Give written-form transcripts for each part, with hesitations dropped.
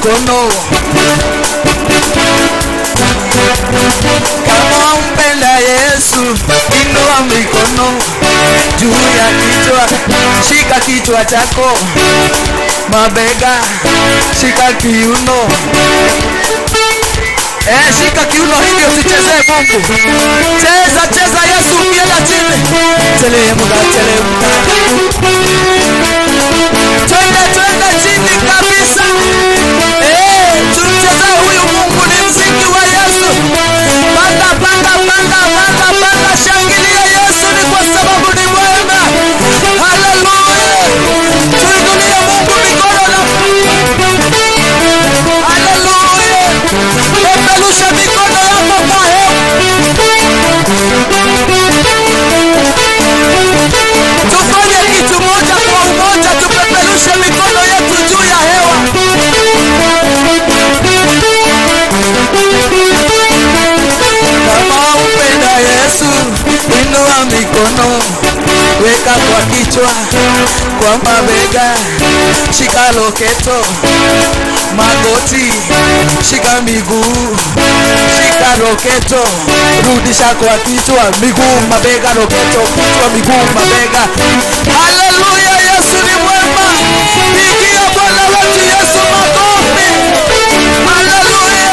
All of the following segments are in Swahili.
mikono. Kama umpenda Yesu, inua mikono juu ya kichwa, shika kichwa chako, mabega, shika kiuno. Shika kiuno hivyo, usichezee Mungu. Cheza, cheza Yesu ukienda chini. Telemka, telemka. Twende, twende chini kabisa. Tumchezee huyu Mungu, ni mziki wa Yesu. Panda, panda, panda, panda, panda, shangilia Yesu ni kwa sababu ni mwema. Haleluya. Tuinulie Mungu mikono na haleluya. Peperusha mikono yako kwa hewa. Tufanye kitu moja kwa umoja, tupeperushe mikono yetu juu ya hewa. Kama upenda Yesu, inua mikono, weka kwa kichwa, kwa mabega, shika loketo, magoti, shika miguu, shika loketo, rudisha kwa kichwa, miguu, mabega, loketo, kichwa, miguu, mabega. Haleluya, Yesu ni mwema. Pigia Bwana wetu Yesu makofi. Haleluya.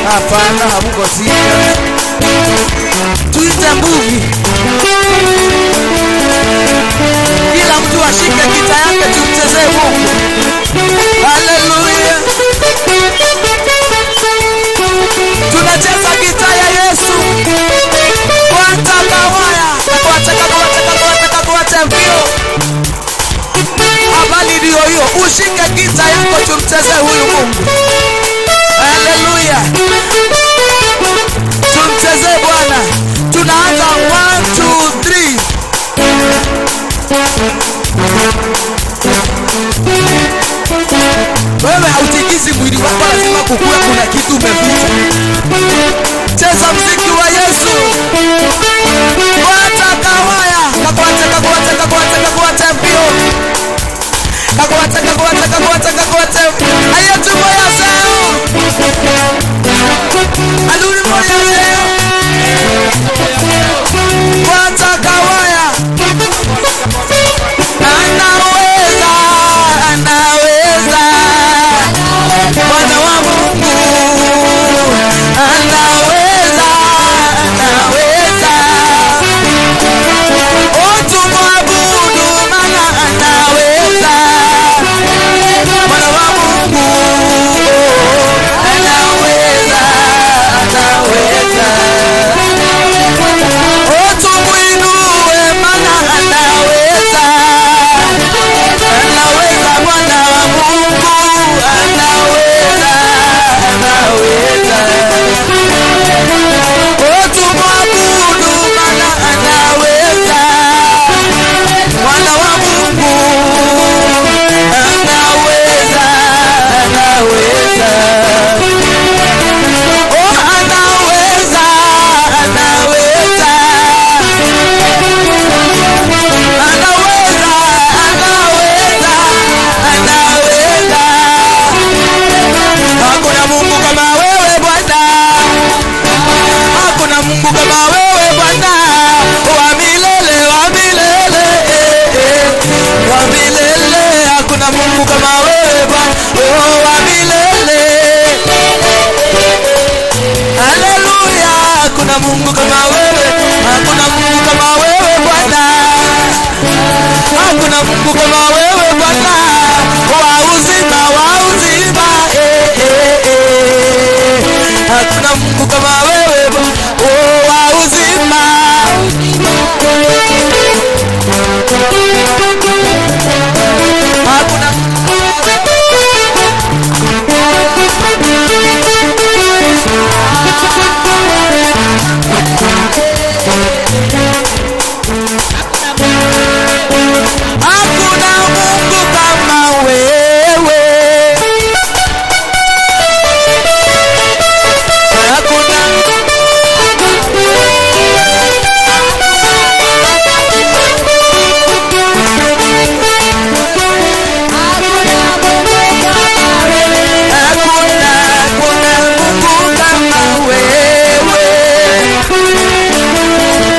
Hapana, hamuko serious. Tuite mbuvi. Kila mtu ashike kita yake tumchezee Mungu. Haleluya. Tunacheza gita ya Yesu. Kwata kawaya, kwata kwata kwata kwata mbio. Habari ndio hiyo. Ushike gita yako tumchezee huyu Mungu. Haleluya. Tumchezee Bwana. Tunaanza 1 2 3. Wewe hautikizi mwili wako, lazima kukue kuna kitu umeficha. Cheza mziki wa Yesu. Kwata kawaya, kakwata kakwata kakwata kakwata mbio. Kakwata kakwata kakwata kakwata. Ayo tumoya sana. Mungu kama wewe Bwana, wa milele, wa milele, eh, eh, wa milele. Hakuna Mungu kama wewe Bwana, oh, wa milele. Haleluya, hakuna Mungu kama wewe, hakuna Mungu kama wewe Bwana, hakuna Mungu kama wewe Bwana, wa uzima, wa uzima, eh, eh, eh. Hakuna Mungu kama wewe Bwana, oh, wa uzima. Hakuna. Hakuna Mungu kama wewe. Hakuna. Hakuna, hakuna Mungu kama wewe.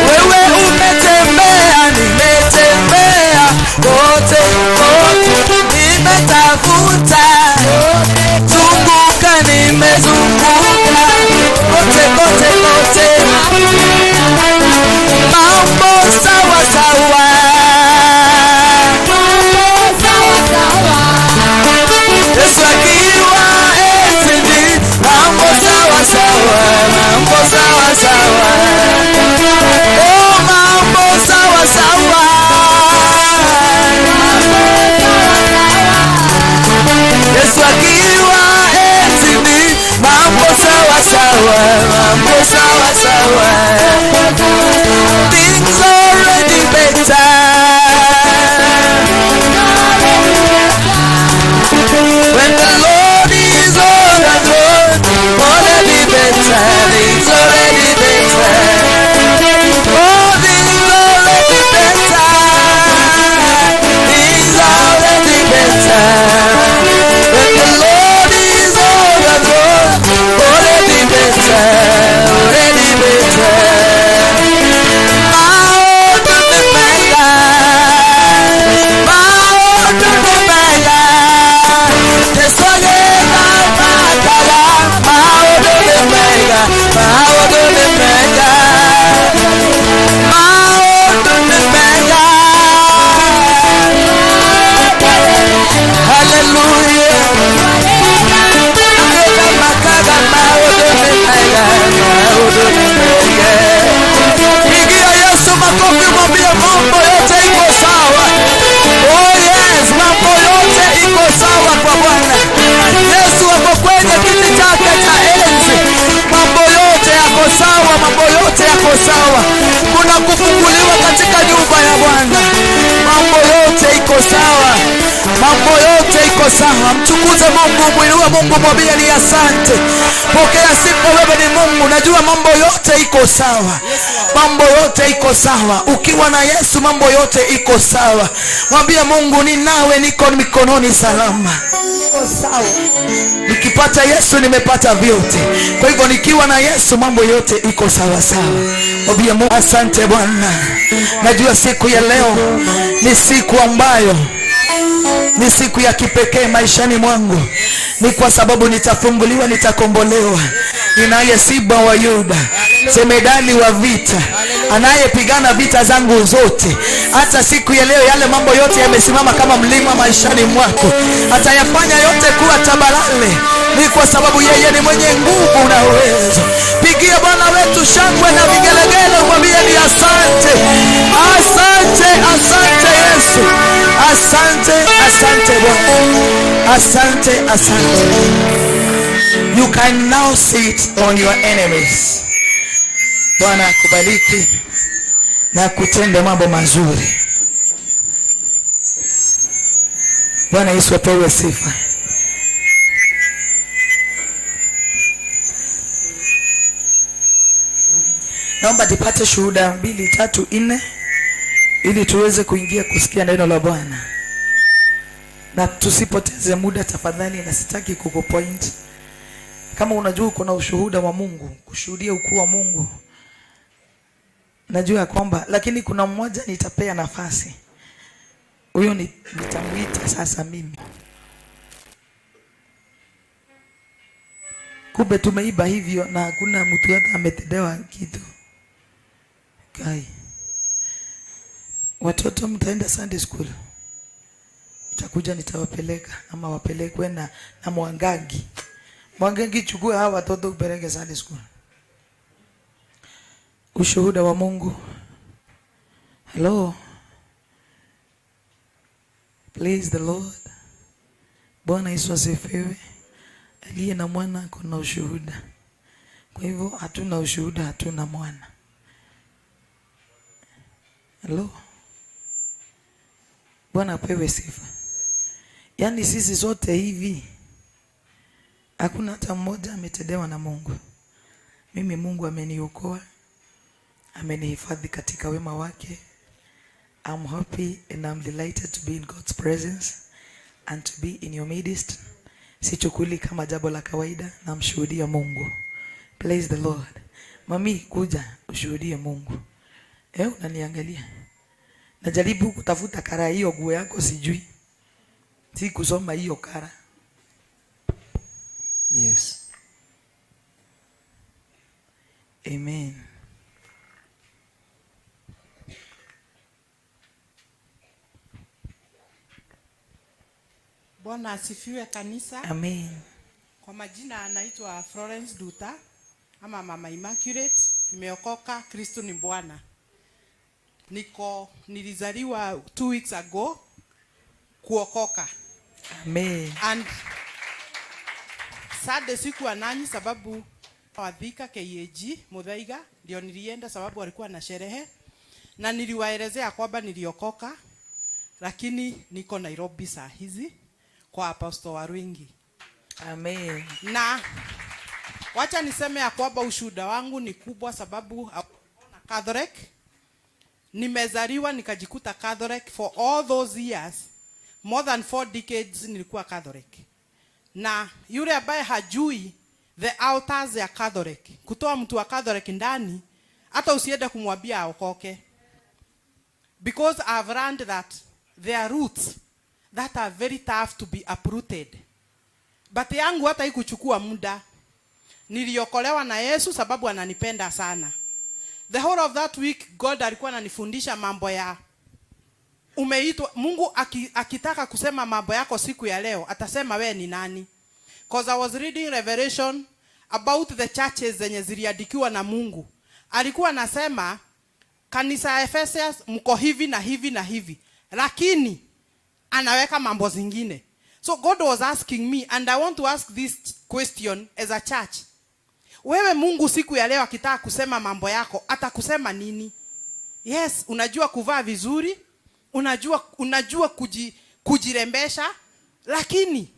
Wewe umetembea, nimetembea kote kote, nimetafuta, zunguka, nimezunguka kote kote kote, mambo sawa sawa. Yesu akiwa enzini, mambo sawa sawa, mambo sawa sawa. Oh, mambo sawa sawa. Yesu akiwa enzini, mambo sawa sawa, mambo sawa sawa. Things already better. When the Lord is on the throne, already better, things already better. Oh, things already better. Things already better. When the Lord is on the throne, already better, already better. Maũndũ nĩ mega, maũndũ nĩ mega. Yesu agĩthamakaga, maũndũ nĩ mega, maũndũ nĩ mega, maũndũ nĩ mega. Hallelujah. Agĩthamakaga, maũndũ nĩ mega, maũndũ nĩ mega. Pigia Yesu makofi, mwambie mambo yote iko sawa. Oh yes, mambo yote iko sawa kwa Bwana. Yesu ako kwenye kiti chake cha enzi. Mambo yote yako sawa, mambo yote yako sawa. Kuna kufunguliwa katika nyumba ya Bwana. Mambo yote iko sawa, mambo yote iko sawa. Mtukuze Mungu, mwinue Mungu, mwambie ni asante. Pokea sifa, wewe ni Mungu. Najua mambo yote iko sawa, mambo yote iko sawa. Ukiwa na Yesu mambo yote iko sawa. Mwambie Mungu, ni nawe, niko mikononi salama. Nikipata Yesu nimepata vyote. Kwa hivyo nikiwa na Yesu mambo yote iko sawa sawa. Mwambie Mungu, asante Bwana. Najua siku ya leo ni siku ambayo ni siku ya kipekee maishani mwangu, ni kwa sababu nitafunguliwa, nitakombolewa. Ninaye Simba wa Yuda, jemedali wa vita, anayepigana vita zangu zote. Hata siku ya leo yale mambo yote yamesimama kama mlima maishani mwako, atayafanya yote kuwa tambarare, ni kwa sababu yeye ni mwenye nguvu na uwezo. Pigia Bwana wetu shangwe na vigelegele, mwambie ni asante, asante, asante Yesu, asante, asante Bwana, asante, asante. You can now sit on your enemies. Bwana akubariki na kutende mambo mazuri. Bwana Yesu apewe sifa. Naomba tupate shuhuda 2, 3, 4 ili tuweze kuingia kusikia neno la Bwana. Na tusipoteze muda tafadhali, na sitaki kukupoint. Kama unajua uko na ushuhuda wa Mungu, kushuhudia ukuu wa Mungu, Najua kwamba, lakini kuna mmoja nitapea nafasi. Huyo nitamuita sasa mimi. Kumbe tumeiba hivyo na hakuna mtu hata ametendewa kitu. Kai. Watoto mtaenda Sunday school. Nitakuja nitawapeleka ama wapelekwe na Mwangangi. Mwangangi, chukua hawa watoto upeleke Sunday school. Ushuhuda wa Mungu. Hello. Praise the Lord. Bwana Yesu asifiwe. Aliye na mwana kuna ushuhuda. Kwa hivyo hatuna ushuhuda, hatuna mwana. Hello. Bwana apewe sifa. Yaani sisi zote hivi hakuna hata mmoja ametendewa na Mungu. Mimi Mungu ameniokoa, amenihifadhi katika wema wake. I'm happy and I'm delighted to be in God's presence and to be in your midst. Sichukuli kama jambo la kawaida, namshuhudia Mungu. Praise the Lord. Mami, kuja ushuhudie Mungu. Unaniangalia. Najaribu kutafuta color hiyo nguo yako sijui. Si kusoma hiyo color. Yes. Amen. Bwana asifiwe kanisa. Amen. Kwa majina anaitwa Florence Duta ama Mama Immaculate. Nimeokoka, Kristo ni Bwana. Nilizaliwa 2 weeks ago kuokoka. Amen. And Sunday sikuwa nanyi sababu wa Thika KAG Muthaiga ndio nilienda sababu walikuwa na sherehe na niliwaelezea kwamba niliokoka, lakini niko Nairobi saa hizi kwa Apostle Warwingi. Amen. Na wacha niseme ya kwamba ushuhuda wangu ni kubwa sababu Catholic. Nimezaliwa nikajikuta Catholic for all those years, more than 4 decades nilikuwa Catholic. Na yule ambaye hajui the altars ya Catholic, kutoa mtu wa Catholic ndani, hata usiende kumwambia aokoke. Because I've learned that there are roots that are very tough to be uprooted. But yangu hata haikuchukua muda. Niliokolewa na Yesu sababu ananipenda sana. The whole of that week God alikuwa ananifundisha mambo ya umeitwa. Mungu akitaka kusema mambo yako siku ya leo atasema we ni nani. Because I was reading Revelation about the churches zenye ziliandikiwa na Mungu. Alikuwa anasema kanisa ya Ephesus mko hivi na hivi na hivi, lakini anaweka mambo zingine. So God was asking me, and I want to ask this question as a church. Wewe Mungu siku ya leo akitaka kusema mambo yako atakusema nini? Yes, unajua kuvaa vizuri, unajua kujirembesha, lakini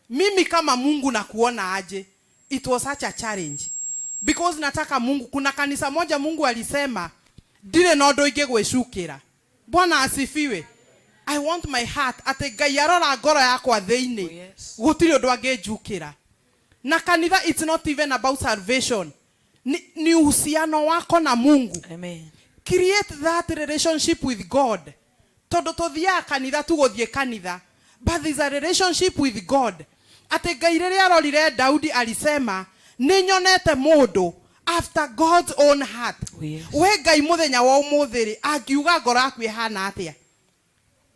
mimi kama Mungu nakuona aje? It was such a challenge. Because nataka Mungu, kuna kanisa moja Mungu alisema ndire na undu ingigwicukira. Bwana asifiwe. I want my heart ati Ngai arora ngoro yakwa thiini. Oh, yes. Gutiri undu angijukira. Na kanitha it's not even about salvation. Ni uhusiano wako na Mungu. Amen. Create that relationship with God. Tondu tuthiaga kanitha tuguthie kanitha, but there's a relationship with God. Ati Ngai riria arorire Daudi alisema ninyonete mundu after God's own heart. Oh, yes. We Ngai muthenya wa umuthi ri angiuga ngoro yaku ihana atia?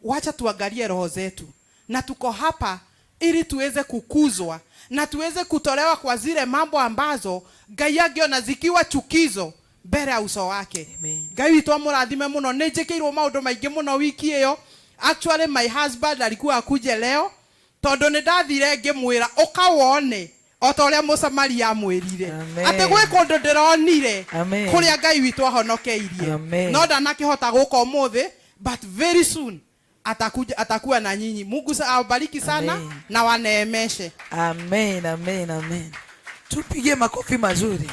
Wacha tuangalie roho zetu, na tuko hapa ili tuweze kukuzwa na tuweze kutolewa kwa zile mambo ambazo Ngai angiona zikiwa chukizo mbere ya uso wake. Amen. Ngai witũ amũrathime mũno. Nĩ njĩkĩirwo maũndũ maingĩ mũno wiki ĩyo. Actually my husband alikuwa akuje leo tondũ nĩ ndathire ngĩmwĩra ũka wone o ta ũrĩa Mũsamaria amwĩrire. Amen. Atĩ gwĩ kũndũ ndĩronire Amen. kũrĩa Ngai witũ ahonokeirie. Amen. No ndanakĩhota gũka ũmũthĩ, but very soon atakuja, atakuwa na nyinyi. Mungu awabariki sana. Amen. Na waneemeshe. Amen, amen, amen. Tupigie makofi mazuri.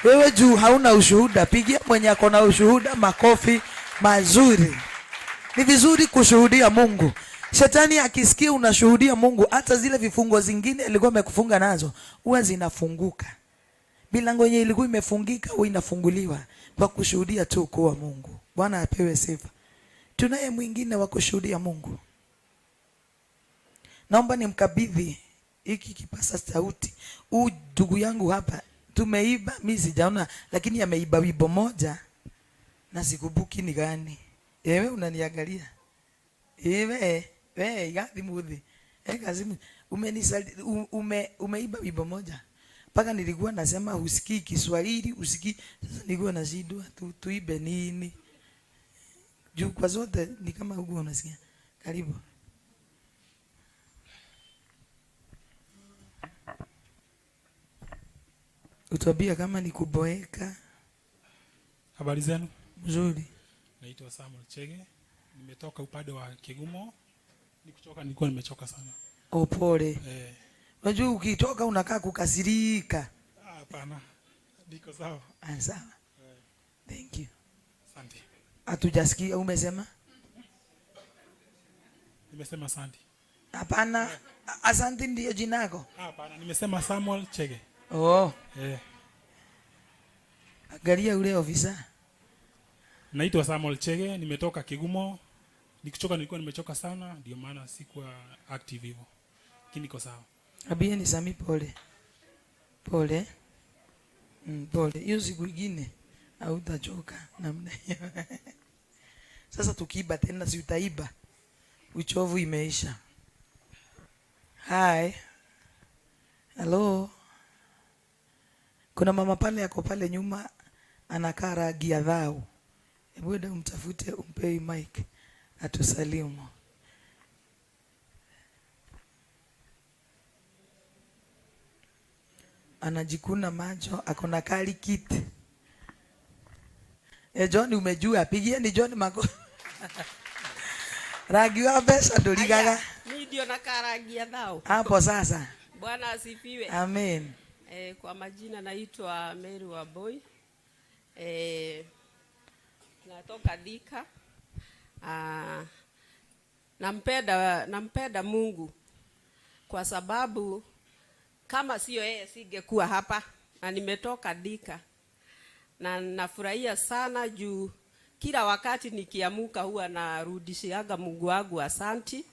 Wewe juu hauna ushuhuda, pigia mwenye ako na ushuhuda makofi mazuri. Ni vizuri kushuhudia Mungu. Shetani akisikia unashuhudia Mungu, hata zile vifungo zingine alikuwa amekufunga nazo huwa zinafunguka. Milango yenye ilikuwa imefungika huwa inafunguliwa kwa kushuhudia tu ukuu wa Mungu. Bwana apewe sifa. Tunaye mwingine wa kushuhudia Mungu. Naomba nimkabidhi hiki kipasa sauti. Huu ndugu yangu hapa tumeiba, mimi sijaona, lakini ameiba wimbo moja na sikumbuki ni gani. Ewe unaniangalia. Ewe, wewe igathi muthi. Kazimu umeiba wimbo moja. Mpaka nilikuwa nasema husikii Kiswahili, husikii. Sasa nilikuwa nashindwa tuibe nini? Juu kwa zote ni kama huko unasikia. Karibu. Utuambia kama ni kuboeka. Habari zenu? Mzuri. Naitwa Samuel Chege. Nimetoka upande wa Kigumo. Nikuchoka, nilikuwa nimechoka sana. Oh, pole. Unajua ukitoka unakaa kukasirika. Hapana. Niko sawa. Sawa. Thank you. Asante. Hatujasikia umesema? Nimesema asante. Hapana, asante ndiyo jina lako? Hapana, nimesema Samuel Chege. Oh. Angalia ule ofisa. Naitwa Samuel Chege, nimetoka Kigumo. Nikichoka nilikuwa nimechoka sana, ndio maana sikuwa active hivyo. Lakini niko sawa. Abia ni Sami, pole. Pole. Pole. Hiyo siku nyingine hautachoka namna hiyo. Sasa tukiiba tena si utaiba. Uchovu imeisha. Hi. Hello. Kuna mama pale ako pale nyuma anakaa rangi ya dhao. Hebu enda umtafute umpe mic atusalimu. Anajikuna macho, ako na kali kit. John umejua, pigia ni John mako. Rangi wa pesa ndurigaga. Mimi ndio nakaa rangi ya dhao. Hapo sasa. Bwana asifiwe. Amen. Kwa majina naitwa Mary Wambui. Natoka Thika. Nampenda Mungu kwa sababu kama sio yeye singekuwa hapa, na nimetoka Thika. Na nafurahia sana juu kila wakati nikiamuka huwa narudishiaga Mungu wangu asanti.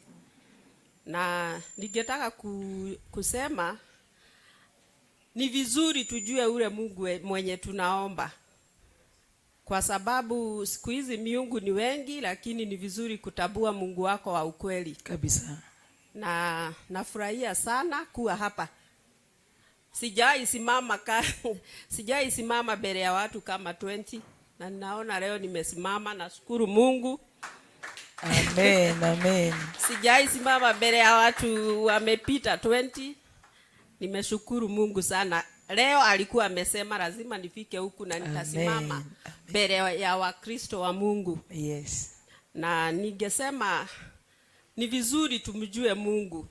Na ningetaka kusema ni vizuri tujue ule Mungu mwenye tunaomba. Kwa sababu siku hizi miungu ni wengi, lakini ni vizuri kutambua Mungu wako wa ukweli. Kabisa. Na nafurahia sana kuwa hapa. Sijai simama sijai simama mbele ya watu kama 20, na ninaona leo nimesimama, nashukuru Mungu. Amen, amen. Sijai simama mbele ya watu wamepita 20. Nimeshukuru Mungu sana. Leo alikuwa amesema lazima nifike huku na nitasimama Amen. mbele ya Wakristo wa Mungu. Yes. Na ningesema ni vizuri tumjue Mungu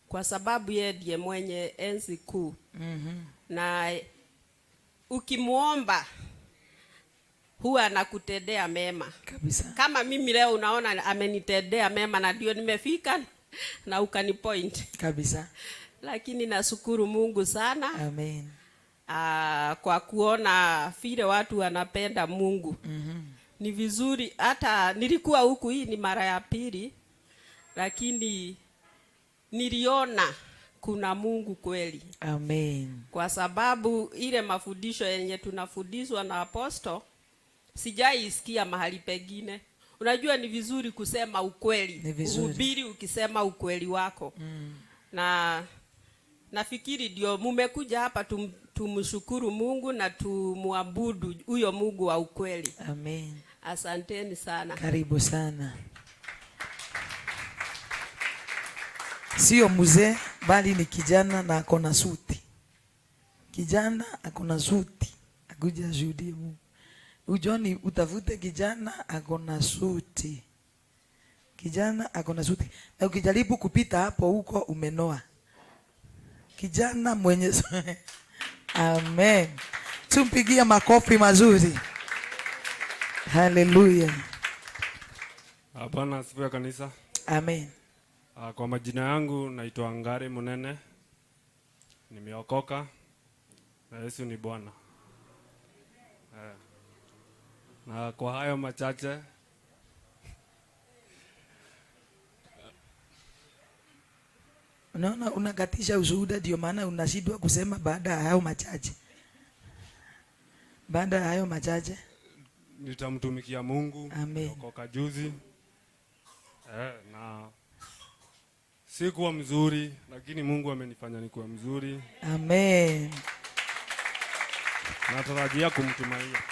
kwa sababu yeye ndiye mwenye enzi kuu. Na ukimuomba huwa anakutendea mema. Kabisa. Kama mimi leo unaona amenitendea mema na ndio nimefika na ukanipoint. Kabisa. Lakini nashukuru Mungu sana. Amen. Kwa kuona vile watu wanapenda Mungu. Ni vizuri, hata nilikuwa huku, hii ni mara ya pili, lakini niliona kuna Mungu kweli. Amen. Kwa sababu ile mafundisho yenye tunafundishwa na apostle sijaisikia mahali pengine. Unajua ni vizuri kusema ukweli. Ni vizuri. Uhubiri ukisema ukweli wako. Na nafikiri ndio mumekuja hapa tumshukuru Mungu na tumuabudu huyo Mungu wa ukweli. Amen. Asanteni sana. Karibu sana. Sio mzee bali ni kijana na ako na suti. Kijana ako na suti. Akuja ashuhudie Mungu. Ujoni utafute kijana ako na suti. Kijana ako na suti. Na ukijaribu kupita hapo huko umenoa. Kijana mwenye Amen. Tumpigie makofi mazuri. Hallelujah. Bwana asifiwe kanisa. Amen. Kwa majina yangu naitwa Ngari Munene. Nimeokoka. Na Yesu ni Bwana. Eh. Na kwa hayo machache. Unaona, unakatisha ushuhuda, ndio maana unashindwa kusema baada ya hayo machache. Baada ya hayo machache nitamtumikia Mungu. Amen. Niliokoka juzi. Na sikuwa mzuri, lakini Mungu amenifanya nikuwe mzuri. Amen. Natarajia kumtumainia.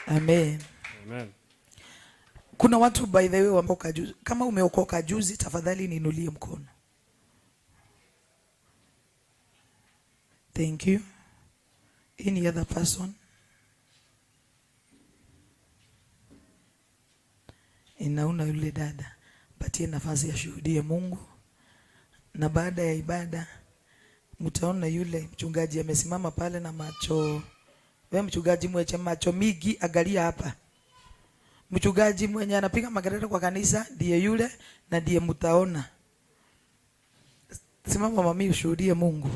Amen. Amen. Kuna watu by the way wameokoka juzi. Kama umeokoka juzi, tafadhali niinulie mkono. Thank you. Any other person? Inaona yule dada, patie nafasi ashuhudie Mungu. Na baada ya ibada mtaona yule mchungaji amesimama pale na macho. We mchungaji mwenye macho mingi, angalia hapa. Mchungaji mwenye anapiga makelele kwa kanisa ndiye yule, na ndiye mtaona. Simama mami, ushuhudie Mungu.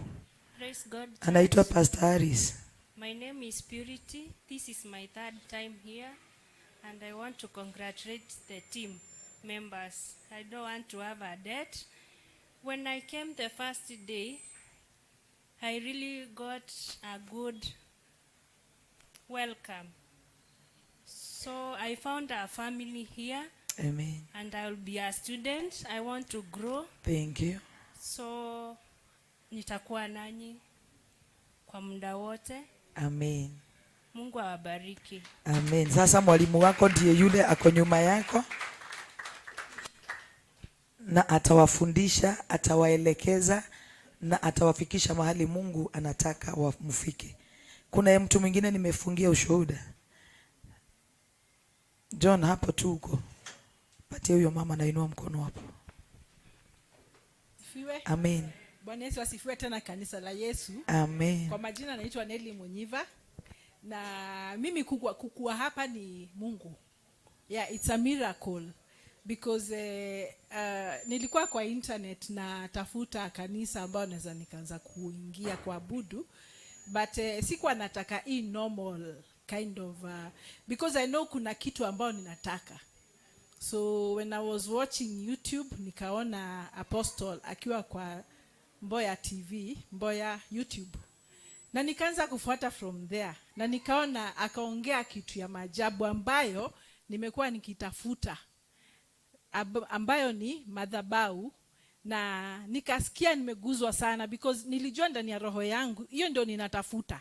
Praise God. Anaitwa Pastor Harris. My name is Purity. This is my third time here, and I want to congratulate the team members. I don't want to have a debt. When I came the first day, I really got a good welcome. So I found a family here. Amen. And I will be a student. I want to grow. Thank you. So nitakuwa nanyi kwa muda wote. Amen. Mungu awabariki. Amen. Sasa mwalimu wako ndiye yule ako nyuma yako, na atawafundisha, atawaelekeza na atawafikisha mahali Mungu anataka wamfike. Kuna mtu mwingine nimefungia ushuhuda. John, hapo tu uko. Patie huyo mama, nainua mkono hapo. Asifiwe. Amen. Bwana Yesu asifiwe tena kanisa la Yesu. Amen. Kwa majina naitwa Nelly Munyiva, na mimi kukua hapa ni Mungu. Yeah, it's a miracle because nilikuwa kwa internet na tafuta kanisa ambao naweza nikaanza kuingia kuabudu, but sikuwa nataka hii normal kind of because I know kuna kitu ambao ninataka. So when I was watching YouTube nikaona Apostle akiwa kwa Mboya TV, Mboya YouTube. Na nikaanza kufuata from there. Na nikaona akaongea kitu ya maajabu ambayo nimekuwa nikitafuta, ambayo ni madhabahu. Na nikasikia nimeguzwa sana because nilijua ndani ya roho yangu hiyo ndio ninatafuta.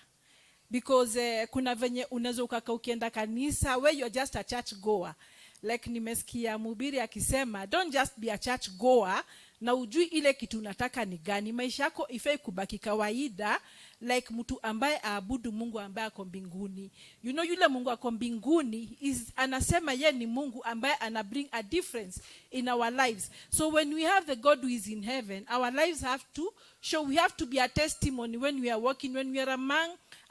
Because kuna venye unaweza ukaka ukienda kanisa where you are just a church goer. Like nimesikia mhubiri akisema don't just be a church goer na ujui ile kitu unataka ni gani. Maisha yako ifai kubaki kawaida like mtu ambaye aabudu Mungu ambaye ako mbinguni. You know yule Mungu ako mbinguni is, anasema ye ni Mungu ambaye ana bring a difference in our lives. So when we have the God who is in heaven, our lives have to show, we have to be a testimony when we are walking, when we are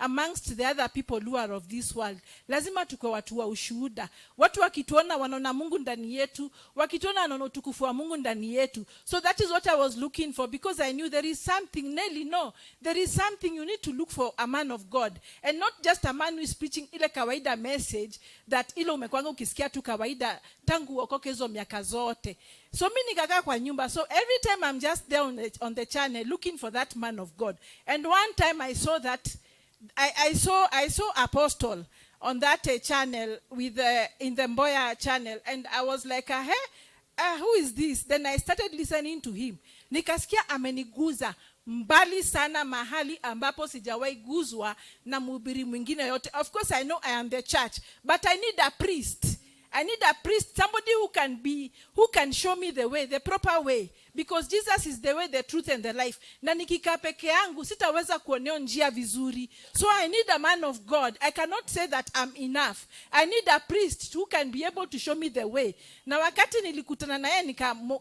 amongst the other people who are of this world. Lazima tukue watu wa ushuhuda. Watu wakituona wanaona Mungu ndani yetu, wakituona wanaona utukufu wa Mungu ndani yetu. So that is what I was looking for, because I knew there is something, Nelly, no, there is something you need to look for, a man of God, and not just a man who is preaching ile kawaida message that ile umekwanga ukisikia tu kawaida tangu uokoke hizo miaka zote. So mi nikakaa kwa nyumba, so every time I'm just there on the channel looking for that man of God. And one time I saw that I saw Apostle on that channel with in the Mboya channel, and I was like, hey, who is this? Then I started listening to him. Nikasikia ameniguza mbali sana, mahali ambapo sijawahi guzwa na mhubiri mwingine yote. Of course I know I am the church, but I need a priest. I need a priest, somebody who can show me the way, the proper way. Because Jesus is the way, the truth and the life. Na nikikaa peke yangu sitaweza kuonea njia vizuri. So I need a man of God. I cannot say that I'm enough. I need a priest who can be able to show me the way. Na wakati nilikutana na yeye,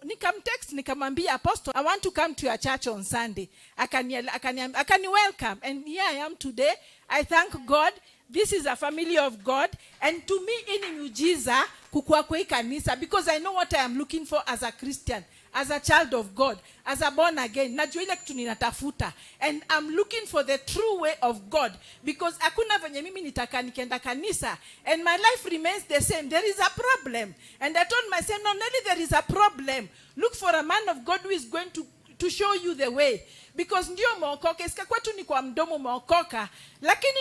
nikamtext, nikamwambia, Apostle, I want to come to your church on Sunday. Akani welcome, and here I am today. I thank God This is a family of God, and to me hii ni miujiza kukua kwa hii kanisa, because I know what I am looking for as a Christian, as a child of God, as a born again. Najua ile kitu ninatafuta, and I'm looking for the true way of God, because hakuna venye mimi nitaka nikienda kanisa and my life remains the same. There is a problem. And I told myself, not only there is a problem, look for a man of God who is going to show you the way, because ndio umeokoka, isikakuwa tu ni kwa mdomo umeokoka, lakini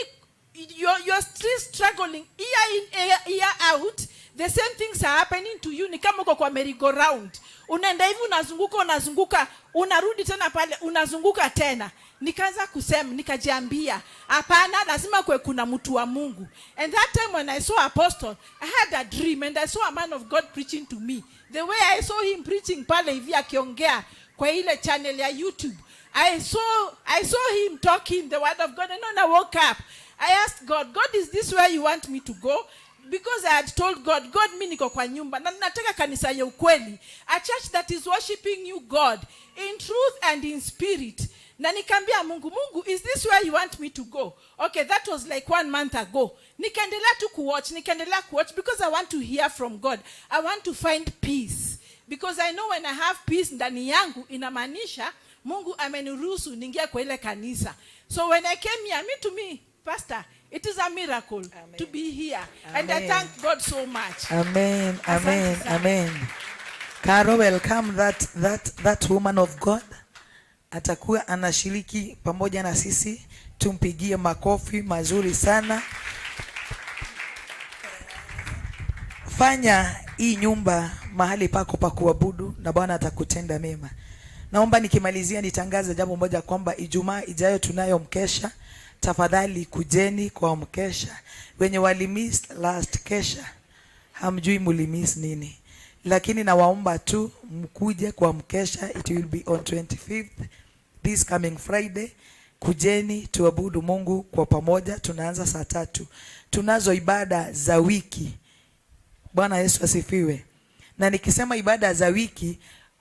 you're still struggling year in, year out. The same things are happening to you. Ni kama uko kwa merry go round, unaenda hivi, unazunguka, unazunguka, unarudi tena pale, unazunguka tena. Nikaanza kusema, nikajiambia, hapana, lazima kwe kuna mtu wa Mungu. And that time when I saw Apostle, I had a dream and I saw a man of God preaching to me. The way I saw him preaching pale hivi, akiongea kwa ile channel ya YouTube, I saw him talking the word of God. And when I woke up, I asked God, "God, is this where you want me to go?" Because I had told God, "God, mi niko kwa nyumba na nataka kanisa ya ukweli, a church that is worshiping you, God, in truth and in spirit." Na nikaambia Mungu, "Mungu, is this where you want me to go?" Okay, that was like one month ago. Nikaendelea tu kuwatch, nikaendelea kuwatch, because I want to hear from God. I want to find peace, because I know when I have peace ndani yangu, inamaanisha Mungu ameniruhusu niingia kwa ile kanisa. So when I came here, me to me, Pastor, it is a miracle to be here, and I Amen. Thank God so much. Amen. Asante Amen. sana. Amen. Caro, welcome that woman of God. Atakuwa anashiriki pamoja na sisi. Tumpigie makofi mazuri sana. Fanya hii nyumba mahali pako pa kuabudu na Bwana atakutenda mema. Naomba nikimalizia nitangaze jambo moja, kwamba Ijumaa ijayo tunayo mkesha. Tafadhali kujeni kwa mkesha. Wenye walimiss last kesha, hamjui mulimiss nini, lakini nawaomba tu mkuje kwa mkesha. It will be on 25th, this coming Friday. Kujeni tuabudu Mungu kwa pamoja. Tunaanza saa 3. Tunazo ibada za wiki. Bwana Yesu asifiwe. Na nikisema ibada za wiki,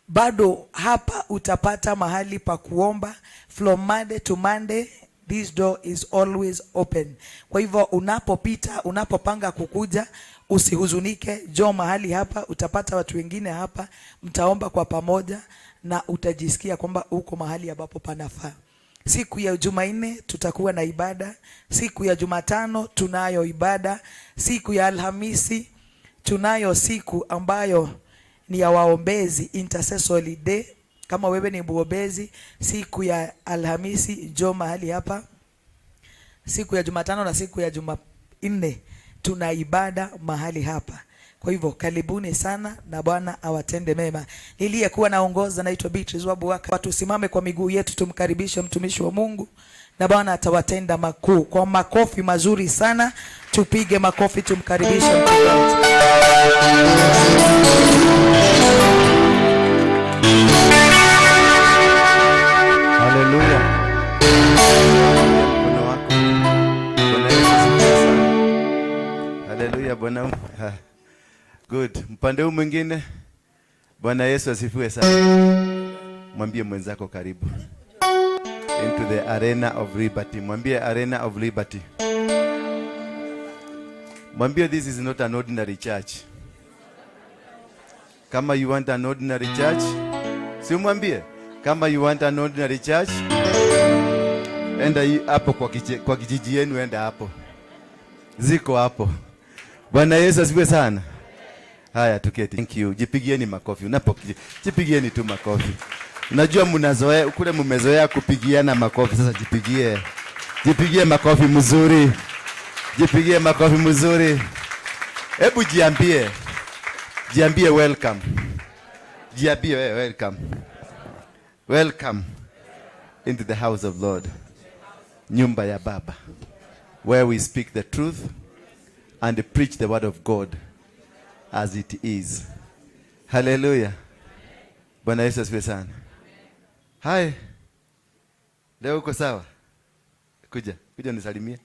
bado hapa utapata mahali pa kuomba from Monday to Monday. This door is always open. Kwa hivyo unapopita, unapopanga kukuja, usihuzunike, njoo mahali hapa, utapata watu wengine hapa, mtaomba kwa pamoja na utajisikia kwamba uko mahali ambapo panafaa. Siku ya Jumanne tutakuwa na ibada, siku ya Jumatano tunayo ibada, siku ya Alhamisi tunayo siku ambayo ni ya waombezi, intercessory day. Kama wewe ni mwombezi, siku ya Alhamisi njoo mahali hapa. Siku ya Jumatano na siku ya Jumanne tuna ibada mahali hapa. Kwa hivyo karibuni sana na Bwana awatende mema. Niliyekuwa naongoza naitwa Beatrice Wabuaka. Tusimame kwa miguu yetu tumkaribishe mtumishi wa Mungu na Bwana atawatenda makuu. Kwa makofi mazuri sana, tupige makofi tumkaribishe mchungaji. Haleluya. Mkono wako. Bwana Yesu asifiwe sana. Haleluya, Bwana. Good. Mpande huu mwingine. Bwana Yesu asifiwe sana. Mwambie mwenzako karibu. Into the arena of liberty. Mwambie arena of liberty. Mwambie this is not an ordinary church. Kama you want an ordinary church, si mwambie kama you want an ordinary church, enda hapo kwa kijiji yenu, enda hapo, ziko hapo. Bwana Yesu asifiwe sana. Haya, tuketi. Thank you. Jipigieni makofi. Unapo jipigieni tu makofi. Unajua mnazoea kule, mmezoea kupigiana makofi. Sasa jipigie, jipigie makofi mzuri, jipigie makofi mzuri. Hebu jiambie, jiambie welcome, jiambie wewe welcome, welcome into the house of Lord, nyumba ya Baba, where we speak the truth and preach the word of God as it is. Hallelujah. Bwana Yesu asifiwe sana. Hai. Leo uko sawa? Kuja, kuja nisalimie.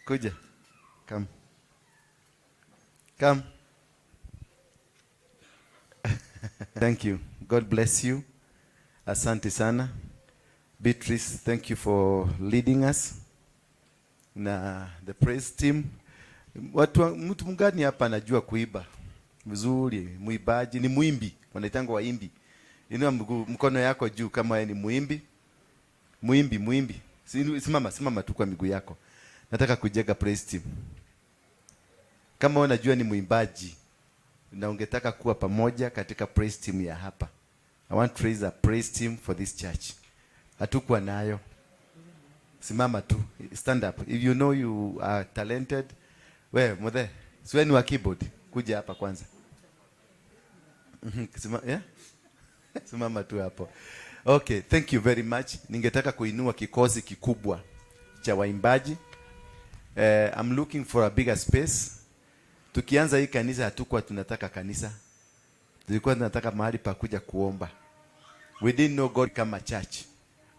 Kuja. Come. Come. Thank you. God bless you. Asante sana. Beatrice, thank you for leading us. Na the praise team. Mtu mgani hapa anajua kuiba vizuri? Muibaji ni muimbi, wanaitangwa waimbi. Inua mkono yako juu kama wewe ni muimbi. Muimbi, muimbi. Simama, simama tu kwa miguu yako. Nataka kujenga praise team. Kama unajua ni muimbaji na ungetaka kuwa pamoja katika praise team ya hapa. I want to raise a praise team for this church. Hatukuwa nayo. Simama tu, stand up. If you know you are talented, we muthe, siwe ni wa keyboard, kuja hapa kwanza. Yeah? Simama tu hapo. Okay, thank you very much. Ningetaka kuinua kikosi kikubwa cha waimbaji. I'm looking for a bigger space. Tukianza hii kanisa hatukuwa tunataka kanisa. Tulikuwa tunataka mahali pa kuja kuomba. We didn't know God kama church.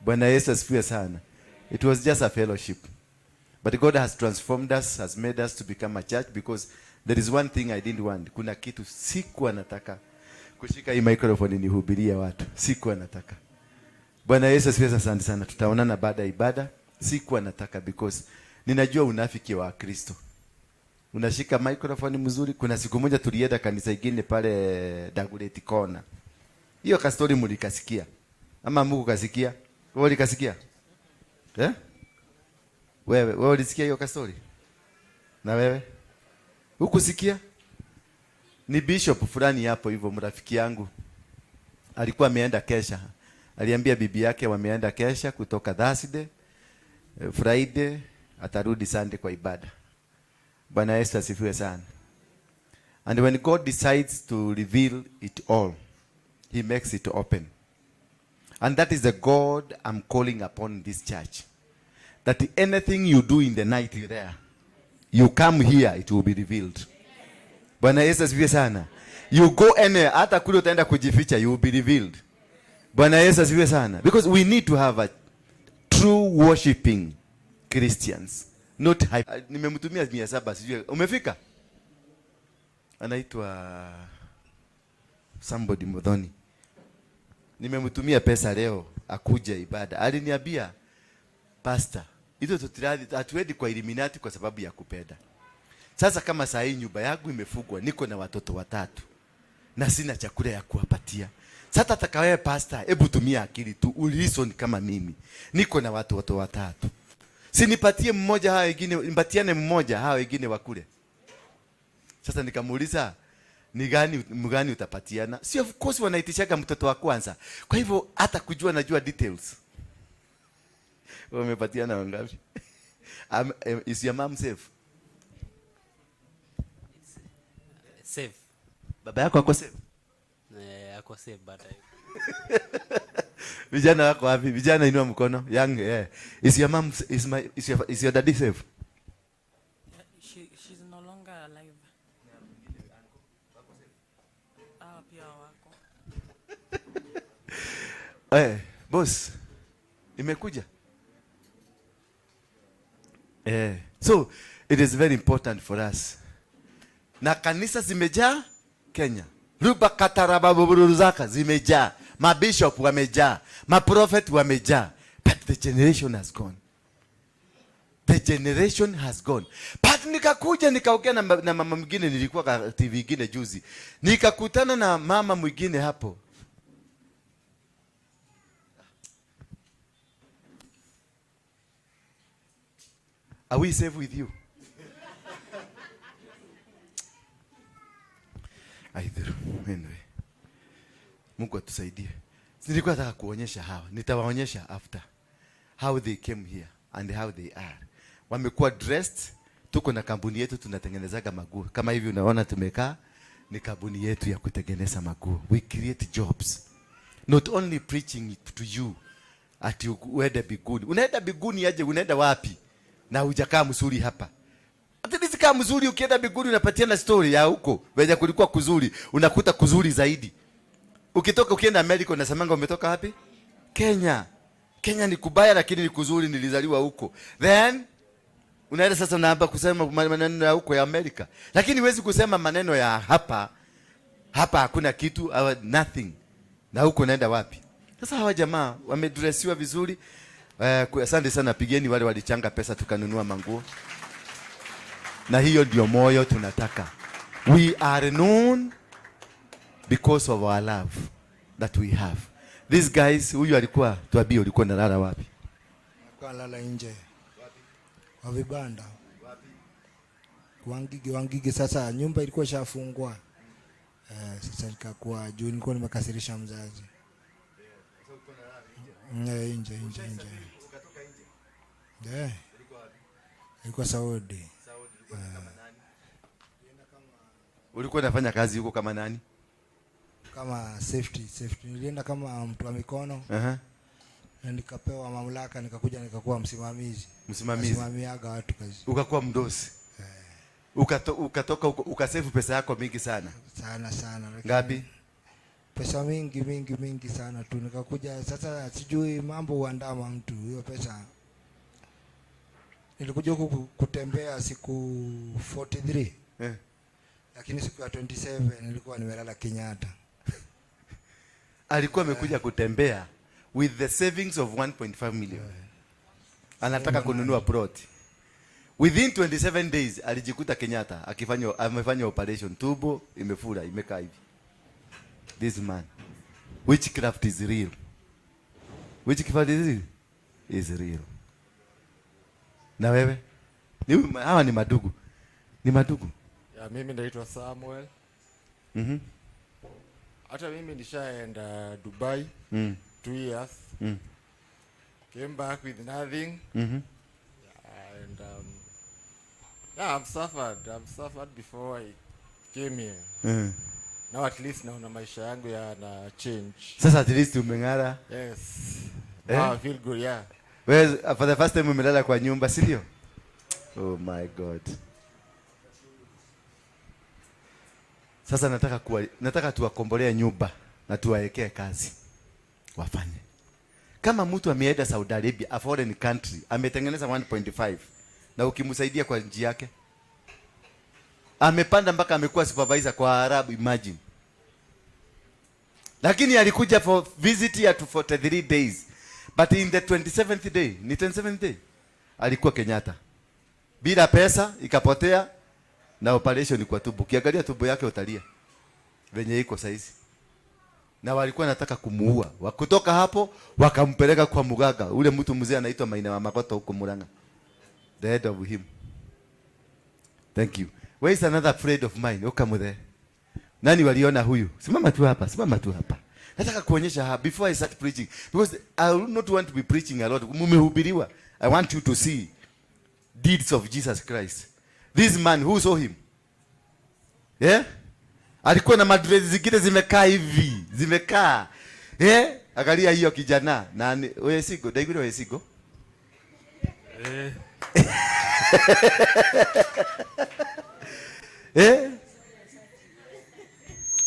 Bwana Yesu asifiwe sana. It was just a fellowship. But God has transformed us, has made us to become a church, because there is one thing I didn't want. Kuna kitu sikuwa nataka, kushika hii microphone nihubirie watu. Sikuwa nataka. Bwana Yesu asifiwe. Asante sana. Tutaonana baada ya ibada. Sikuwa nataka because ninajua unafiki wa Kristo. Unashika microphone mzuri. Kuna siku moja tulienda kanisa ingine pale Dagoretti Corner. Hiyo kastori mlikasikia? Ama Mungu kasikia? Wewe ulikasikia? Eh? Wewe ulisikia hiyo kastori? Na wewe? Hukusikia? Ni bishop fulani hapo hivyo, mrafiki yangu. Alikuwa ameenda kesha. Aliambia bibi yake wameenda kesha kutoka Thursday, Friday, atarudi Sunday kwa ibada. Bwana Yesu asifiwe sana. And when God decides to reveal it all, he makes it open. And that is the God I'm calling upon this church. That anything you do in the night there, you come here, it will be revealed. Bwana Yesu asifiwe sana. You go anywhere, hata kule utaenda kujificha, you will be revealed. Bwana Yesu asifiwe sana. Because we need to have a true worshiping Christians. Not hype. Nimemtumia 700, sijui. Umefika? Anaitwa somebody Muthoni. Nimemtumia pesa leo akuje ibada. Aliniambia, "Pastor, hizo tutirathi hatuendi kwa Illuminati kwa sababu ya kupenda. Sasa kama saa hii nyumba yangu imefungwa, niko na watoto 3 na sina chakula ya kuwapatia. Sasa nataka wewe pastor, hebu tumia akili tu, ureason kama mimi. Niko na watoto 3. Si nipatie mmoja hao wengine, nipatiane mmoja hao wengine wakule." Sasa nikamuuliza, ni gani mgani utapatiana? Si of course wanaitishaga mtoto wa kwanza. Kwa hivyo hata kujua najua details. Wamepatiana wangapi? Is your mom safe? Safe. Baba yako ako safe? Ako safe but I... Vijana wako wapi? Vijana inua mkono. Young, yeah. Is your mom, is my, is your, is your daddy safe? Yeah, she's no longer alive. Pia wako. Boss, imekuja. So it is very important for us. Na kanisa zimejaa Kenya. Ruba katarababuruzaka zimejaa. Mabishop wamejaa. Maprophet wamejaa. But the generation has gone. The generation has gone. But nikakuja nikaongea na mama mwingine, nilikuwa kwa TV nyingine juzi. Nikakutana na mama mwingine hapo. Are we safe with you? Aidhuru. Anyway. Mungu atusaidie. Nilikuwa nataka kuonyesha hawa. Nitawaonyesha after how they came here and how they are. Wamekuwa dressed. Tuko na kampuni yetu tunatengenezaga maguo. Kama hivi unaona tumekaa, ni kampuni yetu ya kutengeneza maguo. We create jobs. Not only preaching it to you ati uende biguni. Unaenda biguni aje? Unaenda wapi? Na hujakaa mzuri hapa. At least kaa mzuri, ukienda biguni unapatiana story ya huko. Venye kulikuwa kuzuri, unakuta kuzuri zaidi. Ukitoka ukienda America unasemanga umetoka wapi? Kenya. Kenya ni kubaya lakini ni kuzuri, nilizaliwa huko. Then unaenda sasa unaanza kusema maneno ya huko ya Amerika. Lakini huwezi kusema maneno ya hapa. Hapa hakuna kitu, au nothing. Na huko unaenda wapi? Sasa hawa jamaa wamedressiwa vizuri. Asante sana, pigeni wale walichanga pesa tukanunua manguo. Na hiyo ndio moyo tunataka. We are known because of our love that we have. These guys, huyu alikuwa, tuambie, ulikuwa unalala wapi? Nilikuwa nalala nje kwa vibanda Wangige, Wangige. Sasa nyumba ilikuwa ishafungwa. Sasa nikakuwa juu nilikuwa nimekasirisha mzazi. Nje nje nje. Ilikuwa Saudi. Ulikuwa unafanya kazi huko kama nani? Kama safety. Nilienda kama mtu wa mikono. Na nikapewa mamlaka, nikakuja nikakuwa msimamizi. Msimamizi. Nasimamiaga watu kazi. Ukakuwa mdosi. Ukatoka huko ukasave pesa yako mingi sana. Sana sana. Lakini Ngapi? Pesa mingi mingi mingi sana tu. Nikakuja sasa, sijui mambo huandama mtu hiyo pesa. Nilikuja huku kutembea siku 43. Lakini siku ya 27 nilikuwa nimelala Kenyatta. Alikuwa amekuja kutembea with the savings of 1.5 million. Anataka kununua plot. Within 27 days alijikuta Kenyatta amefanya operation, tumbo imefura, imekaa hivi. This man, witchcraft is real. Witchcraft is real. Is real. Na wewe? Hawa ni madugu. Ni madugu. Ya, mimi naitwa Samuel. Hata mimi nishaenda Dubai 2 years. Came back with nothing. Yeah, and yeah, I've suffered. I've suffered before I came here. Now at least naona maisha yangu yana change. Sasa at least umeng'ara. Yes. Now I feel good, yeah. Well, for the first time umelala kwa nyumba, si ndio? Oh my God. Sasa nataka tuwakombolee nyumba na tuwaekee kazi. Wafanye. Kama mtu ameenda Saudi Arabia, a foreign country, ametengeneza 1.5 na ukimsaidia kwa njia yake, amepanda mpaka amekuwa supervisor kwa Arabu, imagine. Lakini alikuja for visit ya 43 days. But in the 27th day, ni 27th day, alikuwa Kenyatta. Bila pesa, ikapotea na operation kwa tumbo. Ukiangalia tumbo yake utalia. Venye iko saizi. Na walikuwa wanataka kumuua. Wakutoka hapo wakampeleka kwa muganga. Ule mtu mzee anaitwa Maina wa Makoto huko Murang'a. The head of him. Thank you. Where is another friend of mine? Okamuthe. Nani waliona huyu? Simama tu hapa, simama tu hapa. Nataka kuonyesha hapa before I start preaching, because I will not want to be preaching a lot. Mumehubiriwa. I want you to see deeds of Jesus Christ. This man, who saw him? Yeah? Alikuwa na madredi zingine zimekaa hivi, zimekaa. Yeah? Angalia hiyo kijana. Nani? Wewe sigo, ndaigure wewe sigo.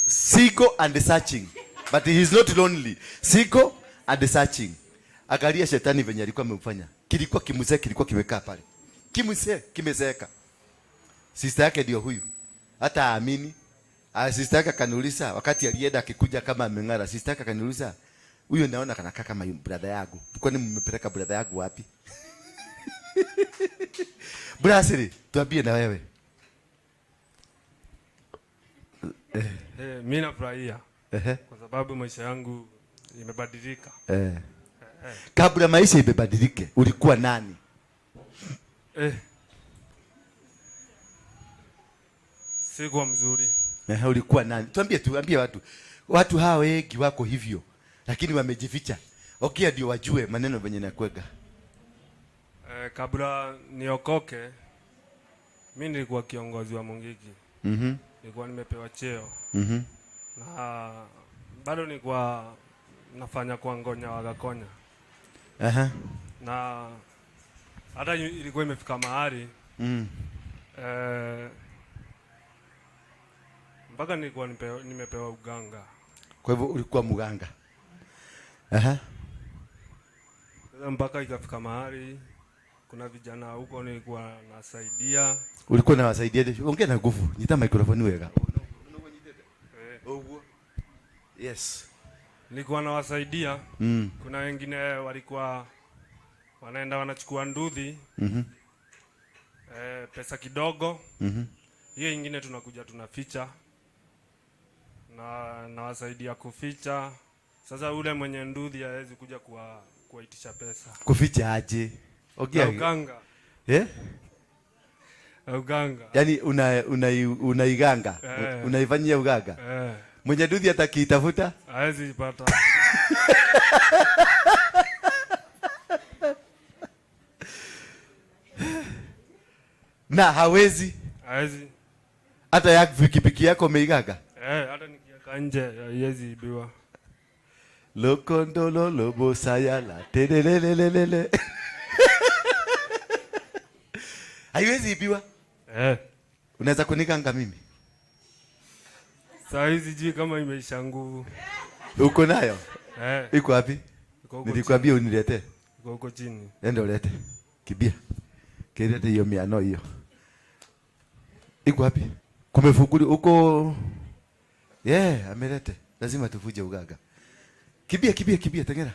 Sigo and searching. But he is not lonely. Sigo and searching. Angalia shetani venye alikuwa amemfanya. Kilikuwa kimzee, kilikuwa kimekaa pale. Kimzee, kimezeeka. Sister yake ndio huyu. Hata aamini. Sister yake akaniuliza wakati alienda akikuja kama ameng'ara. Sister yake akaniuliza, huyo naona kanakaa kama brother yangu. Kwani mmepeleka brother yangu wapi? Brasiri, tuambie na wewe. Mimi nafurahia. Kwa sababu maisha yangu imebadilika. Kabla maisha imebadilike, ulikuwa nani? Sikuwa mzuri. Ulikuwa nani? Tuambie, tuambie watu. Watu hawa wengi wako hivyo, lakini wamejificha. Okay, ndio wajue maneno venye nakwega. Kabla niokoke, mimi nilikuwa kiongozi wa Mungiki. Nilikuwa nimepewa cheo. Na bado nilikuwa nafanya kwa Ngonya wa Gakonya. Na hata ilikuwa imefika mahali. Mpaka nilikuwa nimepewa uganga. Kwa hivyo ulikuwa mganga. Sasa mpaka ikafika mahali kuna vijana huko nilikuwa nasaidia. Ulikuwa unawasaidia? Ongea na nguvu. Nyita microphone wega. Yes. Nilikuwa nawasaidia. Kuna wengine walikuwa Wanaenda wanachukua nduthi. Pesa kidogo. Hiyo ingine tunakuja tunaficha. Na nawasaidia kuficha. Sasa ule mwenye nduthi hawezi kuja kuwaitisha pesa. Kuficha aje? Okay. Na uganga. Eh? Na uganga. Yaani unaiganga. Unaifanyia uganga. Mwenye nduthi atakiitafuta? Hawezi ipata. Na hawezi. Hawezi. Hata ya pikipiki yako umeigaga? Hata nikiweka nje haiwezi ibiwa. Lokondolo lobo sayala telelelelele. Haiwezi ibiwa? Unaweza kunikanga mimi? Saa hizi sijui kama imeisha nguvu. Uko nayo? Iko wapi? Iko huko Nilikwambia chini. uniletee. Iko huko chini. Enda ulete. Kibia. Kilete hiyo miano hiyo. Iko wapi? Kumefunguli huko. Yeah, amelete. Lazima tuvuje ugaga. Kibia, kibia, kibia, tengera.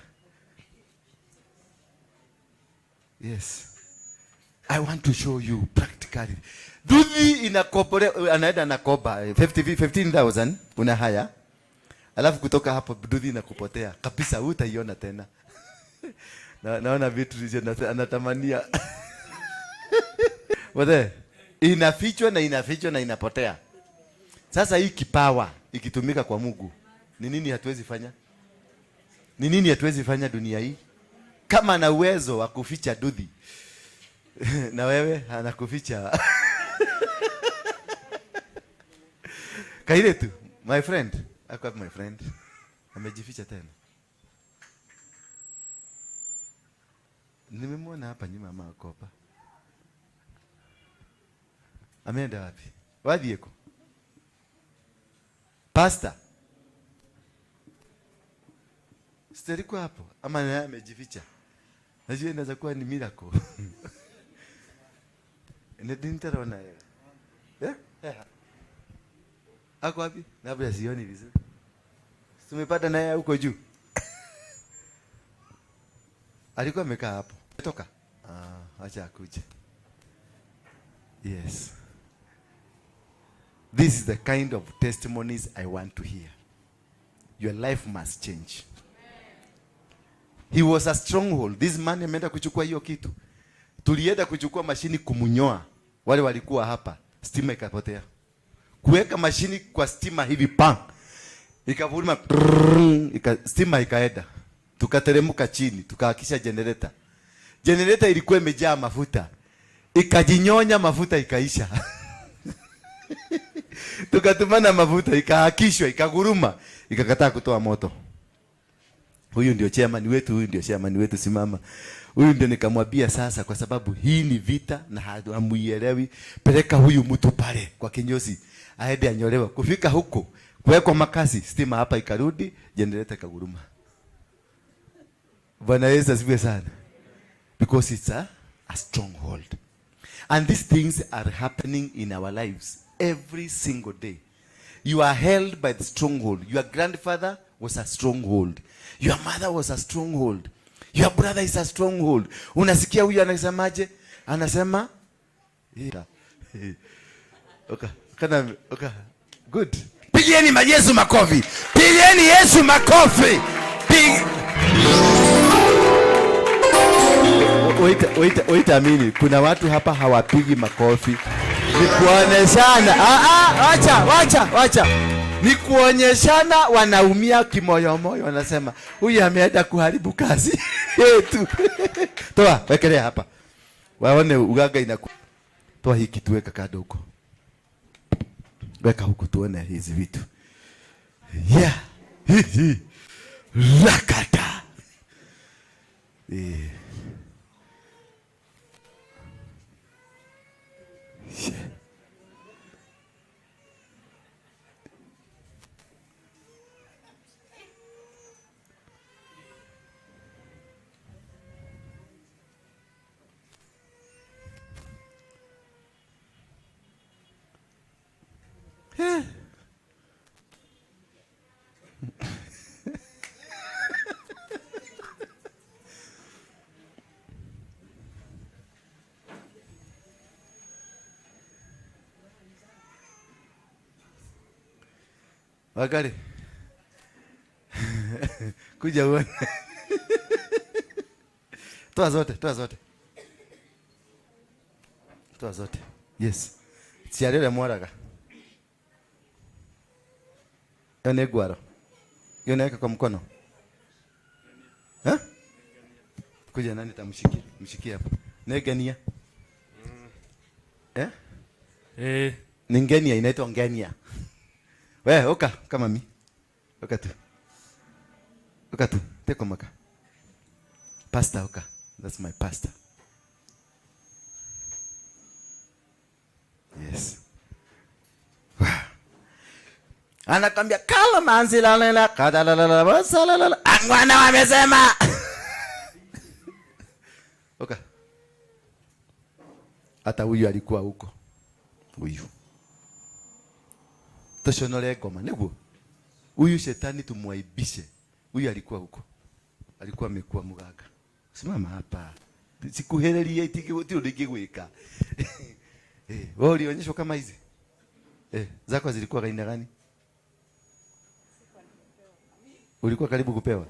Yes. I want to show you practically. Duthi inakopore, anaenda nakopa 15,000 una haya. Alafu kutoka hapo duthi inakupotea kabisa, hutaiona tena. Naona vitu hizo anatamania. Wate, inafichwa na inafichwa na inapotea. Sasa hii kipawa ikitumika kwa Mungu, ni nini hatuwezi fanya? Ni nini hatuwezi fanya dunia hii? Kama ana uwezo wa kuficha duthi na wewe anakuficha. Kaile tu, my friend. Ako wapi my friend? Amejificha tena. Nimemwona hapa nyuma ama ako hapa. Ameenda wapi? Wapi yuko? Pastor. Sitalikuwa hapo ama naye amejificha. Najua inaweza kuwa ni miracle. Ndio yeye. Eh? Eh. Ako wapi? Labda sioni vizuri. Tumepata naye huko juu. Alikuwa amekaa hapo. Toka. Acha akuje. Yes. This is the kind of testimonies I want to hear. Your life must change. He was a stronghold. This man ameenda kuchukua hiyo kitu. Tulienda kuchukua mashini kumunyoa. Wale walikuwa hapa, stima ikapotea. Kuweka mashini kwa stima hivi pang. Ikavuruma, stima ikaenda. Tukateremka chini, tukahakisha generator. Generator ilikuwa imejaa mafuta. Ikajinyonya mafuta ikaisha. Tukatumana mafuta ikahakishwa, ikaguruma, ikakataa kutoa moto. Huyu ndio chairman wetu, huyu ndio chairman wetu, simama. Huyu ndio nikamwambia sasa, kwa sababu hii ni vita na hamuielewi, peleka huyu mtu pale kwa kinyozi aende anyolewe. Kufika huko kuwekwa makasi, stima hapa ikarudi, generator ikaguruma. Bwana Yesu asifiwe sana. Because it's a stronghold. And these things are happening in our lives every single day. You are held by the stronghold. Your grandfather was a stronghold. Your mother was a stronghold. Your brother is a stronghold. Unasikia huyu anasemaje? Anasema, yeah. Okay. Kana, okay. Good. Pigieni Yesu makofi. Pigieni Yesu makofi. Wait a minute. Kuna watu hapa hawapigi makofi. Ni kuoneshana. Acha, wacha. Ni kuonyeshana wanaumia kimoyo moyo, wanasema huyu ameenda kuharibu kazi yetu. Toa, wekelea hapa. Waone ugaga inaku. Toa hiki tuweka kando huko. Weka huko tuone hizi vitu. Yeah. Rakata. Wakari. Kuja uone. Toa zote, toa zote. Toa zote. Yes. Ciarĩre mwaraga. Ĩyo nĩ ngwaro. Hiyo naweka kwa mkono. Eh? Kuja nani tamshikia? Mshikie hapo. Nĩ ngenia. Eh? Eh. Ni ngenia, inaitwa ngenia. We, oka kama mi. Oka tu. Oka tu. Teko maka. Pastor oka. That's my pastor. Yes. Anakwambia kala manzi la la la kada la la la la la la angwana wamesema. Okay. Hata huyu alikuwa huko. Huyu. Toshonole ngoma niguo. Huyu shetani tumwaibishe. Huyu alikuwa huko. Alikuwa amekuwa mganga. Simama hapa. Sikuhererie ti undu ingigwika. Eh, wewe ulionyeshwa kama hizi? Eh, zako zilikuwa aina gani? Ulikuwa karibu kupewa?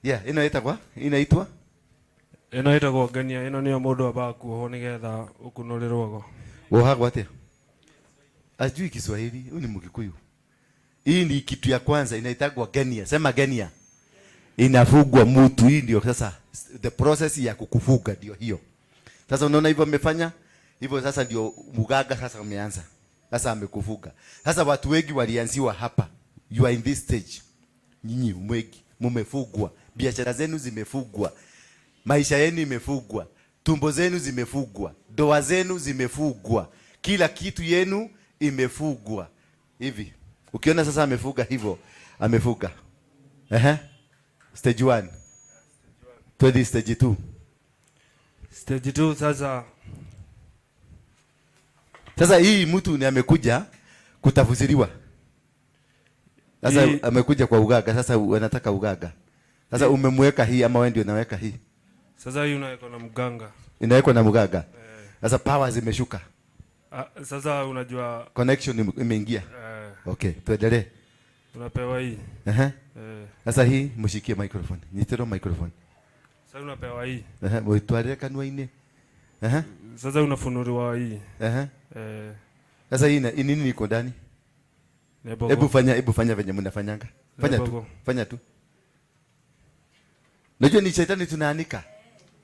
Yeah, ino ĩtagwa inaitwa Ĩno ĩtagwo ngenia, ĩno nĩyo mũndũ ambaga kuohwo nĩgetha ũkunũre rwago. Wohagwo atĩa? Ajui Kiswahili, huyu ni Mkikuyu. Hii ni kitu ya kwanza inaitagwa genia. Sema genia. Inafugwa mtu, hii ndio sasa the process ya kukufuga ndio hiyo. Sasa unaona hivyo amefanya hivyo, sasa ndio mganga sasa ameanza. Sasa amekufuga. Sasa watu wengi walianziwa hapa. You are in this stage. Nyinyi mwegi mumefugwa, biashara zenu zimefugwa, maisha yenu imefugwa, tumbo zenu zimefugwa, ndoa zenu zimefugwa, kila kitu yenu imefugwa. Hivi ukiona sasa amefuga hivyo, amefuga. Ehe. Stage 1. Twende stage 2. Stage 2 sasa. Sasa hii mtu ni amekuja kutafusiriwa. Sasa amekuja kwa ugaga, sasa wanataka ugaga. Sasa umemweka hii ama wewe ndio unaweka hii? Sasa hii unawekwa na mganga. Inawekwa na mganga. Sasa power zimeshuka. Ah, sasa unajua connection imeingia. Okay, tuendelee. Unapewa hii. Ehe. Sasa hii mshikie microphone. Nyitero microphone. Sasa unapewa hii. Ehe, muitwarire kanua-inĩ. Ehe. Sasa unafunuliwa hii. Ehe. Sasa hii nini iko ndani? Nebo. Hebu fanya venye mnafanyanga. Fanya tu. Nebo. Fanya tu. Unajua ni shetani tunaanika.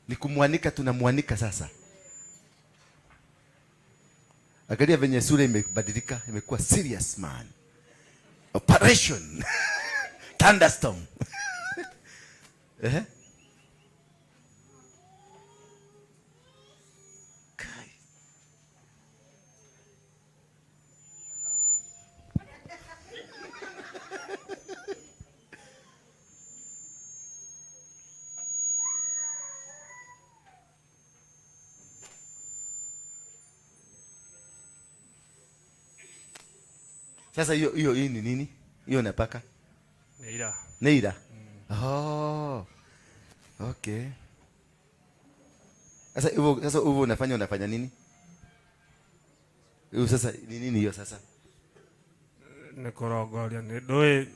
Ni kumwanika, tunamwanika sasa. Angalia venye sura imebadilika, imekuwa serious man. Operation Thunderstorm. Eh? Kai. Sasa hiyo hiyo hii ni nini? Hiyo napaka? Nĩ ira. Nĩ ira? Oh. Okay. Sasa hivyo, sasa hivyo unafanya nini? Hiyo sasa ni nini hiyo sasa? Nĩ kũrongoria nĩ ndũĩ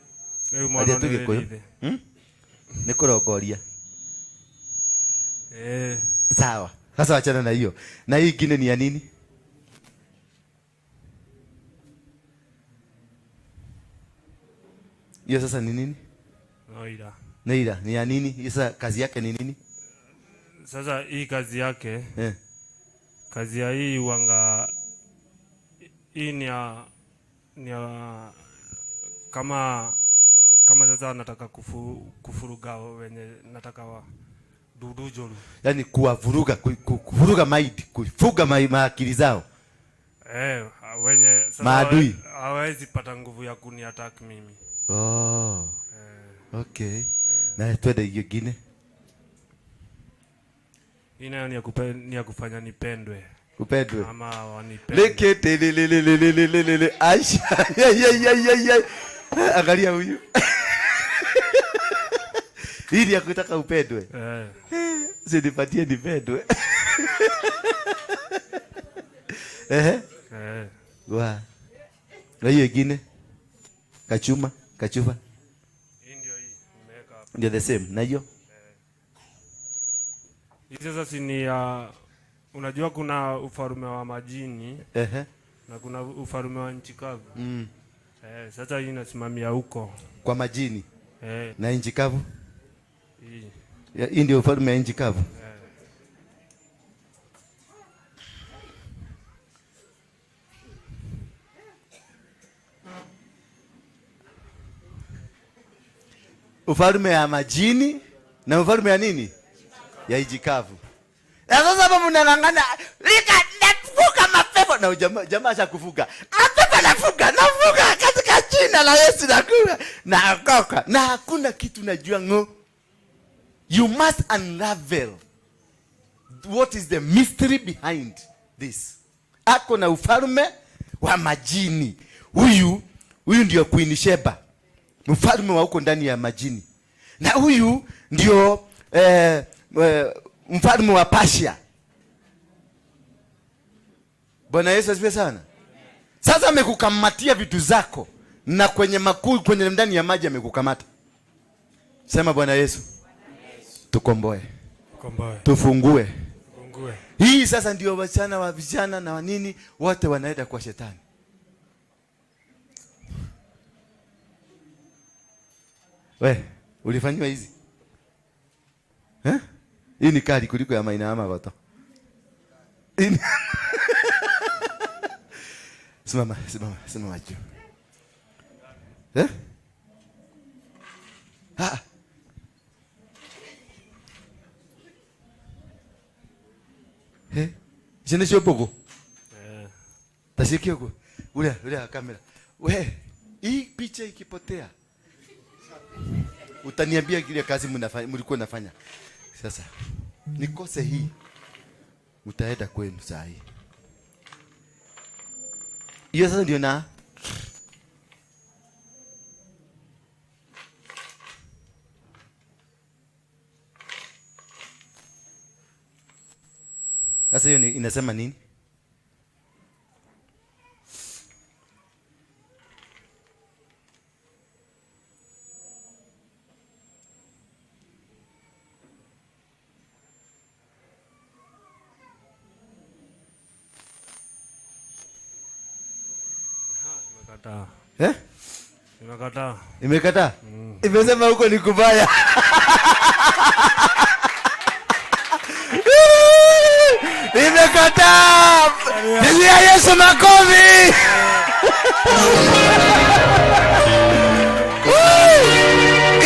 rĩu mwana Aria tu nĩ Gĩkũyũ. wĩrĩithe. Nĩ kũrongoria. Eh. Sawa. Sasa achana na hiyo. Na hii ingine ni ya nini? Hiyo sasa ni nini? No ira. Ni ira. Ni ya nini? Hiyo sasa kazi yake ni nini? Sasa hii kazi yake. Eh. Kazi ya hii uanga hii ni ya kama sasa nataka kufuruga wenye nataka wa dudu joru. Yaani kuwavuruga, kuvuruga maidi, kufuga maakili zao. Eh, wenye sasa maadui hawezi pata nguvu ya kuni attack mimi. Oh. Eh. Okay. Eh. Na twende hiyo ingine. Hii nayo ni ya kufanya nipendwe. Upendwe. Ama wanipende. Leke te le le le le le le le le le. Aisha. Ya ya ya ya ya. Angalia huyu. Hii ni ya kutaka upendwe. Eh. Si nipatie nipendwe. Ehe. Eh. Wa. Na hiyo ingine? Kachuma, kachufa. Hii ndio hii nimeweka hapa. Ndio the same. Na hiyo? Hii sasa si ni ya, unajua kuna ufalme wa majini na kuna ufalme wa nchi kavu. Sasa hii inasimamia huko. Kwa majini. Na nchi kavu? Hii. Ya, hii ndio ufalme wa nchi kavu. Ufalme ya majini na ufalme ya nini? Ya nchi kavu. Na sasa hapa mnang'ang'ana, lika nafuka mapepo na jamaa ashakufuka. Mapepo nafuka, nafuka katika jina la Yesu nakufa. Na okoka. Na hakuna kitu najua ngo. You must unravel what is the mystery behind this. Ako na ufalme wa majini. Huyu ndio Queen Sheba. Mfalme wa huko ndani ya majini. Na huyu ndio mfalme wa Persia. Bwana Yesu asifiwe sana. Sasa amekukamatia vitu zako na kwenye makuu, kwenye ndani ya maji amekukamata. Sema Bwana Yesu, tukomboe. Tukomboe. Tufungue. Tufungue. Hii sasa ndio wasichana wa vijana na wanini wote wanaenda kwa shetani. We, ulifanywa hizi? Hii ni kali kuliko ya Maina ama watu. Hii ni Simama, simama, simama juu. Ha. Jene sio pogo. Tasikia huko. Ule, ule kamera. We, hii picha ikipotea utaniambia kile kazi mlikuwa mnafanya. Sasa nikose hii, mtaenda kwenu saa hii. Hiyo sasa ndio na sasa hiyo inasema nini? Imekataa. Imekataa. Imekataa? Imesema huko ni kubaya. Imekataa. Pigia Yesu makofi.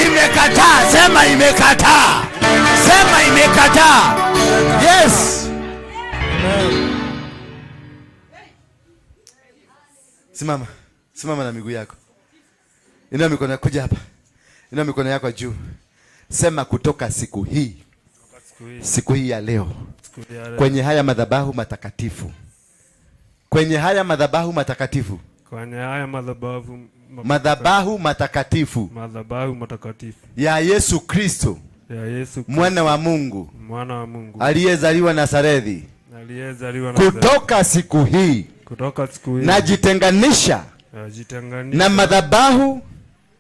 Imekataa. Sema imekataa. Sema imekataa. Yes. Amen. Simama. Simama na miguu yako. Inua mikono yako, kuja hapa. Inua mikono yako juu. Sema kutoka siku hii. Siku hii. Siku hii ya leo. Siku hii ya leo. Kwenye haya madhabahu matakatifu. Kwenye haya madhabahu matakatifu. Kwenye haya madhabahu Madhabahu matakatifu. Madhabahu matakatifu. Ya Yesu Kristo. Ya Yesu Kristo. Mwana wa Mungu. Mwana wa Mungu. Aliyezaliwa Nazareti. Aliyezaliwa Nazareti. Kutoka siku hii. Kutoka siku hii. Najitenganisha. Najitenganisha. Na madhabahu.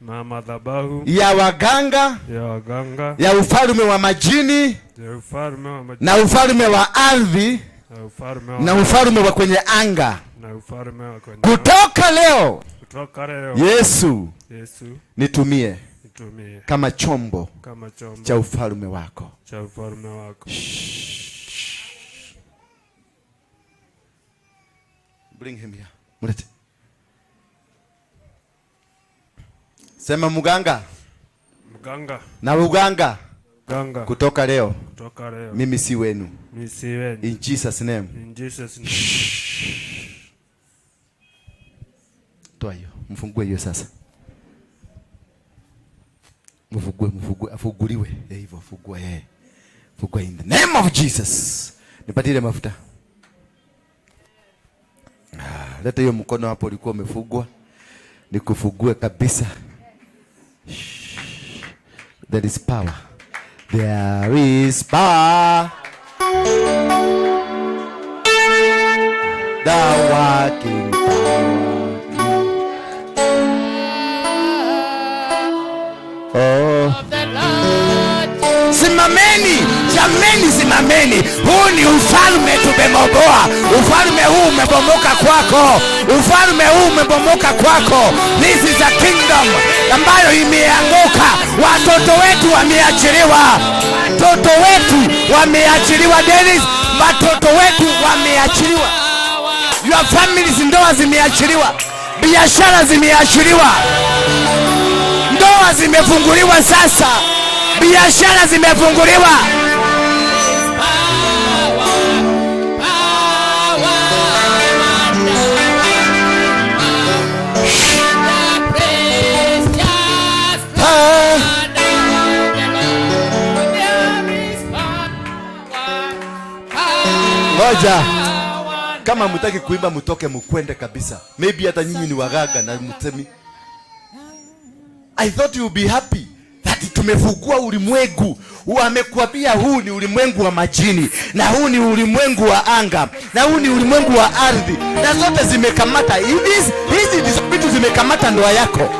Na madhabahu. Ya waganga. Ya waganga. Ya ufalme wa majini. Ya ufalme wa majini. Na ufalme wa ardhi. Na ufalme wa Na ufalme wa kwenye anga. Na ufalme wa kwenye Kutoka leo. Kutoka leo. Yesu. Yesu. Nitumie. Nitumie. Kama chombo. Kama chombo. Cha ufalme wako. Cha ufalme wako. Shh. Bring him here. Mlete. Sema muganga. Muganga. Na uganga. Muganga. Kutoka leo. Kutoka leo. Mimi si wenu. Mimi si wenu. In Jesus name. In Jesus name. Toa hiyo. Mfungue hiyo sasa. Mfungue, mfungue, afunguliwe. Hivyo fungua yeye. Fungua in the name of Jesus. Nipatie ile mafuta. Leta hiyo mkono hapo ulikuwa umefungwa. Nikufungue kabisa. Shh. There is power. There is power. The working power. Simameni jameni, simameni. Huu ni ufalme tumebomoa. Ufalme huu umebomoka kwako. Ufalme huu umebomoka kwako. This is a kingdom ambayo imeanguka. Watoto wetu wameachiliwa. Watoto wetu wameachiliwa, Dennis. Watoto wetu wameachiliwa. Your families, ndoa zimeachiliwa, biashara zimeachiliwa, ndoa zimefunguliwa sasa, biashara zimefunguliwa. Ngoja. Kama mutaki kuimba mutoke mukwende kabisa. Maybe hata nyinyi ni wagaga na mutemi. I thought you would be happy that tumefungua ulimwengu. Amekuambia huu ni ulimwengu wa majini, na huu ni ulimwengu wa anga, na huu ni ulimwengu wa ardhi, na zote zimekamata. Hizi ndizo vitu zimekamata ndoa yako.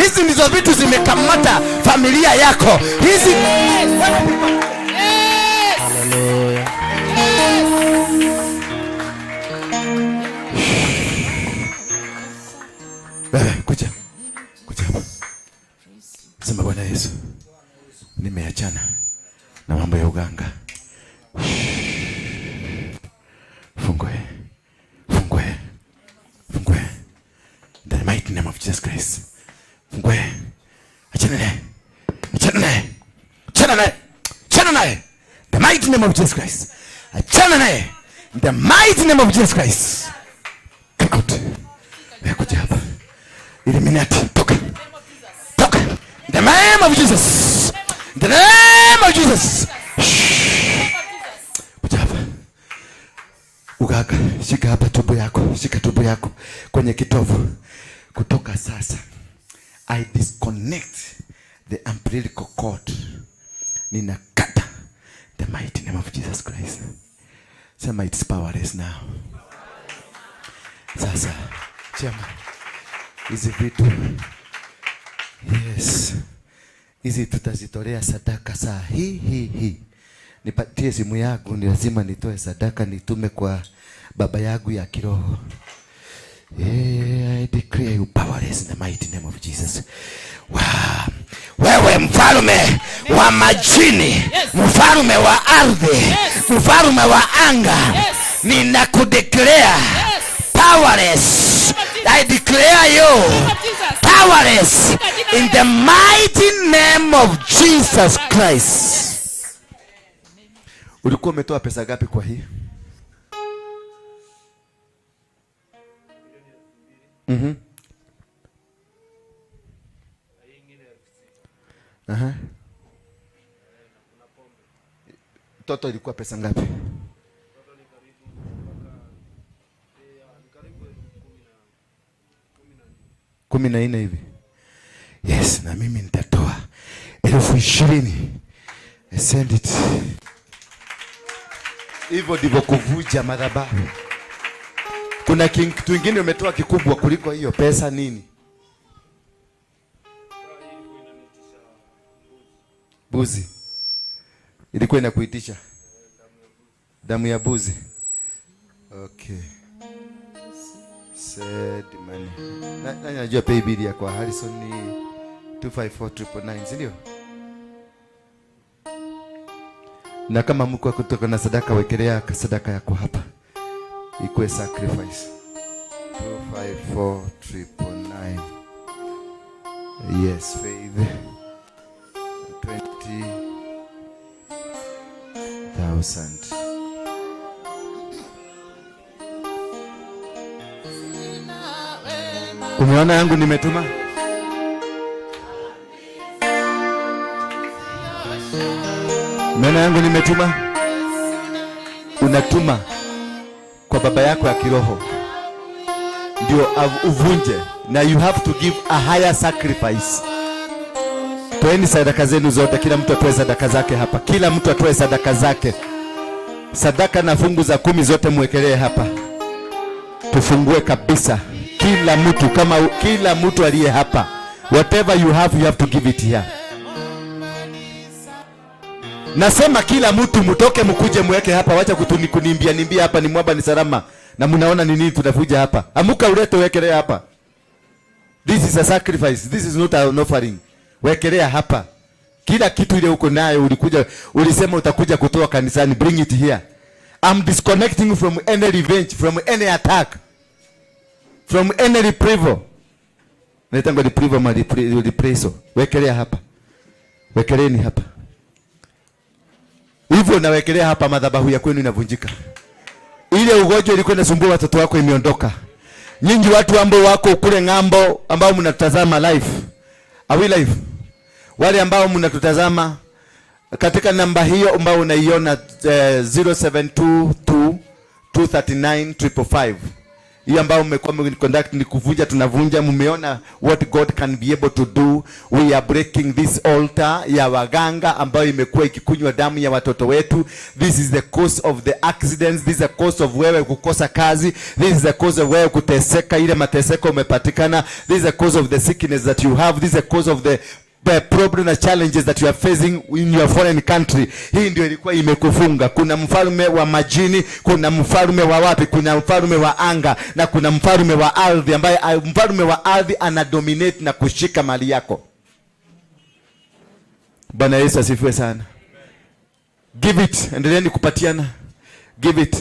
Hizi ndizo vitu zimekamata familia yako. Hizi. Hallelujah. Wewe kuja. Kuja hapa. Sema Bwana Yesu, nimeachana na mambo ya uganga. Fungue. Fungue. Fungue. In the mighty name of Jesus Christ. Fungue. Achana naye. Achana naye. Achana naye. Achana naye. The mighty name of Jesus Christ. Achana naye. In the mighty name of Jesus Christ. Come out. Wewe kuja hapa. Illuminati, toka. Toka. In the name of Jesus. In the name of Jesus. Kuja hapa. Uganga, shika hapa tumbo yako, shika tumbo yako kwenye kitovu. Kutoka sasa, I disconnect the umbilical cord. Ninakata the mighty name of Jesus Christ. Sema it's powerless now. Sasa, chema hizi vitu, yes, hizi tutazitolea sadaka saa hii hii hii. Nipatie simu yangu, ni lazima nitoe sadaka, nitume kwa baba yangu ya kiroho. Yeah, I declare you powerless in the mighty name of Jesus. Wow. Wewe mfalme wa majini, mfalme wa ardhi, mfalme wa anga, ninakudeclare powerless. I declare you powerless in the mighty name of Jesus Christ. Ulikuwa umetoa pesa ngapi kwa hii? Aha. Toto ilikuwa pesa ngapi? 14 hivi. Yes, na mimi nitatoa 20,000. I send it. Hivyo ndivyo kuvuja madhabahu. Kuna kitu kingine umetoa kikubwa kuliko hiyo pesa nini? Buzi. Ilikuwa inakuitisha damu ya buzi. Okay. Said money. Nani anajua pay bill ya kwa Harrison ni 254999, si ndio? Na kama mko kutoka na sadaka, wekelea sadaka yako hapa. Ikuwe sacrifice. 254999. Yes, faith. 20,000. Umeona yangu nimetuma? Umeona yangu nimetuma? Unatuma kwa baba yako ya kiroho ndio uvunje, na you have to give a higher sacrifice. Toeni sadaka zenu zote, kila mtu atoe sadaka zake hapa, kila mtu atoe sadaka zake. Sadaka na fungu za 10 zote mwekelee hapa, tufungue kabisa. Kila mtu, kama kila mtu aliye hapa, whatever you have, you have to give it here. Nasema kila mtu mtoke mkuje mweke hapa, wacha kutuni kunimbia nimbia hapa ni mwamba ni salama. Na mnaona ni nini tunavuja hapa. Amuka ulete wekelea hapa. This is a sacrifice. This is not an offering. Wekelea hapa. Kila kitu ile uko nayo ulikuja, ulisema utakuja kutoa kanisani, bring it here. I'm disconnecting from any revenge, from any attack, from any retrieval. Naitangwa retrieval ma reprisal. Wekelea hapa. Wekeleni hapa. Hivyo nawekelea hapa, madhabahu ya kwenu inavunjika. Ile ugonjwa ilikuwa inasumbua watoto wako imeondoka. Nyinyi watu ambao wako kule ng'ambo, ambao mnatutazama live. Are we live? Wale ambao mnatutazama katika namba hiyo ambao unaiona, 0722 239 555, hiyo ambao mmekuwa mkiconduct, ni kuvunja, tunavunja. Mmeona what God can be able to do. We are breaking this altar ya waganga ambayo imekuwa ikikunywa damu ya watoto wetu. This is the cause of the accidents. This is the cause of wewe kukosa kazi. This is the cause of wewe kuteseka, ile mateseko umepatikana. This is the cause of the sickness that you have. This is the cause of the problem na challenges that you are facing in your foreign country. Hii ndio ilikuwa imekufunga. Kuna mfalme wa majini, kuna mfalme wa wapi, kuna mfalme wa anga na kuna mfalme wa ardhi, ambaye mfalme wa ardhi ana dominate na kushika mali yako. Bwana Yesu asifiwe sana. Give it, endeleeni kupatiana. Give it.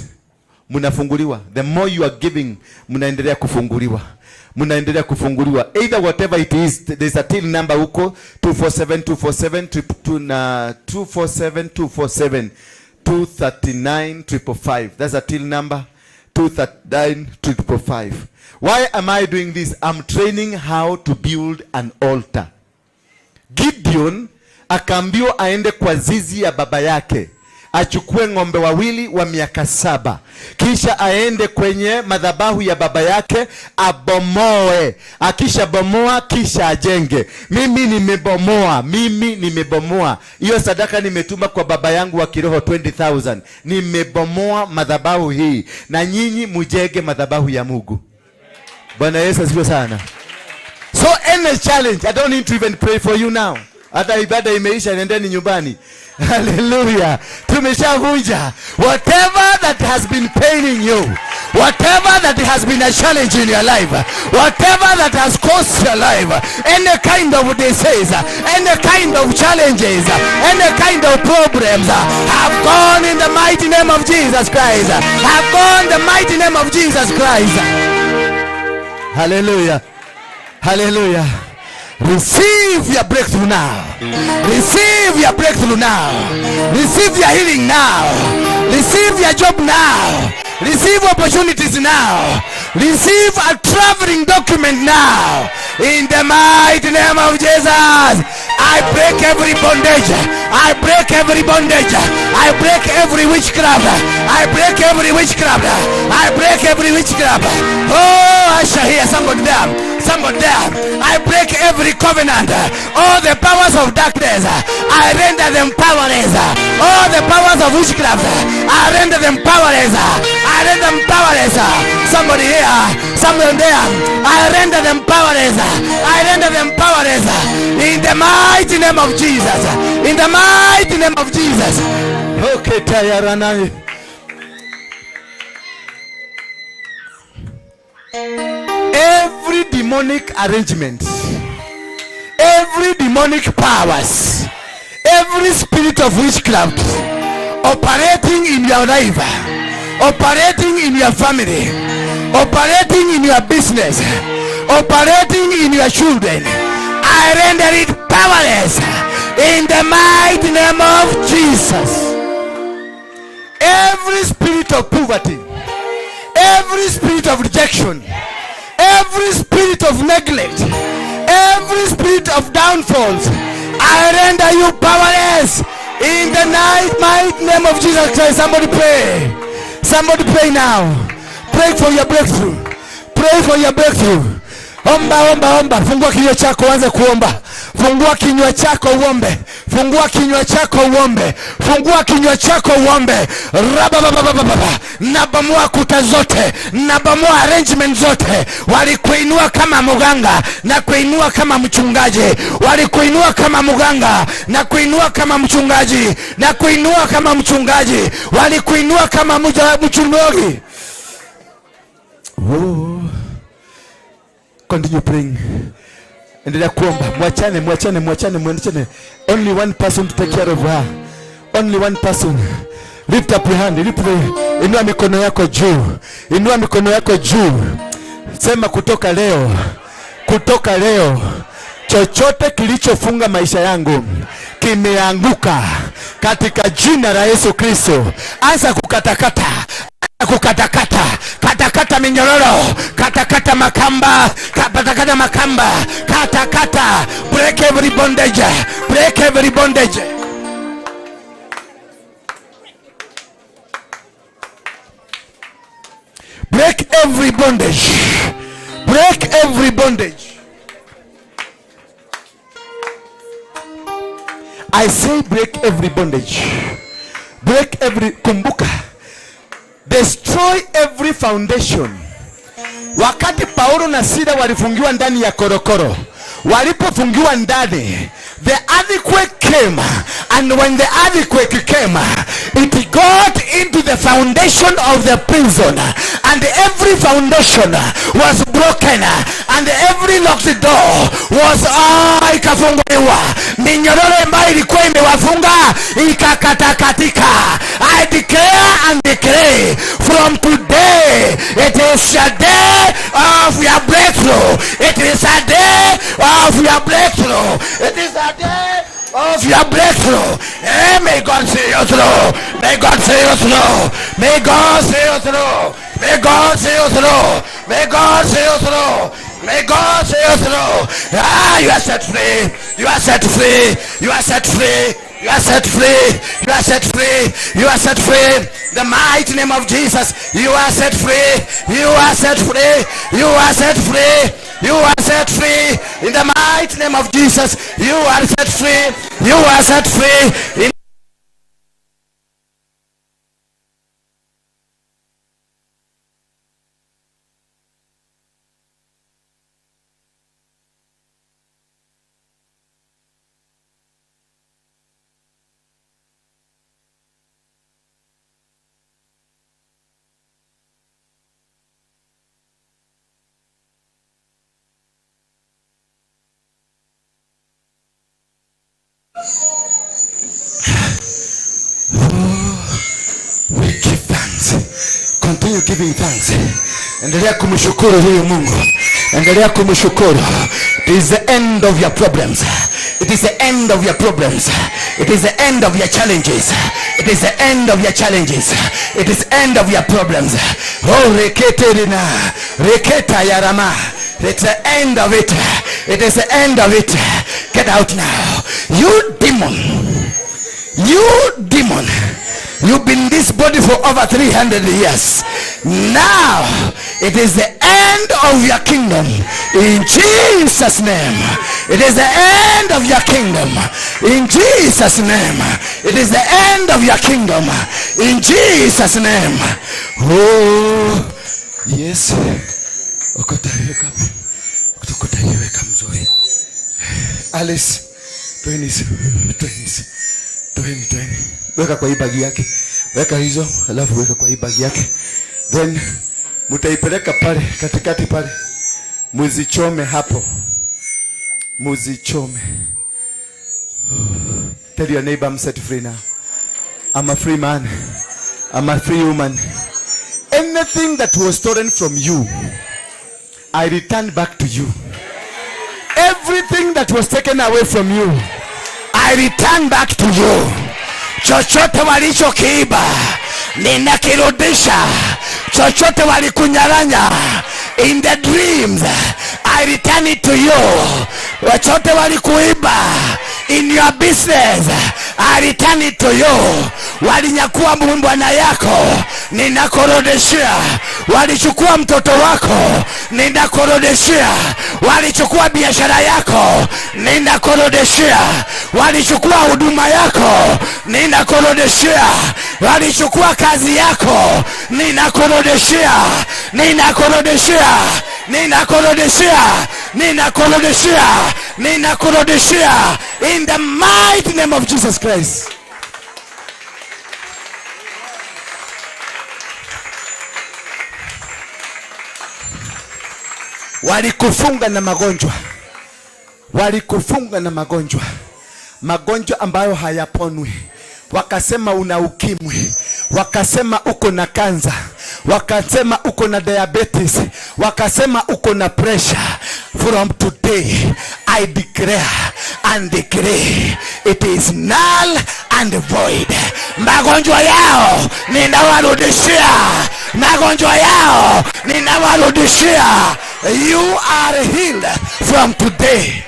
Mnafunguliwa. The more you are giving, mnaendelea kufunguliwa. Mnaendelea kufunguliwa. Either whatever it is, there's a till number huko 247 247 2 na 247 247 239 555. That's a till number, 239 555. Why am I doing this? I'm training how to build an altar. Gideon akaambiwa aende kwa zizi ya baba yake achukue ng'ombe wawili wa miaka 7, kisha aende kwenye madhabahu ya baba yake abomoe. Akishabomoa kisha ajenge. Mimi nimebomoa, mimi nimebomoa hiyo sadaka, nimetuma kwa baba yangu wa kiroho 20,000. Nimebomoa madhabahu hii, na nyinyi mujenge madhabahu ya Mungu. Bwana Yesu asifiwe sana. So any challenge, I don't need to even pray for you now. Hata ibada imeisha, nendeni nyumbani. Hallelujah. Tumeshavunja. Whatever that has been paining you, whatever that has been a challenge in your life, whatever that has caused your life, any kind of disease, any kind of challenges, any kind of problems have gone in the mighty name of Jesus Christ. Have gone in the mighty name of Jesus Christ. Hallelujah. Hallelujah. Receive your breakthrough now. Receive your breakthrough now. Receive your healing now. Receive your job now. Receive opportunities now. Receive a traveling document now. In the mighty name of Jesus. I break every bondage. I break every bondage. I break every witchcraft. I break every witchcraft. I break every witchcraft. Oh, I shall hear somebody there. Somebody there. I break every covenant. All the powers of darkness, I render them powerless. All the powers of witchcraft, I render them powerless. I render them powerless. Somebody here, somebody there. I render them powerless. I render them powerless. In the mighty name of Jesus. In the mighty name of Jesus. Okay, tayarana. Every demonic arrangement, every demonic powers, every spirit of witchcraft operating in your life, operating in your family, operating in your business, operating in your children, I render it powerless in the mighty name of Jesus. Every spirit of poverty, every spirit of rejection, every spirit of neglect, every spirit of downfalls, I render you powerless in the mighty name of Jesus Christ. Somebody pray. Somebody pray now. Pray for your breakthrough. Pray for your breakthrough. Omba, omba, omba. Fungua kinywa chako, anza kuomba. Fungua kinywa chako uombe. Fungua kinywa chako uombe. Fungua kinywa chako uombe. Rabababababa. Nabomoa kuta zote, nabomoa arrangement zote. Walikuinua kama muganga na kuinua kama mchungaji. Walikuinua kama muganga na kuinua kama mchungaji na kuinua kama mchungaji. Walikuinua kama mchungaji. Oh. Continue praying. Endelea kuomba. Mwachane, mwachane, mwachane, mwachane. Only one person to take care of her. Only one person. Lift up your hand. Inua mikono yako juu. Inua mikono yako juu. Sema kutoka leo. Kutoka leo, chochote kilichofunga maisha yangu kimeanguka katika jina la Yesu Kristo. Anza kukatakata, kukatakata, katakata minyororo, katakata makamba, katakata makamba, katakata. Break every bondage, break every bondage. Break every bondage. Break every bondage. I say break every bondage. Break every, kumbuka. Destroy every foundation. Wakati Paulo na Sila walifungiwa ndani ya korokoro, walipofungiwa ndani, the earthquake came, and when the earthquake came, it got into the foundation of the prison, and every foundation was broken, and every locked door was ikafunguliwa. Minyororo ambayo ilikuwa imewafunga ikakatakatika. I declare and declare from today, it is a day of your breakthrough. It is a day of your breakthrough. It is a day of your breakthrough. Hey, may God see you through. May God see you through. May God see you through. May God see you through. May God see you through. May God see you through. Ah, you are set free. You are set free. You are set free. You are set free. You are set free. You are set free. The mighty name of Jesus. You are set free. You are set free. You are set free. You are set free. In the mighty name of Jesus. You are set free. You are set free. In We give thanks. Continue giving thanks. Endelea kumshukuru huyu Mungu. Endelea kumshukuru. It is the end of your problems. It is the end of your problems. It is the end of your challenges. It is the end of your challenges. It is end of your problems. Oh, reketerina. Reketa yarama. It's the end of it. It is the end of it. Get out now. You demon. You demon. You've been in this body for over 300 years. Now, it is the end of your kingdom. In Jesus' name. It is the end of your kingdom. In Jesus' name. It is the end of your kingdom. In Jesus' name. Oh, yes. Okota iweka. Okota iweka mzuri. Alice, toeni, toeni, toeni, toeni. Weka kwa hii bagi yake. Weka hizo, alafu weka kwa hii bagi yake. Then mtaipeleka pale katikati pale. Muzichome hapo. Muzichome. Tell your neighbor, I'm set free now. I'm a free man. I'm a free woman. Anything that was stolen from you, I return back to you. Everything that was taken away from you, I return back to you. Chochote walichokiiba ninakirudisha. Chochote walikunyang'anya in the dreams, I return it to you. Chochote walikuiba In your business, I return it to you. Walinyakua bwana yako, ninakurudishia. Walichukua mtoto wako, ninakurudishia. Walichukua biashara yako, ninakurudishia. Walichukua huduma yako, ninakurudishia. Walichukua kazi yako, ninakurudishia. Ninakurudishia. Ninakurudishia. Ninakurudishia. Ninakurudishia. In the mighty name of Jesus Christ. Walikufunga na magonjwa. Walikufunga na magonjwa. Magonjwa ambayo hayaponwi. Wakasema una ukimwi. Wakasema uko na kansa. Wakasema uko na diabetes. Wakasema uko na pressure. From today, I declare and decree it is null and void. Magonjwa yao ninawarudishia. Magonjwa yao ninawarudishia. You are healed from today.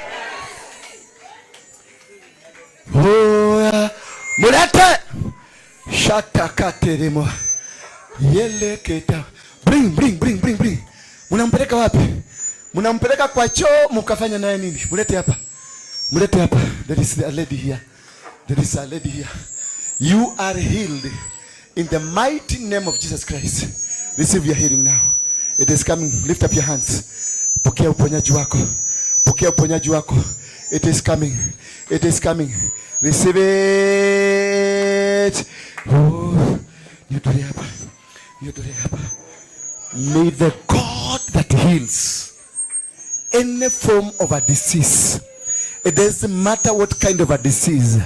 Oh, mulete shatakateremo yeleketa. Bring, bring, bring, bring, bring. Munampeleka wapi? Munampeleka kwa choo mukafanya naye nini? Mulete hapa. Mulete hapa. There is a lady here. There is a lady here. You are healed in the mighty name of Jesus Christ. Receive your healing now. It is coming. Lift up your hands. Pokea uponyaji wako. Pokea uponyaji wako. It is coming. It is coming. Receive it. Oh, nihudhurie hapa. Nihudhurie hapa. May the God that heals any form of a disease, it doesn't matter what kind of a disease,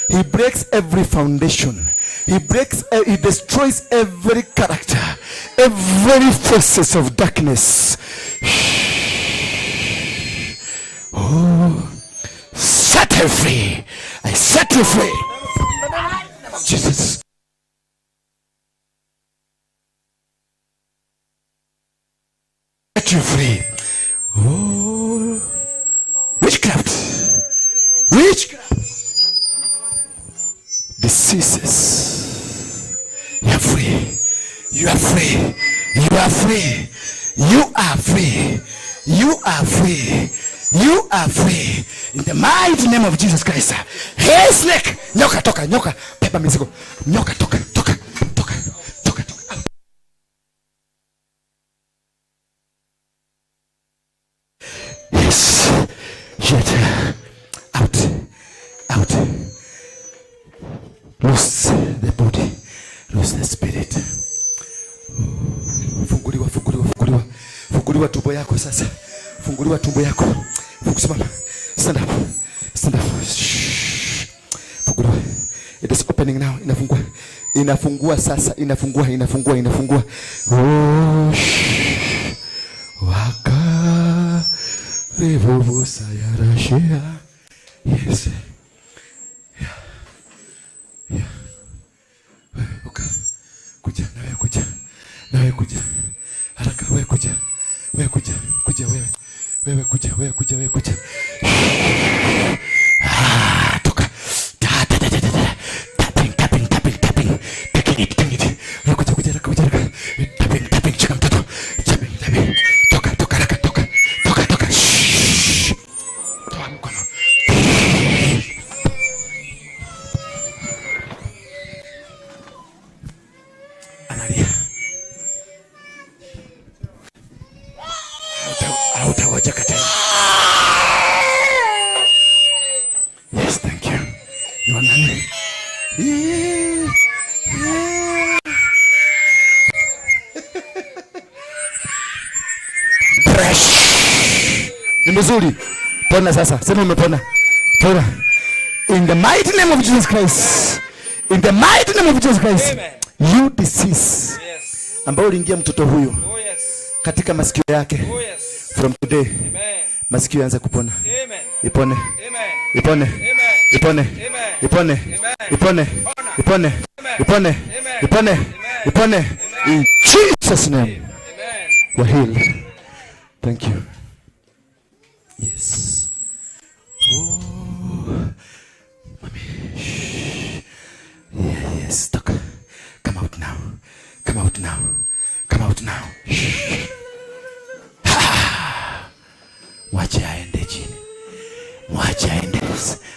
he breaks every foundation. He breaks, he destroys every character, every forces of darkness. Oh, set her free. I set you free. Jesus. Set you free. Oh, witchcraft. Witchcraft. Diseases. You are free. You are free. You are free. You are free. You are free. You are free. In the mighty name of Jesus Christ. Hey snake. Nyoka toka, nyoka. Beba mizigo. Nyoka toka, toka, toka, toka, toka. Out. Yes. Yet. Out. Out. Loose the body. Loose the spirit. Funguliwa, funguliwa, funguliwa. Funguliwa tumbo yako sasa. Funguliwa tumbo yako. Simama. Stand up. Stand up. Shh. Funguliwa. It is opening now. Inafungua. Inafungua sasa. Inafungua, inafungua, inafungua. Oh, shh. Waka revuvu sayarashia. Yes. Yeah. Yeah. Okay. Kuja, nawe kuja. Nawe kuja. Haraka wewe kuja. Wewe kuja. Kuja wewe. Wewe kuja, wewe kuja, wewe kuja. Ah, toka. Ta ta ta ta ta. Tapping, tapping, tapping, tapping. Taking it, taking it. Wewe kuja, kuja, haraka, kuja, haraka. Tapping, tapping, shika mtoto. Tapping, tapping. Toka, toka, haraka, toka. Toka, toka. Shh. Toa mkono. Analia. Hautawajaka tena. Yes, thank you. Ni wa nani? Yeah. Yeah. Fresh. Ni mzuri. Pona sasa. Sema umepona. Pona. In the mighty name of Jesus Christ. In the mighty name of Jesus Christ. Amen. You disease. Yes. Ambao uliingia mtoto huyu. Oh, yes. Katika masikio yake. Oh, yes. From today. Amen. Masikio yaanze kupona. Amen. Ipone. Amen. Ipone. Amen. Ipone. Amen. Ipone. Amen. Ipone. Pona. Ipone. Amen. Ipone. Amen. Ipone. Amen. Ipone. Amen. In Jesus name. Amen. You are healed. Thank you. Yes. Oh. Come out now. Come out now. Shh. Ha! Mwache aende chini. Mwache aende.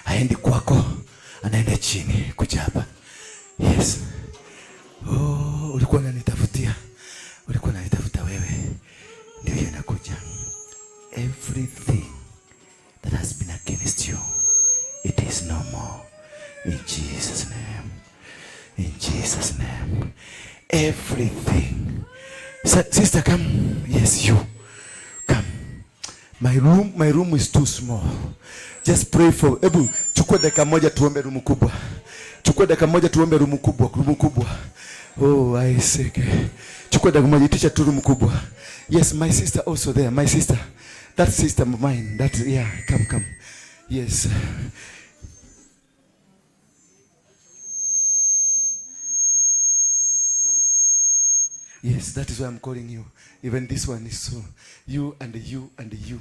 Aende kwako. Anaenda chini kuja hapa. Yes. Oh, ulikuwa unanitafutia. Ulikuwa unanitafuta wewe. Ndio hiyo inakuja. Everything that has been against you, it is no more. In Jesus' name. In Jesus' name. Everything. Sister, come. Yes, you. Come. My room is too small. Just pray for. Ebu, chukua dakika moja tuombe room kubwa. Chukua dakika moja tuombe room kubwa, room kubwa. Oh, I say. Chukua dakika moja itisha tu room kubwa. Yes, my sister also there. My sister. That sister of mine. That, yeah, come, come. Yes. Yes, that is why I'm calling you. Even this one is so. You and you and you,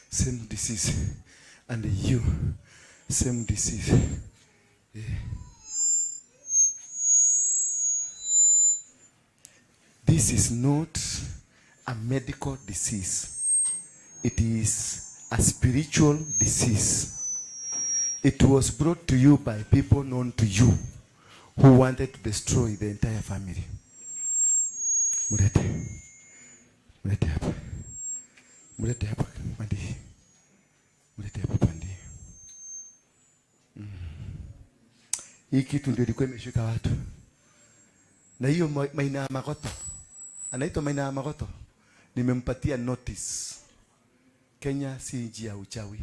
same disease. And you, same disease. Yeah. This is not a medical disease. It is a spiritual disease. It was brought to you by people known to you who wanted to destroy the entire family. Mulete. Mulete hapa. Mulete hapa pandi. Mulete hapa pandi. Hii kitu ndio ilikuwa imeshika watu. Na hiyo Maina ya Magoto. Anaitwa Maina ya Magoto. Nimempatia notice. Kenya si nchi ya uchawi.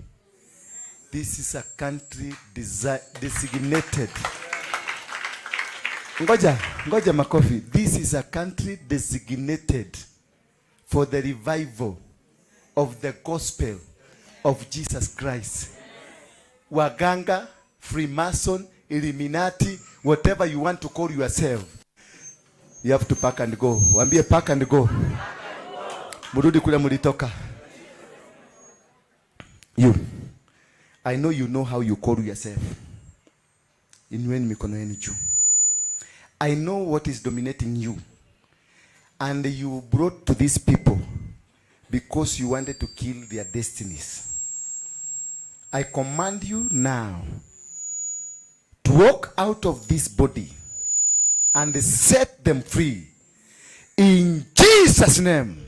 This is a country designated. Ngoja, ngoja makofi. This is a country designated for the revival of the gospel of Jesus Christ. Waganga, Freemason, Illuminati, whatever you want to call yourself, you have to pack and go. Waambie pack and go. Murudi kule mulitoka. You. I know you know how you call yourself. Inueni mikono yenu juu. I know what is dominating you. And you brought to these people because you wanted to kill their destinies. I command you now to walk out of this body and set them free. In Jesus' name.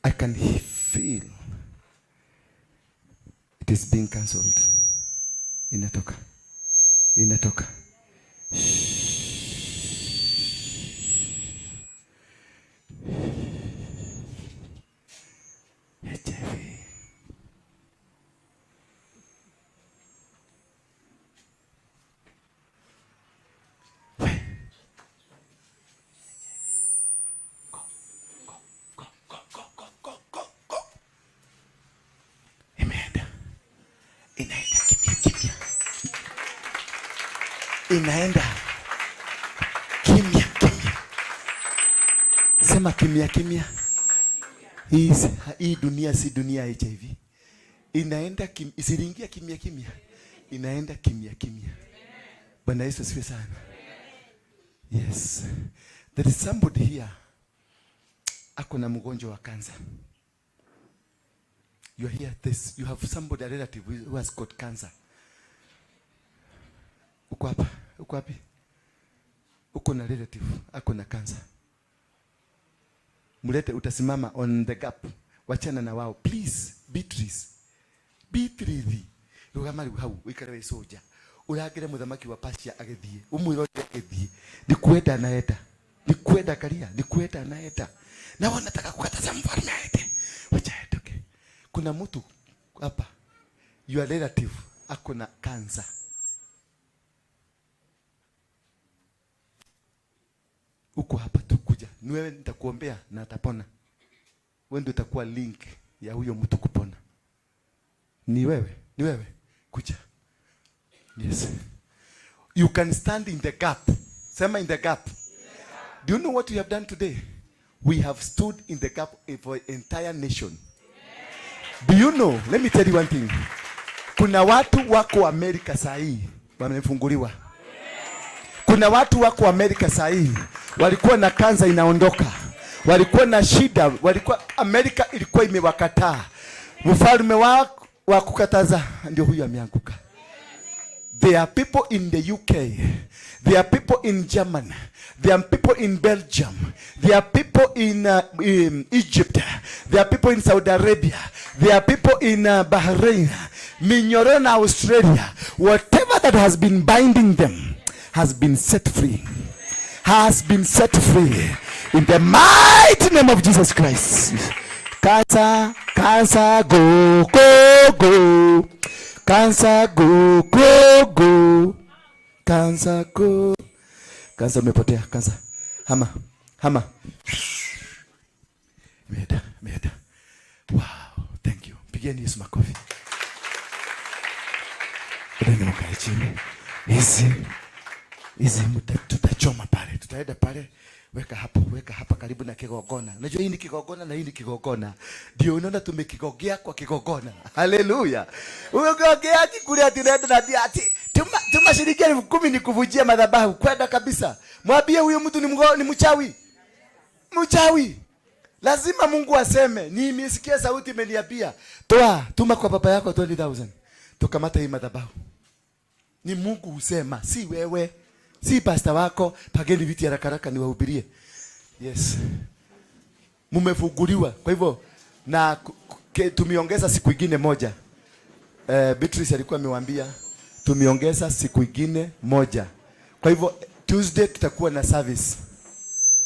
I can feel it is being cancelled. Inatoka. Inatoka. Shh. HIV. We. Go, go, go, go, go, go, go, go, go. Imeenda. Inaenda kimya kimya. Inaenda kimya kimya. Sema kimya kimya. Hii dunia si dunia ya HIV. Inaenda isiingia kimya kimya. Inaenda kimya kimya. Bwana Yesu asifiwe sana. Yes. There is somebody here ako na mgonjwa wa cancer. You are here, this, you have somebody, a relative who has got cancer. Uko hapa, uko wapi? Uko na relative ako na cancer. Mlete, utasimama on the gap. Wachana na wao. Please, Beatrice. Beatrice. Rugama riu hau, uikare wi soja. Urangire muthamaki wa Persia agithie. Umwire agithie. Ndikwenda naenda. Ndikwenda karia, ndikwenda naenda. Na wewe unataka kukataza mfalme aende. Wacha aende. Kuna mtu hapa, your relative ako na cancer. Uko hapa tu kuja. Ni wewe nitakuombea na atapona. Wewe ndio utakuwa link ya huyo mtu kupona. Ni wewe, ni wewe. Kuja. Yes. You can stand in the gap. Sema in the gap. Do you know what we have done today? We have stood in the gap for entire nation. Do you know? Let me tell you one thing. Kuna watu wako Amerika saa hii wamefunguliwa. Kuna Kuna watu wako Amerika saa hii walikuwa na kansa inaondoka, walikuwa na shida, walikuwa Amerika ilikuwa imewakataa. Mfalme wa kukataza ndio huyu ameanguka. There are people in the UK. There are people in Germany. There are people in Belgium. There are people in Egypt. There are people in Saudi Arabia. There are people in Bahrain, Minyororo na Australia. Whatever that has been binding them has been set free. Has been set free. In the mighty name of Jesus Christ. Cancer, cancer, go, go, go. Cancer, go, go, go. Cancer, go. Cancer umepotea, cancer. Hama, hama. Imeenda, imeenda. Wow, thank you. Pigeni Yesu makofi. Endeni mkae chini. Hizi tutachoma pale. Tutaenda pale. Weka hapo, weka hapa karibu na kigongona. Unajua hii ni kigongona na hii ni kigongona. Ndio unaona tumekigongea kwa kigongona. Haleluya. Umegongea kule ati unaenda na ati tuma shilingi 10,000 nikuvunjia madhabahu. Kwenda kabisa. Mwambie huyo mtu ni mchawi. Mchawi. Lazima Mungu aseme, nimesikia sauti imeniambia, toa, tuma kwa baba yako 20,000. Tukamata hii madhabahu. Ni Mungu husema, si wewe. Si pastor wako. Pageni viti haraka haraka niwahubirie. Yes. Mumefunguliwa. Kwa hivyo na tumeongeza siku ingine moja. Beatrice alikuwa amewaambia tumeongeza siku ingine moja. Kwa hivyo Tuesday tutakuwa na service.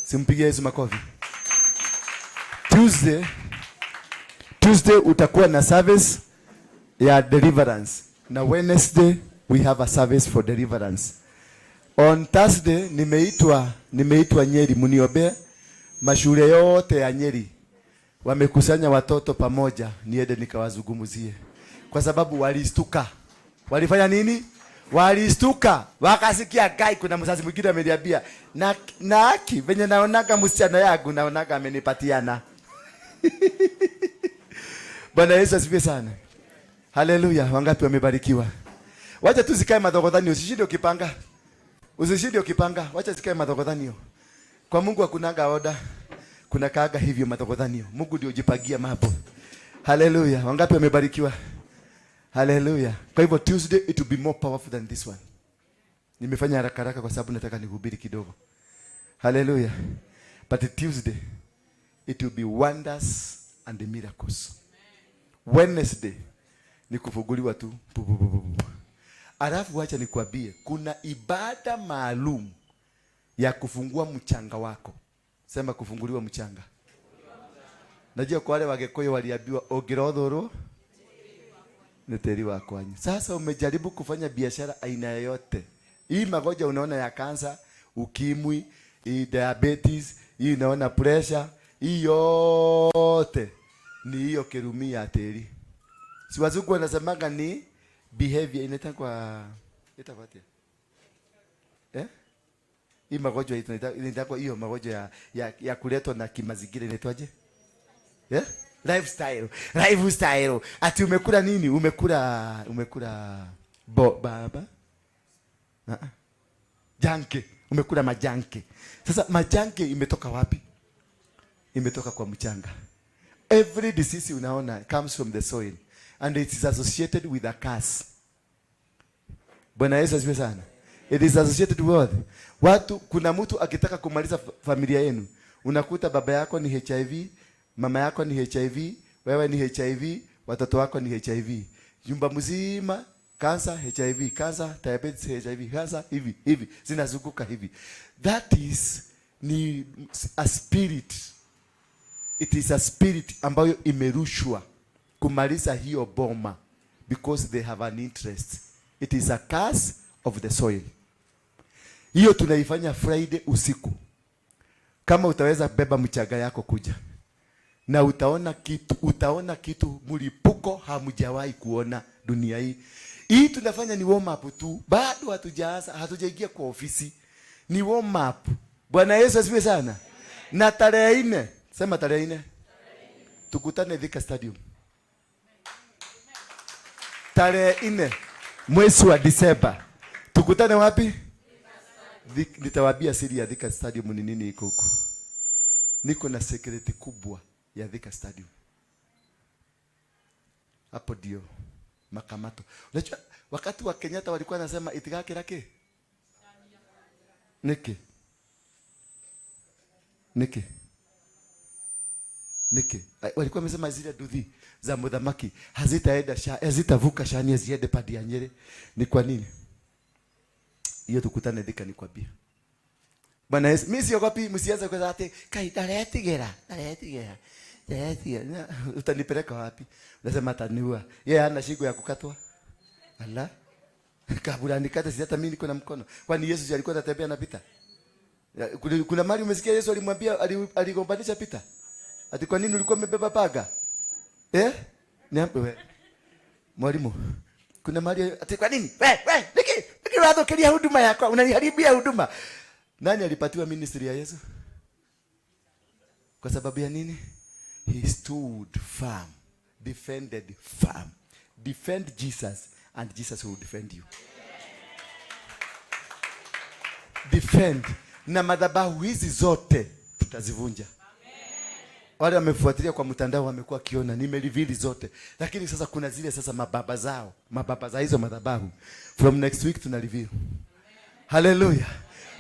Simpigie Yesu makofi. Tuesday utakuwa na service ya deliverance. Na Wednesday we have a service for deliverance. On Thursday nimeitwa Nyeri, mniombe. Mashule yote ya Nyeri wamekusanya watoto pamoja, niende nikawazungumzie, kwa sababu walistuka. Walifanya nini? Walistuka wakasikia gai. Kuna mzazi mwingine ameniambia na haki venye naonaga msichana yangu naonaga amenipatiana. Bwana Yesu asifiwe sana. Haleluya. Wangapi wamebarikiwa? Wacha tu zikae madhogodhanio, usishinde ukipanga. Usishinde ukipanga, wacha zikae madhogodhanio. Kwa Mungu hakunanga oda. Kuna kaaga hivyo madhogodhanio. Mungu ndio hujipangia mambo. Haleluya. Wangapi wamebarikiwa? Haleluya. Kwa hivyo Tuesday it will be more powerful than this one. Nimefanya haraka haraka kwa sababu nataka nihubiri kidogo. Haleluya. But Tuesday it will be wonders and miracles. Wednesday ni kufunguliwa tu. Pu, pu, pu, pu, pu. Alafu wacha nikwambie kuna ibada maalum ya kufungua mchanga wako. Sema kufunguliwa mchanga. Najua kwa wale Wagikuyu waliambiwa ũngĩrothũrwo nĩ tĩri wa kwanyu. Sasa umejaribu kufanya biashara aina yoyote. Hii magonjwa unaona ya kansa, ukimwi, hii diabetes, hii unaona pressure, hii yote ni hiyo kirumi ya tĩri. Si wazungu wanasemaga ni behavior inaitwa inaitwa atia? Eh? Hii magonjwa inaitwa hiyo magonjwa ya kuletwa na kimazingira inaitwaje? Eh? Lifestyle. Lifestyle. Ati umekula nini? Umekula bo baba? Ah. Junk. Umekula majunk. Sasa majunk imetoka wapi? Imetoka kwa mchanga. Every disease unaona comes from the soil and it is associated with a curse. Bwana Yesu asifiwe sana. It is associated with watu. Kuna mtu akitaka kumaliza familia yenu, unakuta baba yako ni HIV, mama yako ni HIV, wewe ni HIV, watoto wako ni HIV, nyumba mzima cancer, HIV, cancer, diabetes, HIV, cancer, hivi hivi zinazunguka hivi. That is ni a spirit. It is a spirit ambayo imerushwa kumaliza hiyo boma because they have an interest. It is a curse of the soil. Hiyo tunaifanya Friday usiku. Kama utaweza beba mchanga yako kuja. Na utaona kitu mlipuko hamjawahi kuona dunia hii. Hii tunafanya ni warm up tu. Bado hatujaanza, hatujaingia kwa ofisi. Ni warm up. Bwana Yesu asifiwe sana. Na tarehe 4, sema tarehe 4. Tukutane Thika Stadium. Tarehe 4 mwezi wa Disemba. Tukutane wapi? Nitawaambia siri ya Thika Stadium ni nini iko huko. Niko na secret kubwa ya Thika Stadium. Hapo ndio makamato. Unajua wakati wa Kenyatta walikuwa nasema itigakira ki? Niki. Niki. Niki. Walikuwa wamesema zile duthi za muthamaki hazitaenda hazitavuka shani ziende padi ya Nyeri. Ni kwa nini? Hiyo tukutane Thika nikwambie. Bwana Yesu, mimi siogopi, msianze kwa ati kai ndaretigera, ndaretigera. Ndaretigera. Utanipeleka wapi? Unasema ataniua. Yeye hana shingo ya kukatwa. Ala. Kabla nikate si hata mimi niko na mkono. Kwani Yesu si alikuwa anatembea na Peter? Kuna mahali umesikia Yesu alimwambia, aligombanisha Peter? Ati kwa nini ulikuwa umebeba paga? Eh? Niambe wewe. Mwalimu, kuna mahali ati kwa nini? We, we, niki unathokeria huduma yako, unaniharibia huduma. Nani alipatiwa ministry ya Yesu? Kwa sababu ya nini? He stood firm, defended firm. Defend Jesus and Jesus will defend you. Defend. Na madhabahu hizi zote tutazivunja. Wale wamefuatilia kwa mtandao wamekuwa kiona nimerivili zote. Lakini sasa kuna zile sasa mababa zao, mababa za hizo madhabahu. From next week tuna reveal. Hallelujah.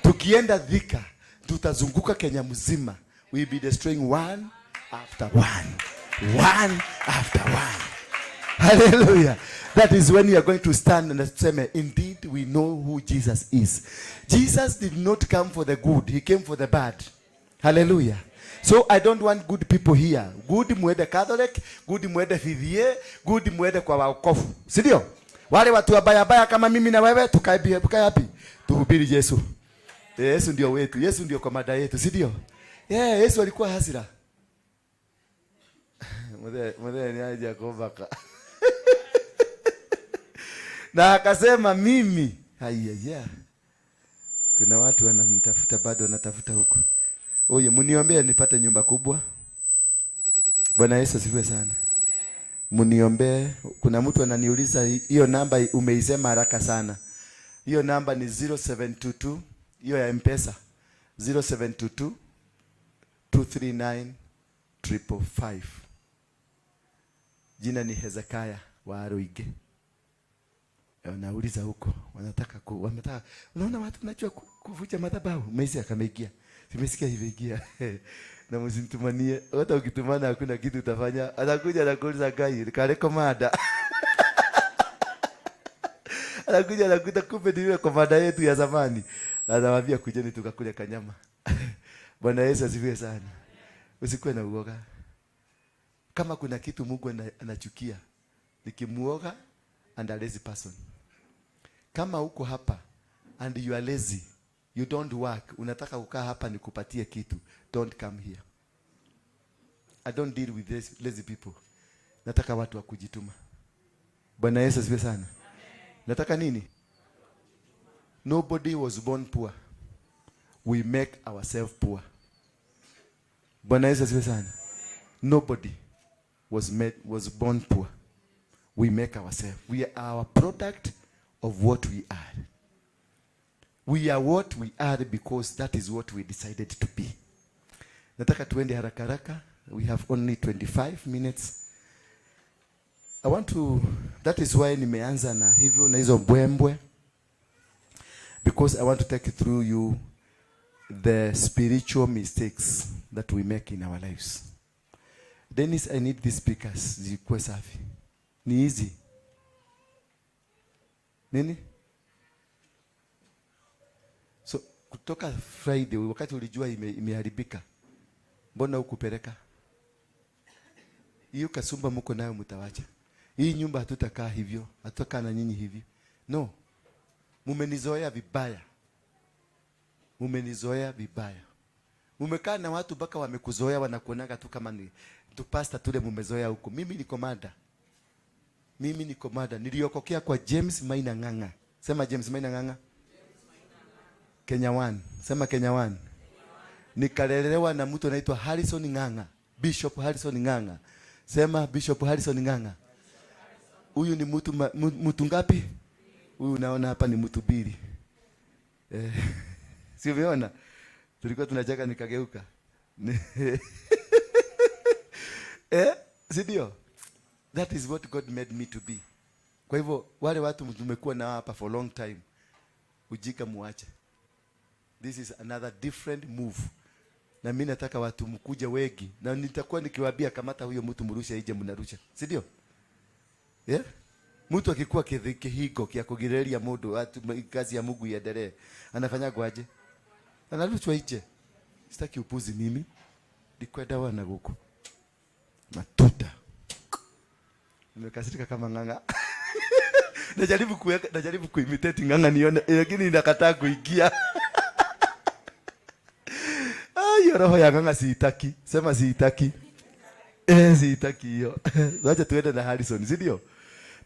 Tukienda Thika tutazunguka Kenya mzima. We will be destroying one after one. One after one. Hallelujah. That is when you are going to stand and say, indeed we know who Jesus is. Jesus did not come for the good, he came for the bad. Hallelujah. So I don't want good people here. Good mwende Catholic, good mwende PDA, good mwende kwa waokofu. Si ndio? Wale watu wabaya baya kama mimi na wewe tukae tukae wapi? Tuhubiri Yesu. Yesu ndio wetu. Yesu ndio komanda yetu, si ndio? Yeah, Yesu alikuwa hasira. Mzee ni aje akobaka. Na akasema mimi, haya ya. Kuna watu wananitafuta bado wanatafuta huko. Oye, mniombee nipate nyumba kubwa. Bwana Yesu asifiwe sana. Mniombee. Kuna mtu ananiuliza hiyo namba umeisema haraka sana. Hiyo namba ni 0722, hiyo ya M-Pesa. 0722 239 555. Jina ni Hezekiah wa Aruige. Wanauliza huko, wanataka ku, wanataka, unaona watu wanajua kuvunja madhabahu. Messi akameingia. Simesikia hivi ingia. Na msinitumanie. Hata ukitumana hakuna kitu utafanya. Atakuja na kuuliza gai, kale komanda. Anakuja anakuta kumbe ni yule komanda yetu ya zamani. Anawaambia kujeni tukakule kanyama. Bwana Yesu asifiwe sana. Usikuwe na uoga. Kama kuna kitu Mungu anachukia, nikimuoga and a lazy person. Kama uko hapa and you are lazy, you don't work, unataka kukaa hapa nikupatie kitu, don't come here. I don't deal with lazy people. Nataka watu wa kujituma. Bwana Yesu asifiwe sana. Nataka nini? Nobody was born poor. We make ourselves poor. Bwana Yesu asifiwe sana. Nobody was born poor. We make ourselves. We are our product of what we are. We are what we are because that is what we decided to be. Nataka tuende haraka haraka. We have only 25 minutes. That is why nimeanza na hivyo na hizo mbwembwe. Because I want to take through you the spiritual mistakes that we make in our lives. Dennis, I need these speakers zikuwe safi. Ni easy. Nini? So kutoka Friday wakati ulijua imeharibika, mbona hukupeleka? Hiyo kasumba mko nayo mtawacha. Hii nyumba hatutakaa hivyo, hatutakaa na nyinyi hivi. No. Mumenizoea vibaya. Mumenizoea vibaya. Mumekaa na watu mpaka wamekuzoea, wanakuonaga tu kama ni tu pastor tule mumezoea huko. Mimi ni komanda. Mimi ni komanda. Niliokokea kwa James Maina Ng'ang'a. Sema James Maina Ng'ang'a. Kenya One. Sema Kenya One. Nikalelewa na mtu anaitwa Harrison Ng'ang'a. Bishop Harrison Ng'ang'a. Sema Bishop Harrison Ng'ang'a. Huyu ni mtu ngapi? Huyu unaona hapa ni mtu mbili. Si umeona? Tulikuwa tunacheka nikageuka. Eh? Si ndio? That is what God made me to be. Kwa hivyo wale watu tumekuwa nao hapa for long time, ujika muache. This is another different move. Na mimi nataka watu mkuje wengi, na nitakuwa nikiwaambia kamata huyo mtu mrushe nje, mnarusha. Si ndio? Yeah? Mtu akikuwa kihigo kia kugireria mundu atu kazi ya Mungu iendelee, anafanya kwaje? Anarushwa nje. Sitaki upuzi mimi. Ndikwenda wana guku. Matuta. Nimekasirika kama Ng'ang'a. Najaribu kuimitate Ng'ang'a nione, lakini inakataa kuingia. Hiyo roho ya Ng'ang'a siitaki. Sema siitaki. Eh, siitaki hiyo. Wacha tuende na Harrison, si ndio?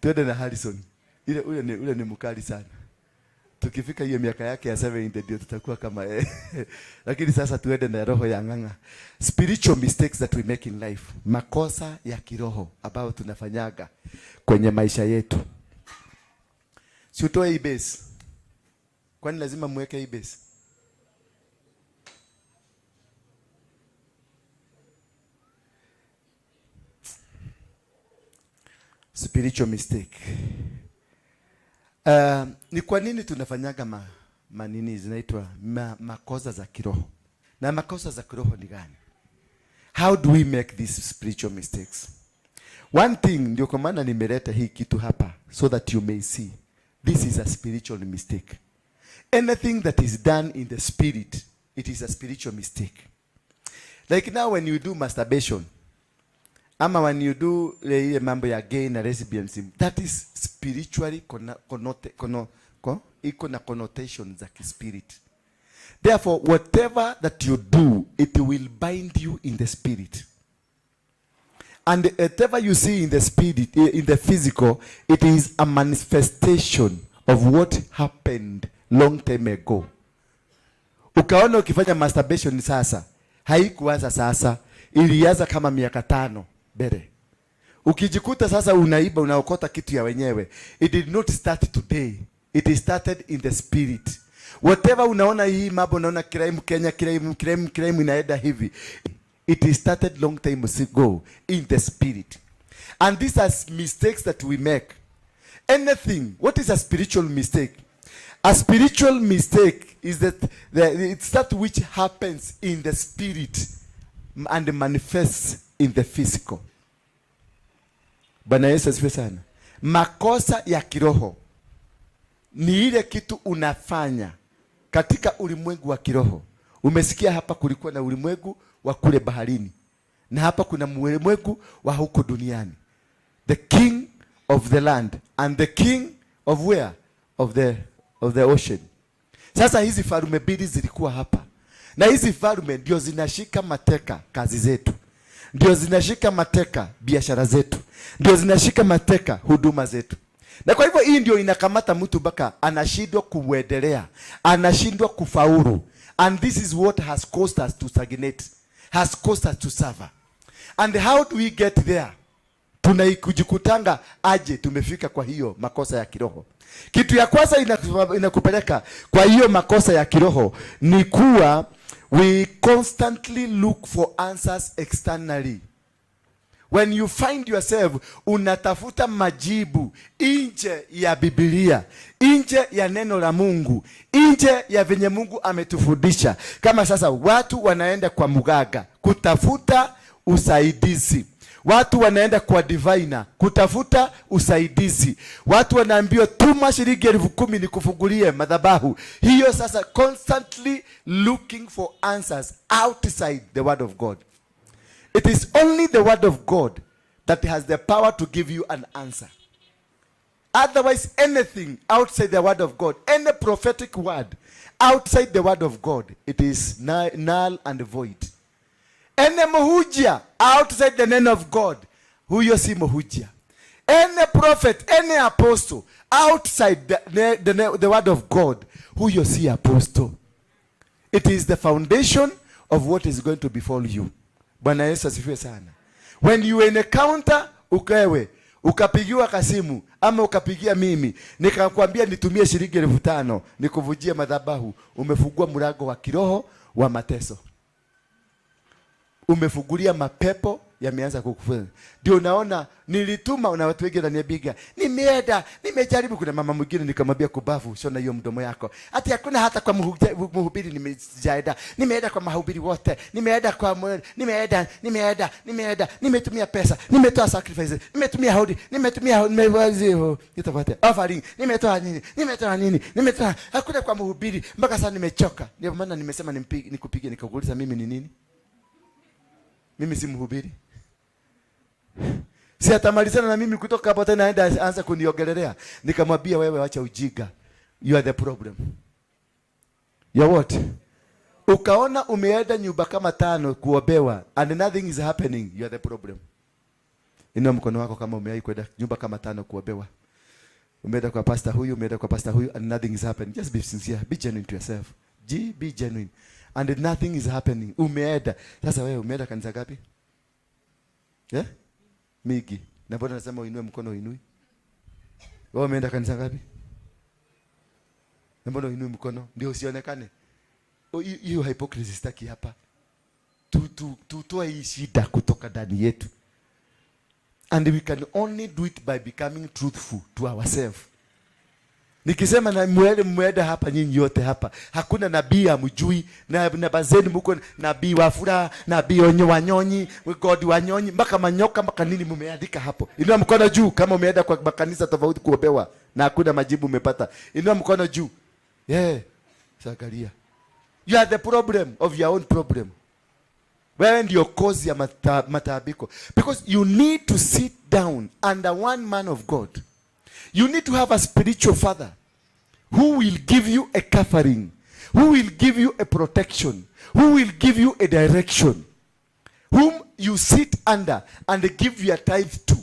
Tuende na Harrison. Ile ule ni mkali sana. Tukifika hiyo miaka yake ya 70 ndio tutakuwa kama yeye. Lakini sasa tuende na roho ya Ng'ang'a. Spiritual mistakes that we make in life. Makosa ya kiroho ambayo tunafanyaga kwenye maisha yetu. Si utoe hii base. Kwani lazima muweke hii base? Spiritual mistake. Ni kwa nini tunafanyaga manini zinaitwa makosa za kiroho? Na makosa za kiroho ni gani? How do we make these spiritual mistakes? One thing, ndio kwa maana nimeleta hii kitu hapa so that you may see this is a spiritual mistake. Anything that is done in the spirit, it is a spiritual mistake. Like now when you do masturbation, ama when you do ile mambo ya gay na lesbianism, that is spiritually iko na connotations za spirit. Therefore, whatever that you do, it will bind you in the spirit. And whatever you see in the spirit, in the physical, it is a manifestation of what happened long time ago. Ukaona ukifanya masturbation sasa, haikuanza sasa, ilianza kama miaka 5 mbele. Ukijikuta sasa unaiba, unaokota kitu ya wenyewe, it did not start today. It started in the spirit. Whatever unaona hii mambo, unaona crime Kenya, crime, crime, crime inaenda hivi, it started long time ago in the spirit. And these are mistakes that we make. Anything, what is a spiritual mistake? A spiritual mistake is that it's that which happens in the spirit and manifests in the physical. Bwana Yesu asifiwe sana. Makosa ya kiroho ni ile kitu unafanya katika ulimwengu wa kiroho. Umesikia hapa kulikuwa na ulimwengu wa kule baharini, na hapa kuna ulimwengu wa huko duniani. The king of the land and the king of where? Of the ocean. Sasa hizi farume mbili zilikuwa hapa. Na hizi farume ndio zinashika mateka kazi zetu. Ndio zinashika mateka biashara zetu. Ndio zinashika mateka huduma zetu. Na kwa hivyo hii ndio inakamata mtu mpaka anashindwa kuendelea, anashindwa kufaulu. And this is what has caused us to stagnate, has caused us to suffer. And how do we get there? Tunaikujikutanga aje tumefika kwa hiyo makosa ya kiroho? Kitu ya kwanza inakupeleka kwa hiyo makosa ya kiroho ni kuwa we constantly look for answers externally. When you find yourself unatafuta majibu nje ya Biblia, nje ya neno la Mungu, nje ya venye Mungu ametufundisha. Kama sasa watu wanaenda kwa muganga kutafuta usaidizi. Watu wanaenda kwa diviner kutafuta usaidizi. Watu wanaambiwa tuma shilingi 10,000 nikufungulie madhabahu. Hiyo sasa constantly looking for answers outside the word of God. It is only the word of God that has the power to give you an answer. Otherwise, anything outside the word of God, any prophetic word outside the word of God, it is null and void. Any muhujia outside the name of God, huyo si muhujia. Any prophet, any apostle outside the word of God, huyo si apostle. It is the foundation of what is going to befall you. Bwana Yesu asifiwe sana. When you encounter ukewe, Ukapigiwa kasimu ama ukapigia mimi nikakwambia nitumie shilingi 5,000 nikuvujie madhabahu, umefungua mlango wa kiroho wa mateso. Umefungulia mapepo yameanza kukufuata. Ndio unaona nilituma na watu wengi wananiambia nimeenda, nimejaribu. Kuna mama mwingine nikamwambia kubavu, shona hiyo mdomo yako. Ati hakuna hata kwa mhubiri nimejaenda. Nimeenda kwa mahubiri wote. Nimeenda kwa nimeenda, nimeenda, nimeenda, nimetumia pesa, nimetoa sacrifices, nimetumia hodi, nimetumia nitapata offering, nimetoa nini, nimetoa nini, nimetoa. Hakuna kwa mhubiri mpaka sasa nimechoka. Ndio maana nimesema nikupige nikakuuliza mimi ni nini? Mimi si mhubiri. Si atamalizana na mimi kutoka hapo tena aenda aanze kuniongelelea. Nikamwambia wewe acha ujinga. You are the problem. You are what? Ukaona umeenda nyumba kama 5 kuombewa and nothing is happening, you are the problem. Inua mkono wako kama umewahi kwenda nyumba kama 5 kuombewa. Umeenda kwa pastor huyu, umeenda kwa pastor huyu and nothing is happening. Just be sincere, be genuine to yourself. Be genuine. And nothing is happening. Umeenda. Sasa wewe umeenda kanisa gapi? Yeah? Migi. Na mbona nasema uinue mkono uinui? Wewe umeenda kanisa ngapi? Na mbona uinue mkono? Ndio usionekane. Hiyo hypocrisy sitaki hapa. Tutoe hii shida kutoka ndani yetu. And we can only do it by becoming truthful to ourselves. Nikisema na mwende hapa nyinyi yote hapa. Hakuna nabii amjui na bazeni mko nabii wa furaha, nabii onyo wanyonyi, God wanyonyi, mpaka manyoka mpaka nini mmeandika hapo. Inua mkono juu kama umeenda kwa makanisa tofauti kuombewa na hakuna majibu umepata. Inua mkono juu. Yeah. Sakaria. You are the problem of your own problem. Wewe ndio cause ya mataabiko. Because you need to sit down under one man of God. You need to have a spiritual father who will give you a covering, who will give you a protection, who will give you a direction, whom you sit under and give your tithe to,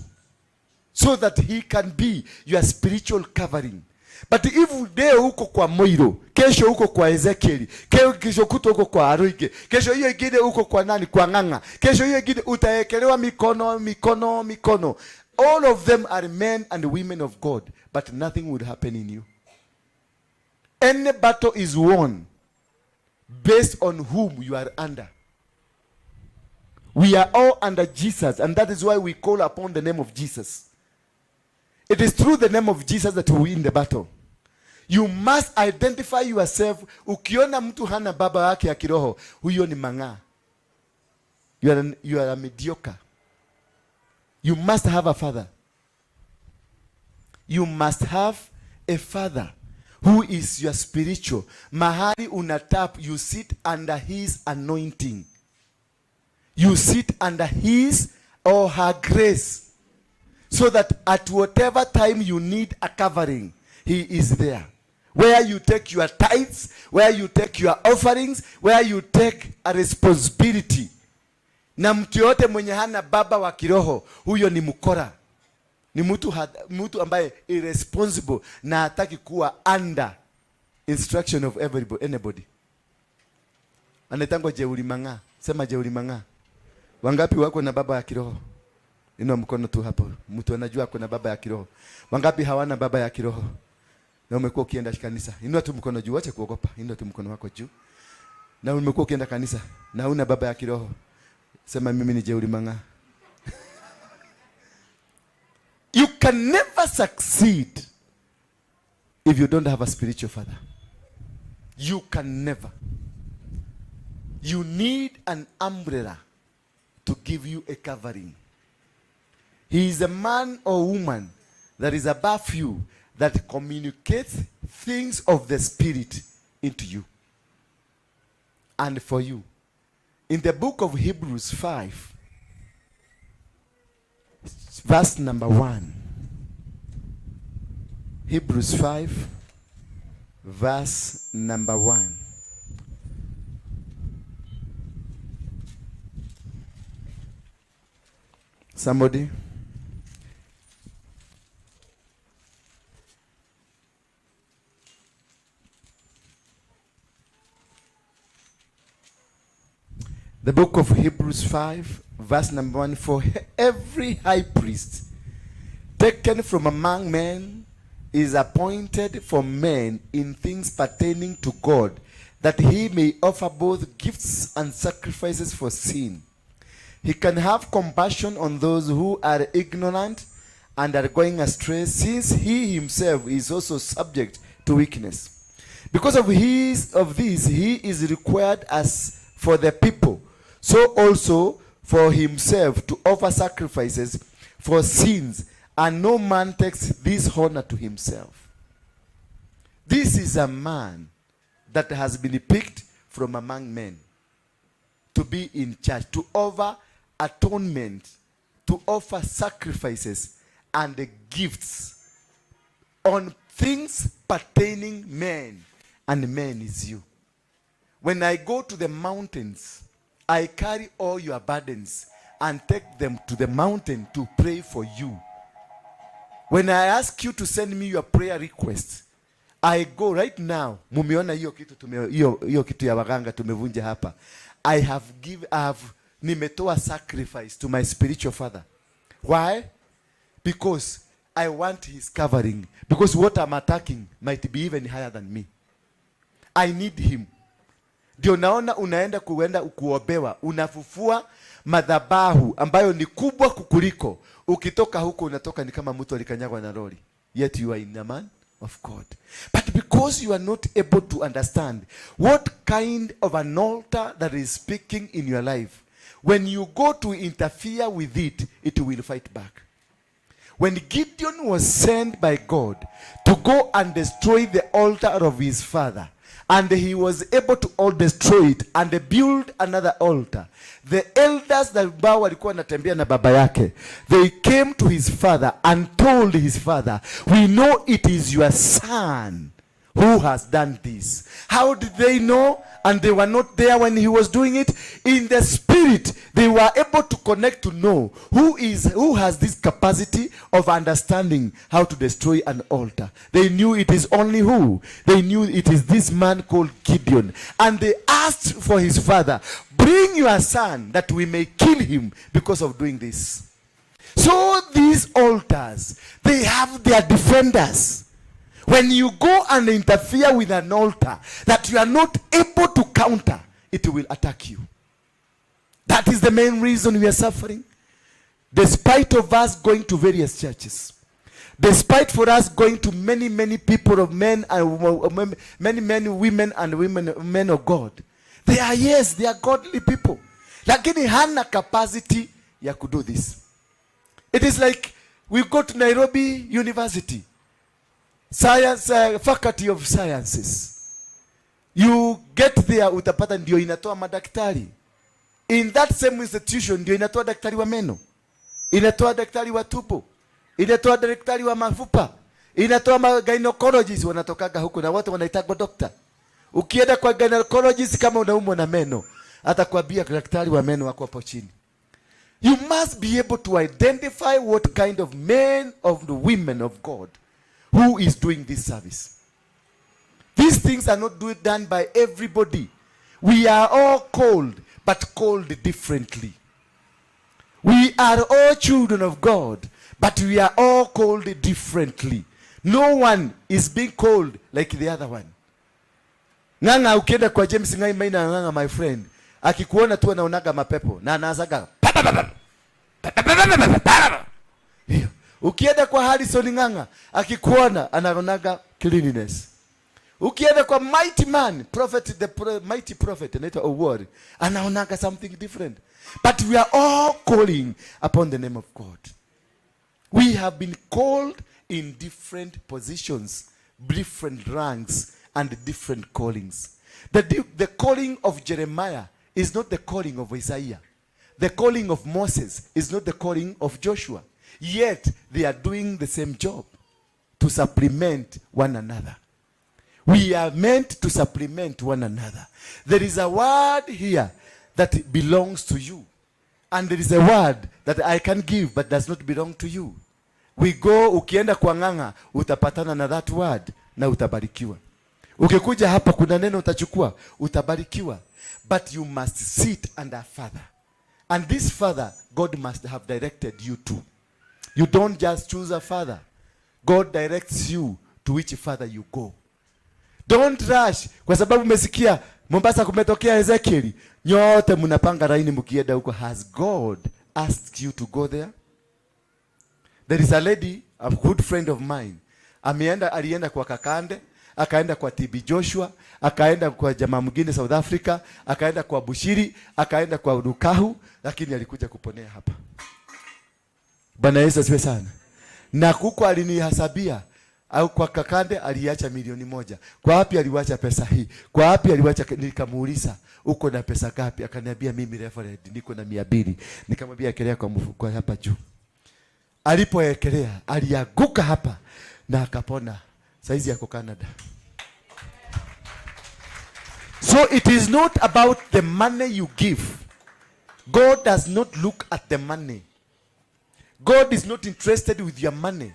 so that he can be your spiritual covering. But if leo uko kwa Moiro, kesho uko kwa Ezekiel, kesho kuto uko kwa Aruige, kesho hiyo ingine uko kwa nani, kwa Ng'ang'a, kesho hiyo ingine utaekelewa mikono, mikono, mikono. All of them are men and women of God, but nothing would happen in you. Any battle is won based on whom you are under. We are all under Jesus, and that is why we call upon the name of Jesus. It is through the name of Jesus that we win the battle. You must identify yourself. Ukiona mtu hana baba yake ya kiroho, huyo ni mang'aa. You are a mediocre. You must have a father. You must have a father who is your spiritual. Mahali unatap, you sit under his anointing. You sit under his or her grace. So that at whatever time you need a covering, he is there. Where you take your tithes, where you take your offerings, where you take a responsibility. Na mtu yote mwenye hana baba wa kiroho, huyo ni mkora. Ni mtu ambaye irresponsible na hataki kuwa under instruction of anybody. Anaitangwa jeuri mang'aa. Sema jeuri mang'aa. Wangapi wako na baba ya kiroho? Inua mkono tu hapo. Mtu anajua kuna baba ya kiroho. Wangapi hawana baba ya kiroho? Na umekuwa ukienda kanisa. Inua tu mkono juu, acha kuogopa. Inua tu mkono wako juu. Na umekuwa ukienda kanisa na huna baba ya kiroho. Sema mimi ni jeuri mang'aa. You can never succeed if you don't have a spiritual father. You can never. You need an umbrella to give you a covering. He is a man or woman that is above you, that communicates things of the spirit into you and for you. In the book of Hebrews 5, verse number 1. Hebrews 5, verse number 1. Somebody? The book of Hebrews 5, verse number 1, for every high priest Taken from among men, is appointed for men in things pertaining to God, that he may offer both gifts and sacrifices for sin. He can have compassion on those who are ignorant and are going astray, since he himself is also subject to weakness. Because of this, he is required as for the people, so also for himself to offer sacrifices for sins, and no man takes this honor to himself. This is a man that has been picked from among men to be in charge, to offer atonement, to offer sacrifices and the gifts on things pertaining men, and men is you. When I go to the mountains, I carry all your burdens and take them to the mountain to pray for you. When I ask you to send me your prayer requests, I go right now. Mumeona hiyo kitu hiyo kitu ya waganga tumevunja hapa. I have nimetoa sacrifice to my spiritual father. Why? Because I want his covering. Because what I'm attacking might be even higher than me. I need him. Ndio naona unaenda kuenda kuombewa, unafufua madhabahu ambayo ni kubwa kukuliko. Ukitoka huko, unatoka ni kama mtu alikanyagwa na lori. Yet you are in a man of God. But because you are not able to understand what kind of an altar that is speaking in your life, when you go to interfere with it, it will fight back. When Gideon was sent by God to go and destroy the altar of his father, and he was able to all destroy it and build another altar, the elders that ambao walikuwa wanatembea na baba yake, they came to his father and told his father, "We know it is your son who has done this." How did they know? And they were not there when he was doing it. In the spirit, they were able to connect to know who has this capacity of understanding how to destroy an altar. They knew it is only who? They knew it is this man called Gideon. And they asked for his father, "Bring your son that we may kill him because of doing this." So these altars, they have their defenders. When you go and interfere with an altar that you are not able to counter, it will attack you. That is the main reason we are suffering. Despite of us going to various churches, despite for us going to many, many people of men and many, many women and women, men of God, they are, yes, they are godly people. Lakini hana capacity ya kudo this. It is like we go to Nairobi University, Science, Faculty of Sciences. You get there, utapata ndio inatoa madaktari. In that same institution ndio inatoa daktari wa meno, inatoa daktari wa tumbo, inatoa daktari wa mafupa, inatoa ma gynecologist wanatokaga huko na wote wanaitagwa doctor. Ukienda kwa gynecologist kama unaumwa na meno, atakwambia daktari wa meno wako hapo chini. You must be able to identify what kind of men of the women of God who is doing this service. These things are not done by everybody. We are all called, but called differently. We are all children of God, but we are all called differently. No one is being called like the other one. Ng'ang'a, ukienda kwa James Ngai Maina Ng'ang'a, my friend, akikuona tu anaonaga mapepo na anaanzaga hiyo. Ukienda kwa Harrison Ng'ang'a, akikuona anaonaga cleanliness. Ukienda kwa mighty man, prophet, the mighty prophet anaitwa Owuor, anaonaga something different. But we are all calling upon the name of God. We have been called in different positions, different ranks, and different callings. The calling of Jeremiah is not the calling of Isaiah. The calling of Moses is not the calling of Joshua. Yet they are doing the same job to supplement one another. We are meant to supplement one another. There is a word here that belongs to you. And there is a word that I can give but does not belong to you. We go, ukienda kwa Ng'ang'a, utapatana na that word na utabarikiwa. Ukikuja hapa kuna neno utachukua, utabarikiwa. But you must sit under a father. And this father, God must have directed you to. You don't just choose a father. God directs you to which father you go. Don't rush kwa sababu umesikia Mombasa kumetokea Ezekiel. Nyote mnapanga laini mkienda huko. Has God asked you to go there? There is a lady, a good friend of mine. Ameenda, alienda kwa Kakande, akaenda kwa TB Joshua, akaenda kwa jamaa mwingine South Africa, akaenda kwa Bushiri, akaenda kwa Rukahu, lakini alikuja kuponea hapa. Bwana Yesu asifiwe sana. Na kuko alinihasabia au kwa Kakande aliacha 1 milioni. Kwa wapi aliwacha pesa hii? Kwa wapi aliwacha? Nikamuuliza, "Uko na pesa ngapi?" Akaniambia, "Mimi Reverend niko na 200." Nikamwambia, "Ekelea kwa mfuko hapa juu." Alipoekelea alianguka hapa na akapona. Saizi yako Canada. So it is not about the money you give. God does not look at the money. God is not interested with your money.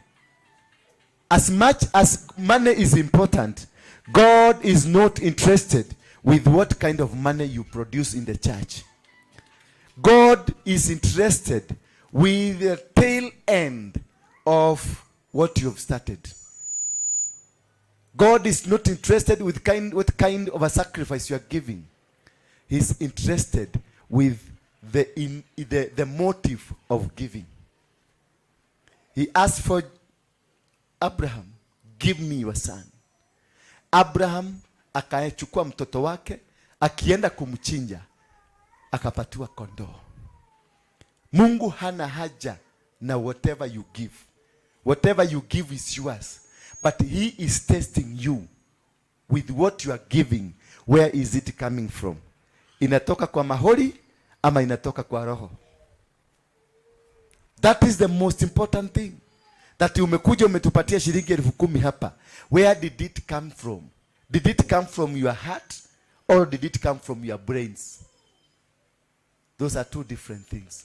As much as money is important, God is not interested with what kind of money you produce in the church. God is interested with the tail end of what you have started. God is not interested with kind, what kind of a sacrifice you are giving. He's interested with the motive of giving. He asked for Abraham, "Give me your son." Abraham akachukua mtoto wake, akienda kumchinja, akapatiwa kondoo. Mungu hana haja na whatever you give. Whatever you give is yours. But he is testing you with what you are giving. Where is it coming from? Inatoka kwa maholi ama inatoka kwa roho? That is the most important thing. That umekuja umetupatia shilingi 10,000 hapa. Where did it come from? Did it come from your heart or did it come from your brains? Those are two different things.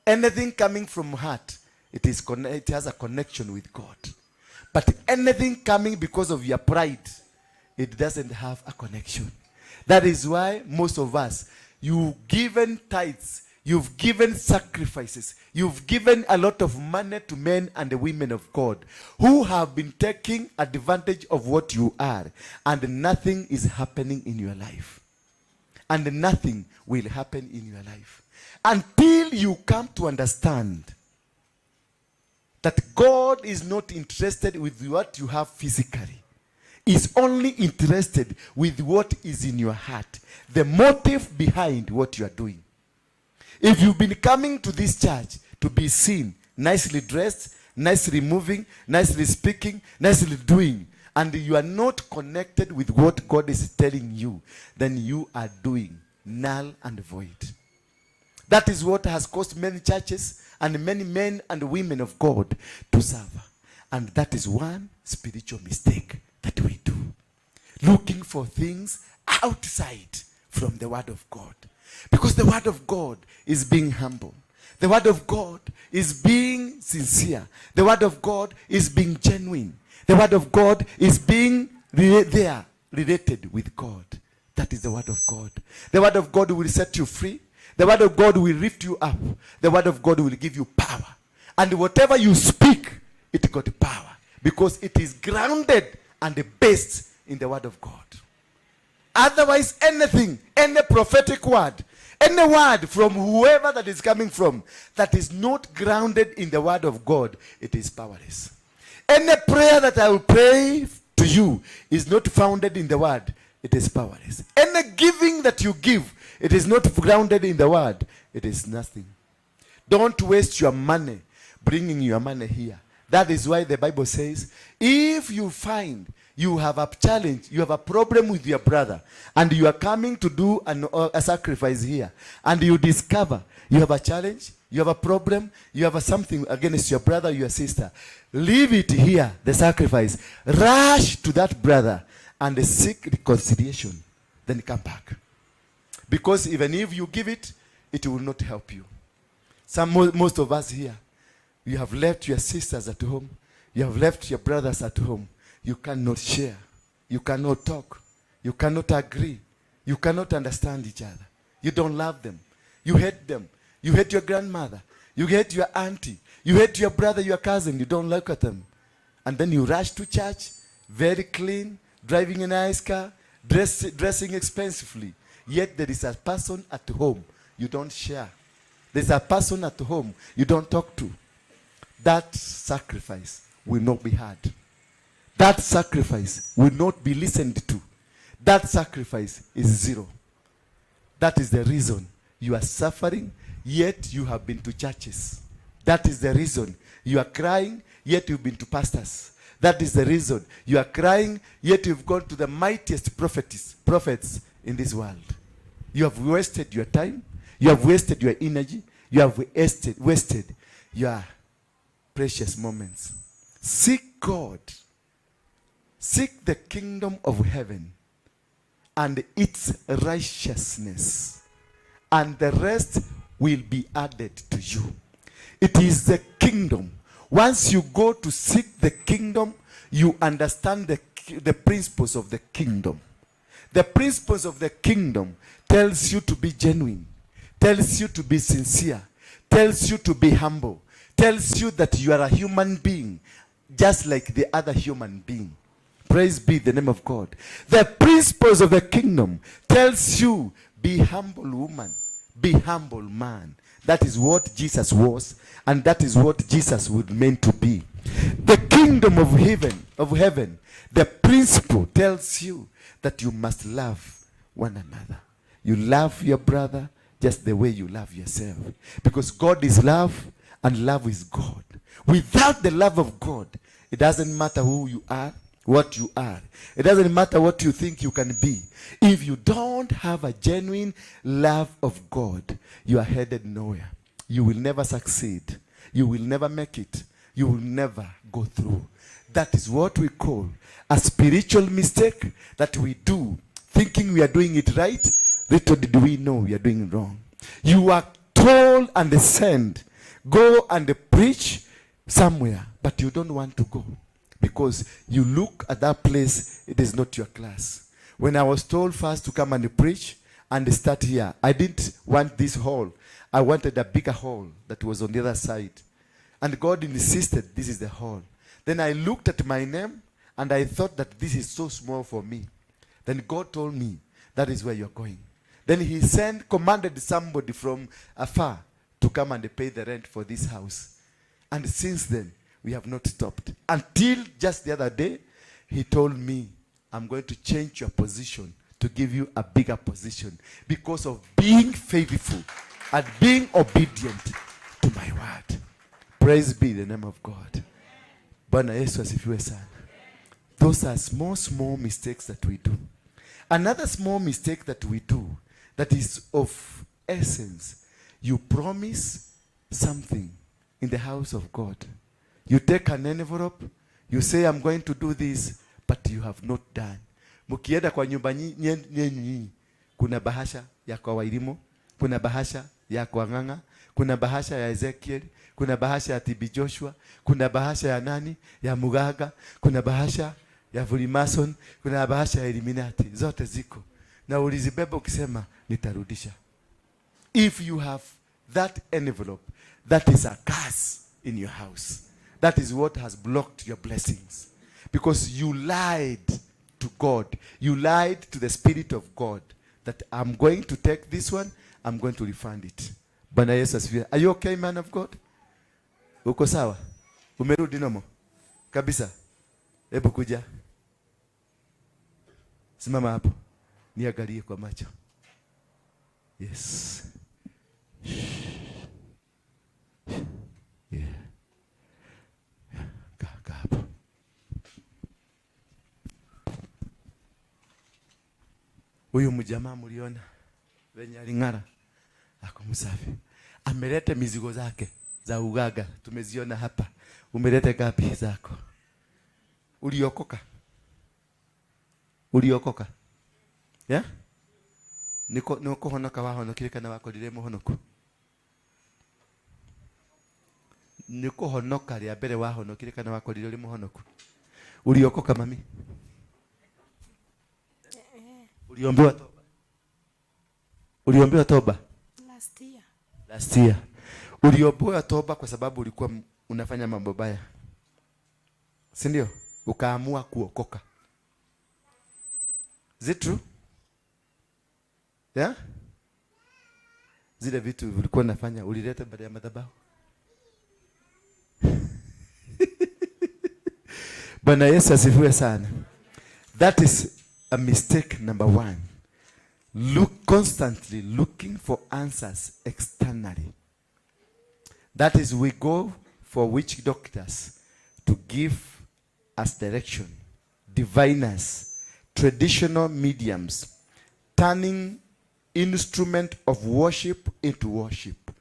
Anything coming from heart, it has a connection with God. But anything coming because of your pride, it doesn't have a connection. That is why most of us, you've given tithes, you've given sacrifices, you've given a lot of money to men and the women of God who have been taking advantage of what you are, and nothing is happening in your life. And nothing will happen in your life until you come to understand that God is not interested with what you have physically. Is only interested with what is in your heart, the motive behind what you are doing. If you've been coming to this church to be seen nicely dressed, nicely moving, nicely speaking, nicely doing, and you are not connected with what God is telling you, then you are doing null and void. That is what has caused many churches and many men and women of God to suffer. And that is one spiritual mistake that we do. Looking for things outside from the Word of God. Because the Word of God is being humble. The Word of God is being sincere. The Word of God is being genuine. The Word of God is being there, related with God. That is the Word of God. The Word of God will set you free. The Word of God will lift you up. The Word of God will give you power. And whatever you speak, it got power. Because it is grounded and based in the Word of God. Otherwise, anything, any prophetic word, any word from whoever that is coming from, that is not grounded in the Word of God, it is powerless. Any prayer that I will pray to you is not founded in the Word, it is powerless. Any giving that you give, it is not grounded in the Word, it is nothing. Don't waste your money bringing your money here. That is why the Bible says, if you find you have a challenge, you have a problem with your brother, and you are coming to do a sacrifice here, and you discover you have a challenge, you have a problem, you have a something against your brother, your sister, leave it here, the sacrifice. Rush to that brother and seek reconciliation. Then come back. Because even if you give it, it will not help you. Most of us here, you have left your sisters at home, you have left your brothers at home. You cannot share. You cannot talk. You cannot agree. You cannot understand each other. You don't love them. You hate them. You hate your grandmother. You hate your auntie. You hate your brother, your cousin. You don't look at them. And then you rush to church, very clean, driving a nice car, dressing expensively. Yet there is a person at home you don't share. There's a person at home you don't talk to. That sacrifice will not be heard. That sacrifice will not be listened to. That sacrifice is zero. That is the reason you are suffering, yet you have been to churches. That is the reason you are crying, yet you've been to pastors. That is the reason you are crying, yet you've gone to the mightiest prophets in this world. You have wasted your time. You have wasted your energy. You have wasted your precious moments. Seek God. Seek the kingdom of heaven and its righteousness, and the rest will be added to you. It is the kingdom. Once you go to seek the kingdom, you understand the principles of the kingdom. The principles of the kingdom tells you to be genuine, tells you to be sincere, tells you to be humble, tells you that you are a human being, just like the other human being. Praise be the name of God. The principles of the kingdom tells you, be humble woman, be humble man. That is what Jesus was, and that is what Jesus would mean to be. The kingdom of heaven, the principle tells you that you must love one another. You love your brother just the way you love yourself. Because God is love, and love is God. Without the love of God, it doesn't matter who you are, what you are. It doesn't matter what you think you can be. If you don't have a genuine love of God, you are headed nowhere. You will never succeed. You will never make it. You will never go through. That is what we call a spiritual mistake that we do, thinking we are doing it right. Little did we know we are doing it wrong. You are told and sent, go and preach somewhere, but you don't want to go because you look at that place, it is not your class. When I was told first to come and preach and start here, I didn't want this hall. I wanted a bigger hall that was on the other side. And God insisted this is the hall. Then I looked at my name and I thought that this is so small for me. Then God told me, that is where you're going. Then he commanded somebody from afar to come and pay the rent for this house. And since then, we have not stopped. Until just the other day, he told me, I'm going to change your position to give you a bigger position because of being faithful and being obedient to my word. Praise be the name of God. Bwana Yesu asifiwe sana. Those are small, small mistakes that we do. Another small mistake that we do that is of essence, you promise something in the house of God. You take an envelope, you say, I'm going to do this, but you have not done. Mkienda kwa nyumba yenu nyinyi, kuna bahasha ya kwa Wairimu, kuna bahasha ya kwa Ng'ang'a, kuna bahasha ya Ezekiel, kuna bahasha ya TB Joshua, kuna bahasha ya nani? Ya Mugaga, kuna bahasha ya Freemason, kuna bahasha ya Illuminati, zote ziko. Na ulizibeba ukisema nitarudisha. If you have that envelope, that is a curse in your house. That is what has blocked your blessings. Because you lied to God. You lied to the Spirit of God that I'm going to take this one, I'm going to refund it. Bwana Yesu asifiwe. Are you okay, man of God? Uko sawa? Umerudi normal? Kabisa. Hebu kuja. Simama hapo. Niangalie kwa macho. Yes. Yeah. Kaa, kaa hapo. Huyu mjamaa mliona venye aling'ara, ako msafi. Ameleta mizigo zake za ugaga, tumeziona hapa. Umeleta ngapi zako? Uliokoka? Uliokoka? Yeah? Niko niko honoka wahonokire kana wakorire muhonoku? Nĩ kũhonoka rĩa mbere wahonokire kana wakorire ũrĩ mũhonoku? Uliokoka mami? Uliombewa toba? Uliombewa toba? Last year. Last year. Uliombewa toba kwa sababu ulikuwa unafanya mambo baya, si ndio? Ukaamua kuokoka. Is it true? Yeah? Zile vitu ulikuwa unafanya ulileta baada ya madhabahu. Bwana Yesu asifiwe sana. That is a mistake number one. Look constantly looking for answers externally. That is, we go for witch doctors to give us direction, diviners, traditional mediums, turning instrument of worship into worship.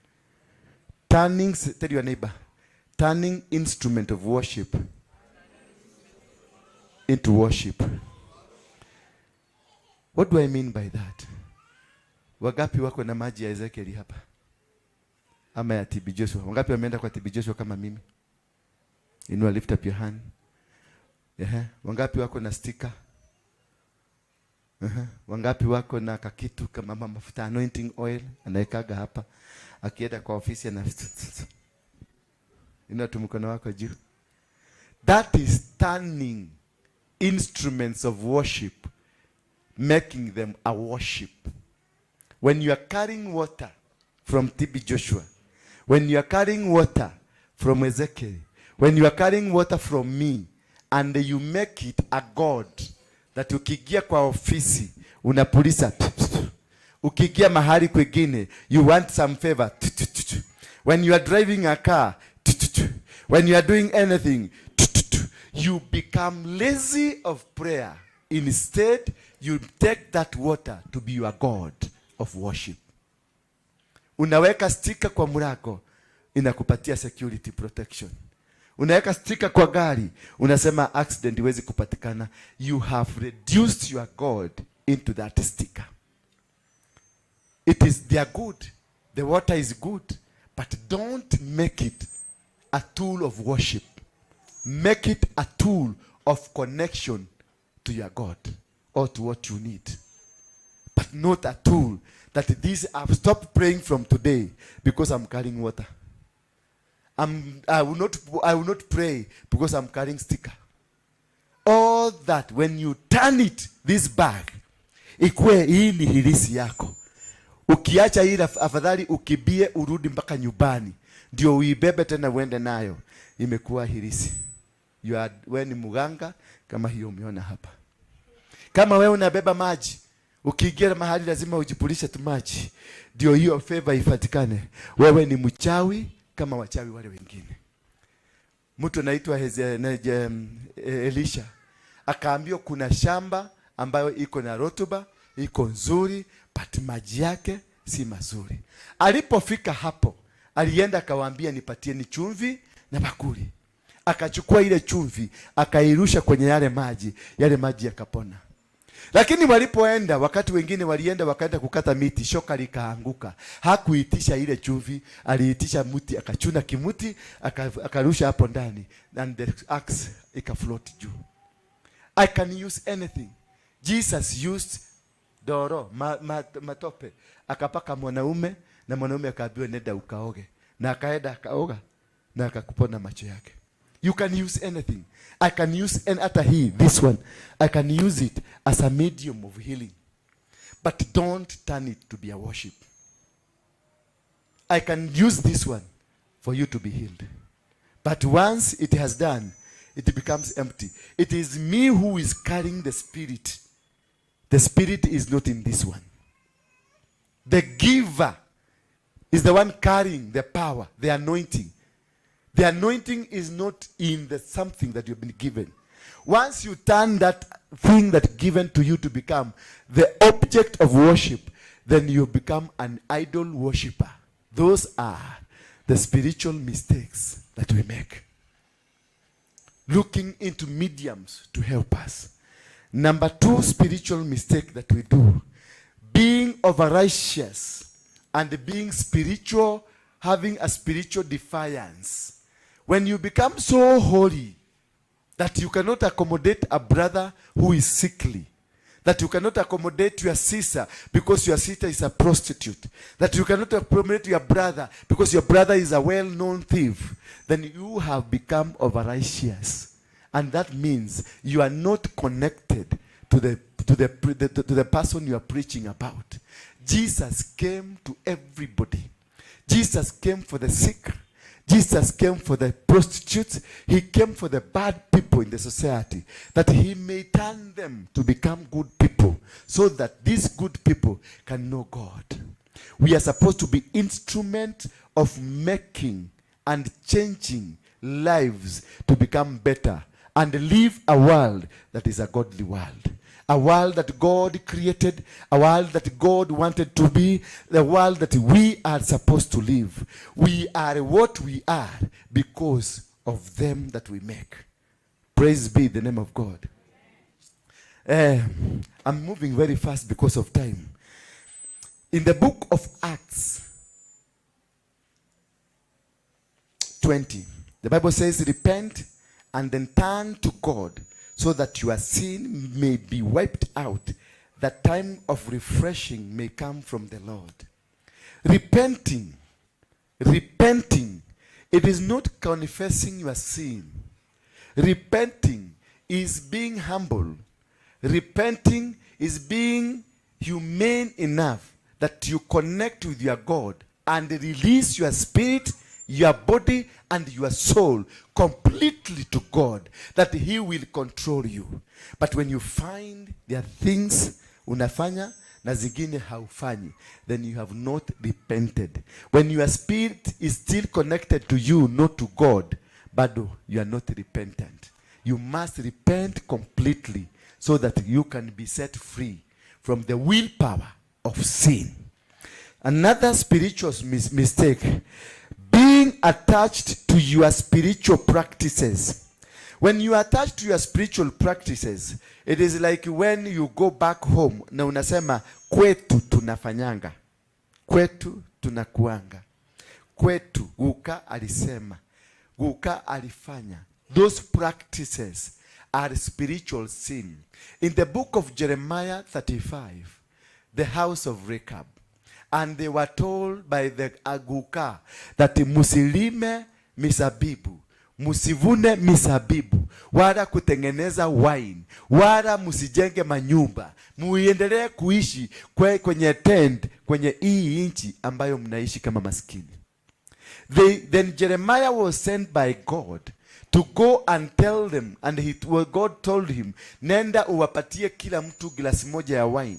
Turning, tell your neighbor, turning instrument of worship into worship. What do I mean by that? Wangapi wako na maji ya Ezekiel hapa? Ama ya TB Joshua? Wangapi wameenda kwa TB Joshua kama mimi? Inua, lift up your hand. Ehe. Wangapi wako na sticker? Ehe. Wangapi wako na kakitu kama mafuta anointing oil anaekaga hapa. Akienda kwa ofisi ana inua tu mkono wako juu. That is turning instruments of worship, making them a worship. When you are carrying water from TB Joshua, when you are carrying water from Ezekiel, when you are carrying water from me, and you make it a god, that ukiingia kwa ofisi unapuliza, ukiingia mahali kwingine you want some favor, when you are driving a car, when you are doing anything, you become lazy of prayer. Instead, you take that water to be your god of worship. Unaweka stika kwa mlango, inakupatia security protection. Unaweka stika kwa gari, unasema accident iwezi kupatikana. You have reduced your God into that sticker. It is their good. The water is good, but don't make it a tool of worship. Make it a tool of connection to your God or to what you need. But not a tool that this, I've stopped praying from today because I'm carrying water. I will not pray because I'm carrying sticker. All that, when you turn it, this bag, ikue hii ni hirisi yako. Ukiacha hii afadhali ukibie urudi mpaka nyumbani, ndio uibebe tena uende nayo. Imekuwa hirisi. We ni muganga kama hiyo umeona hapa. Kama wewe unabeba maji, ukiingia mahali lazima ujipulishe tu maji, ndio hiyo favor ipatikane. Wewe ni mchawi kama wachawi wale wengine. Mtu anaitwa Elisha akaambiwa kuna shamba ambayo iko na rotuba, iko nzuri, but maji yake si mazuri. Alipofika hapo, alienda akawaambia nipatieni chumvi na bakuli. Akachukua ile chumvi, akairusha kwenye yale maji, yale maji yakapona. Lakini walipoenda, wakati wengine walienda wakaenda kukata miti, shoka likaanguka. Hakuitisha ile chumvi, aliitisha mti, akachuna kimuti, akarusha hapo ndani, and the axe ikafloat juu. I can use anything. Jesus used doro, matope, akapaka mwanaume, na mwanaume akaambiwa nenda ukaoge, na akaenda akaoga na akakupona macho yake. You can use anything. I can use any, hata hii, this one. I can use it as a medium of healing. But don't turn it to be a worship. I can use this one for you to be healed. But once it has done, it becomes empty. It is me who is carrying the spirit. The spirit is not in this one. The giver is the one carrying the power, the anointing. The anointing is not in the something that you've been given. Once you turn that thing that given to you to become the object of worship, then you become an idol worshiper. Those are the spiritual mistakes that we make. Looking into mediums to help us. Number 2 spiritual mistake that we do, being overrighteous and being spiritual, having a spiritual defiance. When you become so holy that you cannot accommodate a brother who is sickly, That you cannot accommodate your sister because your sister is a prostitute. That you cannot accommodate your brother because your brother is a well-known thief. Then you have become avaricious. And that means you are not connected to the person you are preaching about. Jesus came to everybody. Jesus came for the sick. Jesus came for the prostitutes. He came for the bad people in the society, that he may turn them to become good people, so that these good people can know God. We are supposed to be instrument of making and changing lives to become better and live a world that is a godly world. A world that God created, a world that God wanted to be, the world that we are supposed to live. We are what we are because of them that we make. Praise be the name of God. I'm moving very fast because of time. In the book of Acts 20, the Bible says, "Repent and then turn to God so that your sin may be wiped out, that time of refreshing may come from the Lord." Repenting, repenting, it is not confessing your sin. Repenting is being humble. Repenting is being humane enough that you connect with your God and release your spirit, your body, and your soul completely to God, that He will control you. But when you find there are things unafanya na zingine haufanyi, then you have not repented. When your spirit is still connected to you, not to God, bado you are not repentant. You must repent completely so that you can be set free from the willpower of sin. Another spiritual mistake, being attached to your spiritual practices. When you are attached to your spiritual practices, it is like when you go back home na unasema, "Kwetu tunafanyanga, kwetu tunakuanga, kwetu guka alisema, guka alifanya." Those practices are spiritual sin. In the book of Jeremiah 35, the house of Rechab, and they were told by the Aguka that musilime mizabibu, musivune mizabibu, wala kutengeneza wine, wala musijenge manyumba, muiendelee kuishi kwenye tent, kwenye hii nchi ambayo mnaishi kama maskini. Then Jeremiah was sent by God to go and tell them, and well, God told him, "Nenda uwapatie kila mtu glasi moja ya wine,"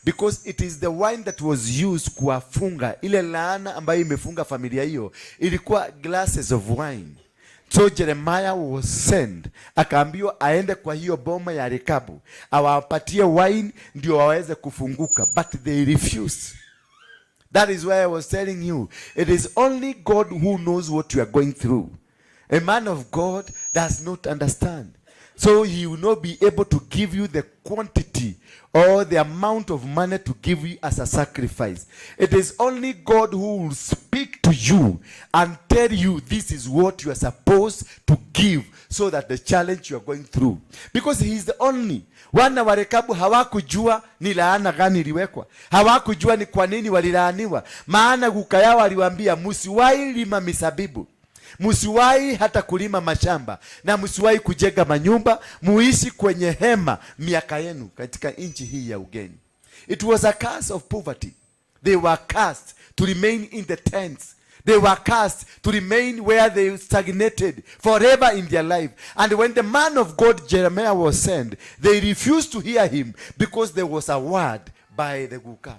because it is the wine that was used kuwafunga. Ile laana ambayo imefunga familia hiyo ilikuwa glasses of wine. So Jeremiah was sent, akaambiwa aende kwa hiyo boma ya Rekabu awapatie wine ndio waweze kufunguka, but they refused. That is why I was telling you, it is only God who knows what you are going through. A man of God does not understand. So he will not be able to give you the quantity or the amount of money to give you as a sacrifice. It is only God who will speak to you and tell you this is what you are supposed to give so that the challenge you are going through. Because he is the only. Wana wa Rekabu hawakujua ni laana gani iliwekwa, hawakujua ni kwa nini walilaaniwa. Maana guka yao aliwaambia, "Msiwahi lima misabibu, msiwahi hata kulima mashamba na msiwahi kujenga manyumba, muishi kwenye hema miaka yenu katika nchi hii ya ugeni." It was a curse of poverty. They were cursed to remain in the tents. They were cursed to remain where they stagnated forever in their life. And when the man of God Jeremiah was sent, they refused to hear him because there was a word by the Guka.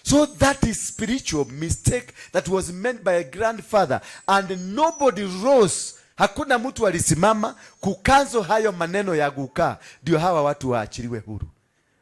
So that is spiritual mistake that was made by a grandfather, and nobody rose. Hakuna mtu alisimama kucancel hayo maneno ya guka ndio hawa watu waachiliwe huru.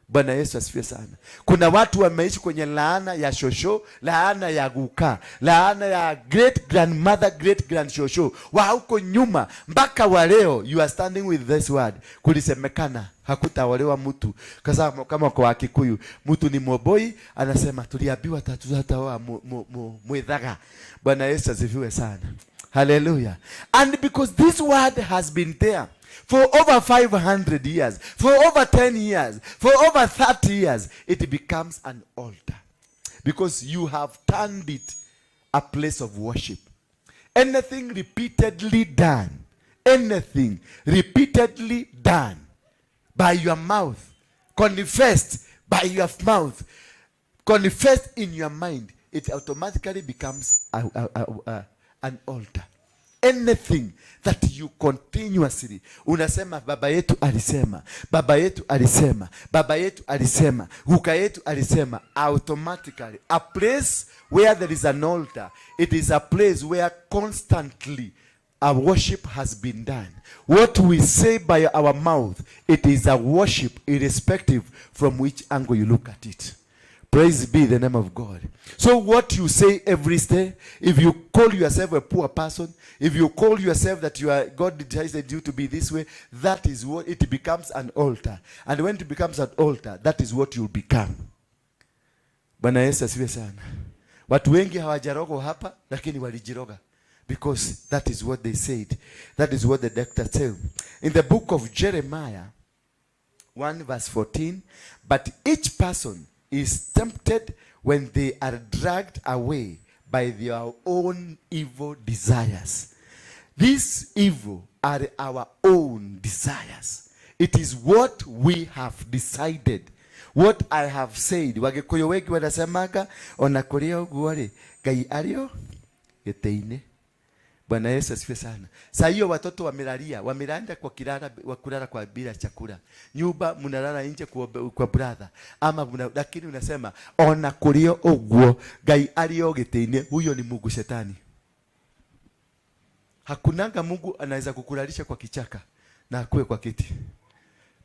Bwana Yesu asifiwe sana. Kuna watu wameishi kwenye laana ya shosho, laana ya guka, laana ya great grandmother, great grand shosho wa huko nyuma mpaka wa leo. You are standing with this word. Kulisemekana hakutaolewa mtu kwa sababu kama kwa Wakikuyu mtu ni moboi, anasema tuliambiwa tataoa mwithaga. Bwana Yesu asifiwe sana. Hallelujah. And because this word has been there For over 500 years, for over 10 years, for over 30 years, it becomes an altar because you have turned it a place of worship. Anything repeatedly done, anything repeatedly done by your mouth, confessed by your mouth, confessed in your mind, it automatically becomes an altar. Anything that you continuously unasema, baba yetu alisema, baba yetu alisema, baba yetu alisema, guka yetu alisema, automatically a place where there is an altar, it is a place where constantly a worship has been done. What we say by our mouth, it is a worship irrespective from which angle you look at it. Praise be the name of God. So, what you say every day, if you call yourself a poor person, if you call yourself that you are God decided you to be this way, that is what it becomes, an altar. And when it becomes an altar, that is what you'll become. Bwana Yesu asifiwe sana. Watu wengi hawajarogwa hapa, lakini walijiroga because that is what they said. That is what the doctor said. In the book of Jeremiah 1 verse 14, "But each person is tempted when they are dragged away by their own evil desires." These evil are our own desires. It is what we have decided. What I have said. Wagikuyu wengi wanasemaga ona kũrĩ ũguo rĩ, Ngai arĩ o gĩtĩ-inĩ. Bwana Yesu asifiwe sana. Saa hiyo watoto wamelalia, wamelanda kwa kilala, wa kulala kwa bila chakula. Nyumba mnalala nje kwa brother. Ama muna, lakini unasema ona kũrĩ ũguo Ngai arĩ o gĩtĩ-inĩ, huyo ni Mungu shetani. Hakunanga Mungu anaweza kukulalisha kwa kichaka na akuwe kwa kiti.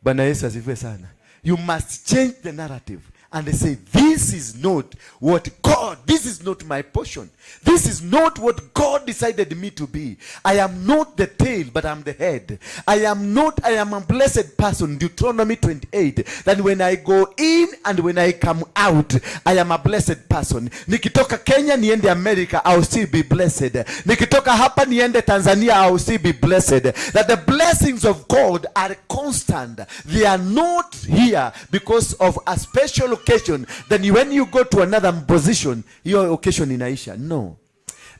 Bwana Yesu asifiwe sana. You must change the narrative and say, "This is not what God, this is not my portion. This is not what God decided me to be. I am not the tail, but I'm the head. I am not, I am a blessed person." Deuteronomy 28. That when I go in and when I come out, I am a blessed person. Nikitoka Kenya niende America, I'll still be blessed. Nikitoka hapa niende Tanzania, I'll still be blessed. That the blessings of God are constant. They are not here because of a special occasion. Then when you go to another position, your occasion inaisha. No.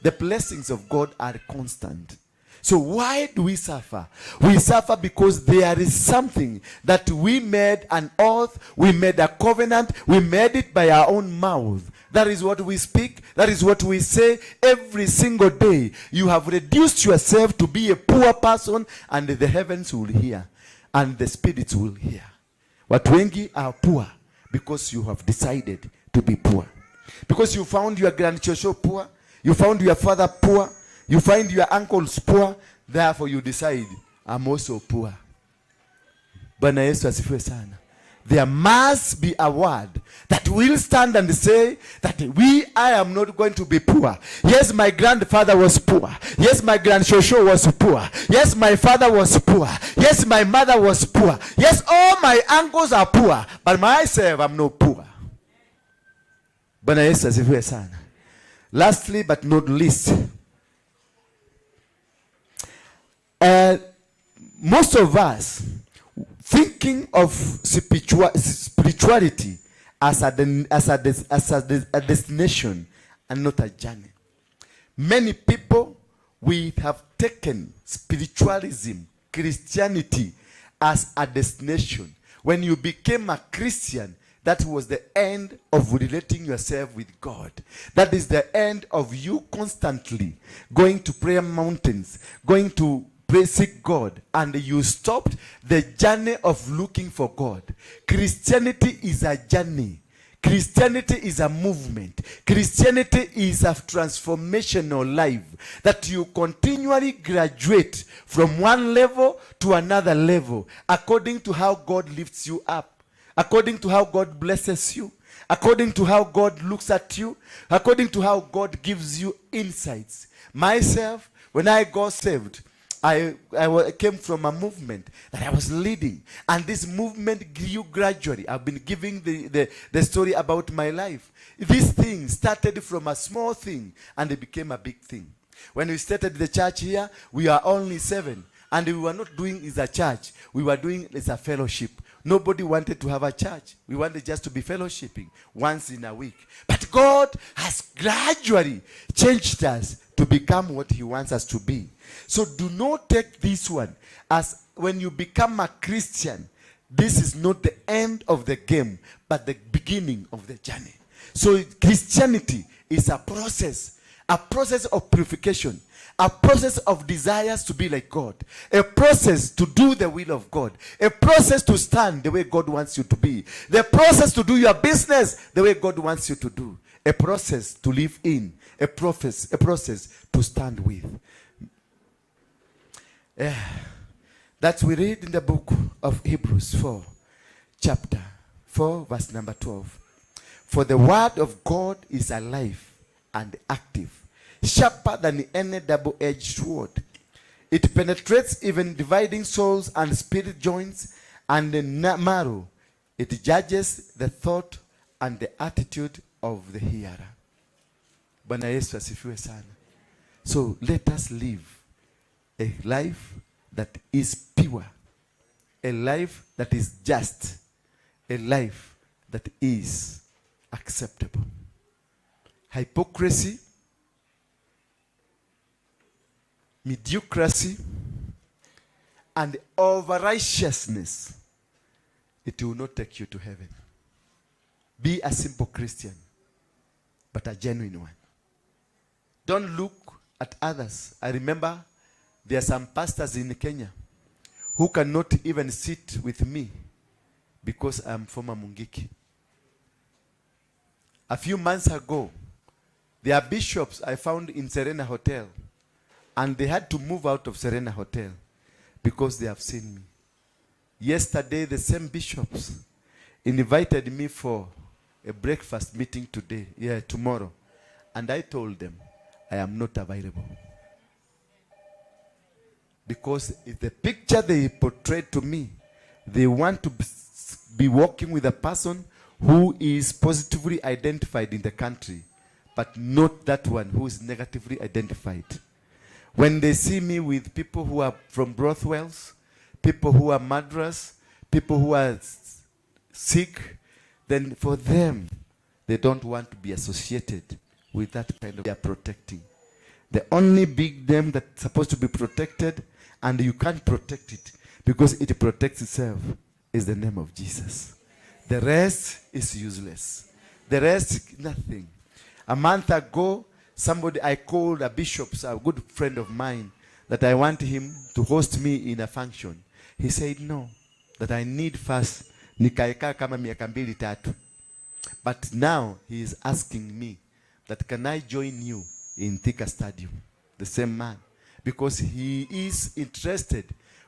The blessings of God are constant. So why do we suffer? We suffer because there is something that we made an oath, we made a covenant, we made it by our own mouth. That is what we speak, that is what we say every single day. You have reduced yourself to be a poor person, and the heavens will hear, and the spirits will hear. Watu wengi are poor because you have decided to be poor. Because you found your grandchildren poor, you found your father poor, you find your uncles poor, therefore you decide, "I'm also poor." Bwana Yesu asifiwe sana. There must be a word that will stand and say that I am not going to be poor. Yes, my grandfather was poor. Yes, my grandshosho was poor. Yes, my father was poor. Yes, my mother was poor. Yes, all my uncles are poor. But myself, I'm not poor. Bwana Yesu asifiwe sana. Lastly, but not least, most of us thinking of spirituality as a destination and not a journey. Many people, we have taken spiritualism, Christianity, as a destination. When you became a Christian, that was the end of relating yourself with God. That is the end of you constantly going to prayer mountains, going to pray, seek God, and you stopped the journey of looking for God. Christianity is a journey. Christianity is a movement. Christianity is a transformational life that you continually graduate from one level to another level according to how God lifts you up, according to how God blesses you, according to how God looks at you, according to how God gives you insights. Myself, when I got saved, I came from a movement that I was leading. And this movement grew gradually. I've been giving the story about my life. This thing started from a small thing and it became a big thing. When we started the church here, we are only 7. And we were not doing as a church. We were doing as a fellowship. Nobody wanted to have a church. We wanted just to be fellowshipping once in a week. But God has gradually changed us to become what he wants us to be. So do not take this one as when you become a Christian, this is not the end of the game, but the beginning of the journey. So Christianity is a process of purification, a process of desires to be like God, a process to do the will of God, a process to stand the way God wants you to be, the process to do your business the way God wants you to do, a process to live in, a process to stand with. Yeah. That we read in the book of Hebrews 4, chapter 4, verse number 12. "For the word of God is alive and active, sharper than any double edged sword. It penetrates, even dividing souls and spirit, joints and the marrow. It judges the thought and the attitude of the hearer." Bwana Yesu asifiwe sana. So let us live a life that is pure, a life that is just, a life that is acceptable. Hypocrisy, mediocrity, and over righteousness, it will not take you to heaven. Be a simple Christian, but a genuine one. Don't look at others. I remember there are some pastors in Kenya who cannot even sit with me because I am former Mungiki. A few months ago, there are bishops I found in Serena Hotel, and they had to move out of Serena Hotel because they have seen me. Yesterday, the same bishops invited me for a breakfast meeting today, yeah, tomorrow. And I told them, I am not available. Because if the picture they portrayed to me, they want to be working with a person who is positively identified in the country, but not that one who is negatively identified. When they see me with people who are from brothels, people who are murderers, people who are sick, then for them, they don't want to be associated with that kind of, they are protecting. The only big name that's supposed to be protected, and you can't protect it because it protects itself, is the name of Jesus. The rest is useless. The rest, nothing. A month ago, somebody, I called a bishop, a good friend of mine, that I want him to host me in a function. He said no, that I need first nikaekaa kama miaka mbili tatu. But now he is asking me that can I join you in Thika Stadium? The same man. Because he is interested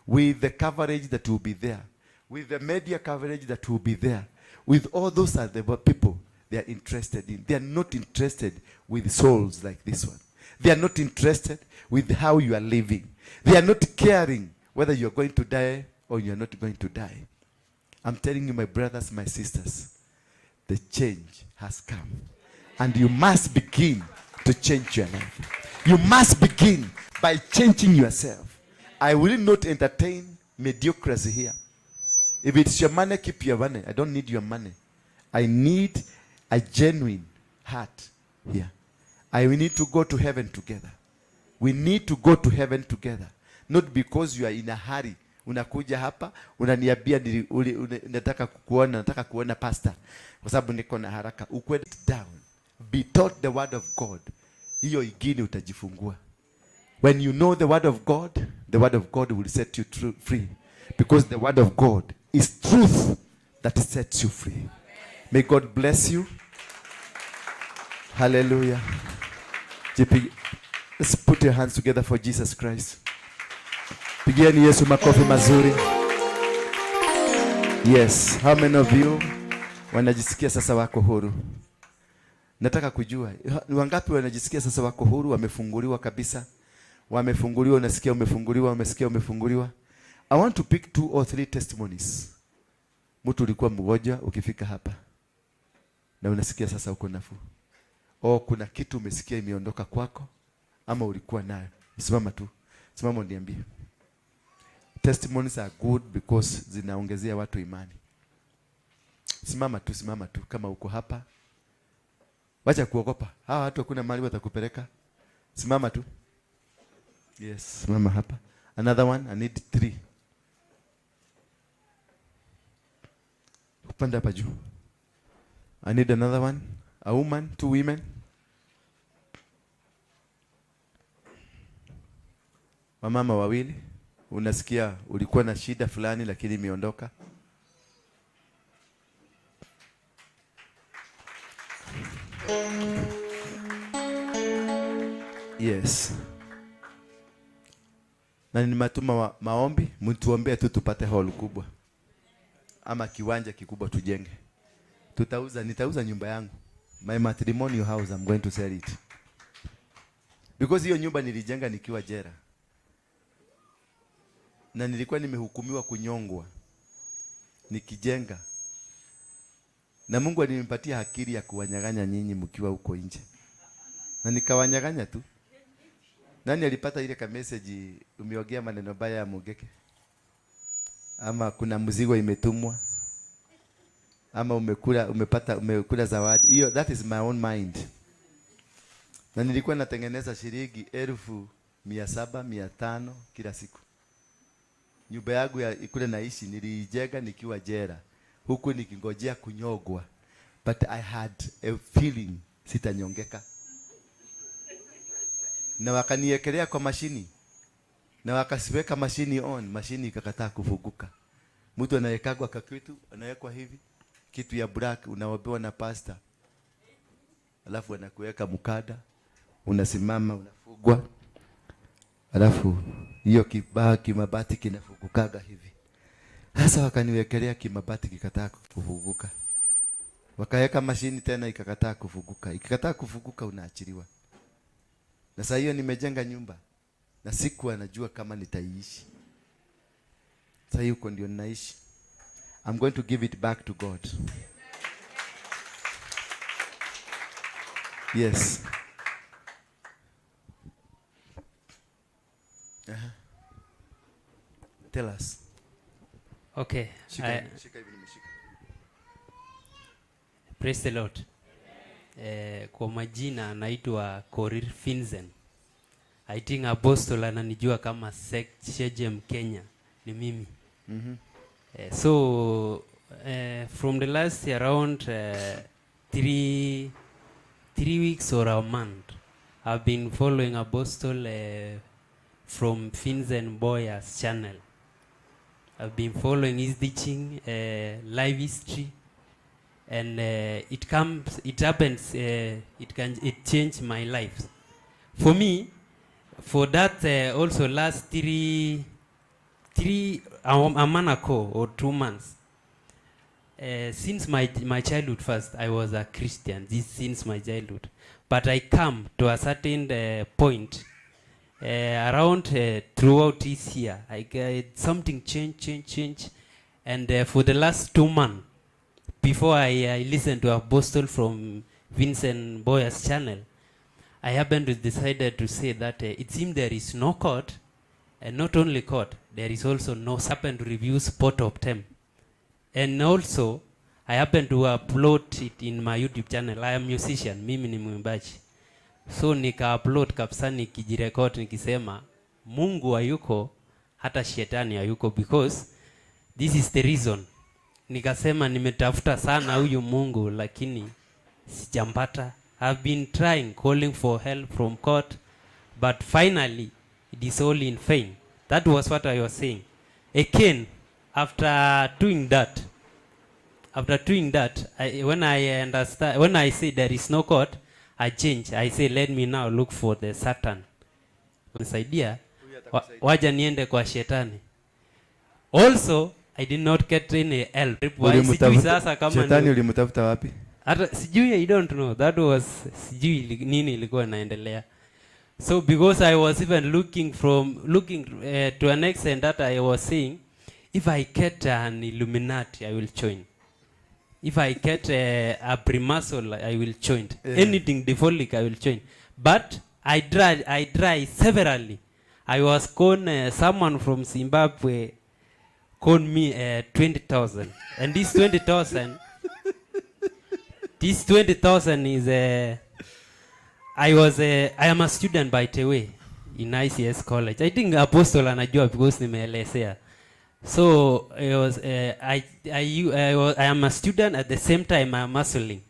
with the coverage that will be there, with the media coverage that will be there, with all those other people they are interested in. They are not interested with souls like this one. They are not interested with how you are living. They are not caring whether you are going to die or you are not going to die. I'm telling you, my brothers, my sisters, the change has come. And you must begin to change your life. You must begin by changing yourself. I will not entertain mediocrity here. If it's your money, keep your money. I don't need your money. I need a genuine heart here. I we need to go to heaven together. We need to go to heaven together. Not because you are in a hurry. Unakuja hapa unaniambia nataka kukuona, nataka kuona pastor kwa sababu niko na haraka. Ukwe down. Be taught the word of God. Hiyo ingine utajifungua. When you know the word of God, the word of God will set you free. Because the word of God is truth that sets you free. May God bless you. Hallelujah. JP, let's put your hands together for Jesus Christ. Pigieni Yesu makofi mazuri. Yes, how many of you wanajisikia sasa wako huru? Nataka kujua ni wangapi wanajisikia sasa wako huru, wamefunguliwa kabisa. Wamefunguliwa, unasikia umefunguliwa, umesikia umefunguliwa. I want to pick two or three testimonies. Mtu ulikuwa mgonjwa ukifika hapa na unasikia sasa uko nafuu. O kuna kitu umesikia imeondoka kwako ama ulikuwa nayo. Simama tu. Simama uniambie. Testimonies are good because zinaongezea watu imani. Simama tu, simama tu kama uko hapa. Wacha kuogopa. Hawa watu hakuna mahali watakupeleka. Simama tu. Yes, simama hapa. Another one, I need 3. Upande hapa juu. I need another one. A woman, 2 women. Wamama wawili. Unasikia ulikuwa na shida fulani lakini imeondoka. Yes. Na nimetuma maombi, mtuombee tu tupate hall kubwa. Ama kiwanja kikubwa tujenge. Tutauza, nitauza nyumba yangu. My matrimonial house, I'm going to sell it. Because hiyo nyumba nilijenga nikiwa jela. Na nilikuwa nimehukumiwa kunyongwa. Nikijenga. Na Mungu alinipatia akili ya kuwanyang'anya nyinyi mkiwa huko nje. Na nikawanyang'anya tu. Nani alipata ile ka message umeongea maneno baya ya Mugeke? Ama kuna mzigo imetumwa? Ama umekula zawadi? Hiyo, that is my own mind. Na nilikuwa natengeneza shilingi 700,000, 500 kila siku. Nyumba yangu ya kule naishi niliijenga nikiwa jela, huku nikingojea kunyogwa. But I had a feeling sitanyongeka. Na wakaniekelea kwa mashini. Na wakasiweka mashini on, mashini ikakataa kufunguka. Mtu anawekagwa kakitu, anawekwa hivi, kitu ya black unaobewa na pastor. Alafu anakuweka mkada, unasimama unafugwa. Alafu hiyo kibaa kimabati kinafungukaga hivi. Sasa wakaniwekelea kimabati kikataa kufunguka. Wakaweka mashini tena ikakataa kufunguka. Ikikataa kufunguka unaachiliwa. Na saa hiyo nimejenga nyumba na sikuwa najua kama nitaishi. Sasa huko ndio ninaishi. I'm going to give it back to God. Yes. Uh-huh. Tell us. Okay. Shika hivi nimeshika. Praise the Lord. Kwa majina naitwa Korir Finzen. I think Apostle ananijua kama Shejem Kenya ni mimi. Mm-hmm. So from the last around 3 weeks or a month, I've been following Apostle from Finzen Boyer's channel. I've been following his teaching, live history, and it changed my life. For me, for that also last three a month ago or 2 months. Since my childhood first, I was a Christian. This since my childhood, but I come to a certain point around throughout this year. I get something change, and for the last 2 months, before I listened to Apostle from Vincent Boyer's channel, I happened to decided to say that it seems there is no court, and not only court, there is also no serpent reviews pot of them. And also, I happen to upload it in my YouTube channel. I am musician, mimi ni mwimbaji. So nika-upload kabisa nikijirecord nikisema Mungu hayuko, hata shetani hayuko, because this is the reason. Nikasema nimetafuta sana huyu Mungu lakini sijampata. I've been trying, calling for help from court, but finally it is all in vain. That was what I was saying. Again, after doing that, when I understand, when I say there is no God, I change. I say, let me now look for the Satan. Nisaidia, waja niende kwa shetani. Also, I did not get any help. Sijui sasa kama shetani ulimtafuta wapi? Hata sijui, I don't know. That was sijui nini ilikuwa inaendelea. So because I was even looking to an extent that I was saying, if I get an Illuminati, I will join. If I get a Freemason, I will join. Yeah. Anything diabolic, I will join. But I try severally. I was gone, someone from Zimbabwe Called me 20,000, and this 20,000, this 20,000 is I am a student, by the way, in ICS College. I think Apostle anajua because nimeelezea. So it was, I am a student, at the same time I am hustling.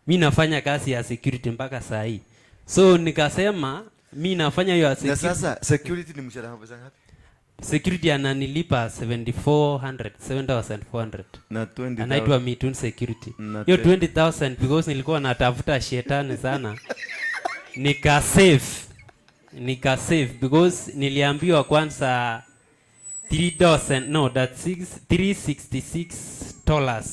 Mi nafanya kazi ya security mpaka saa hii. So nikasema mi nafanya hiyo ya Na security. Sasa security ni mshahara wa pesa ngapi? Security ananilipa 7400, 7400. Na 20,000. Anaitwa Mitun Security. Na Hiyo 20,000, because nilikuwa natafuta shetani sana. Nika save. Nika save because niliambiwa kwanza 3000, no, that 6 $366.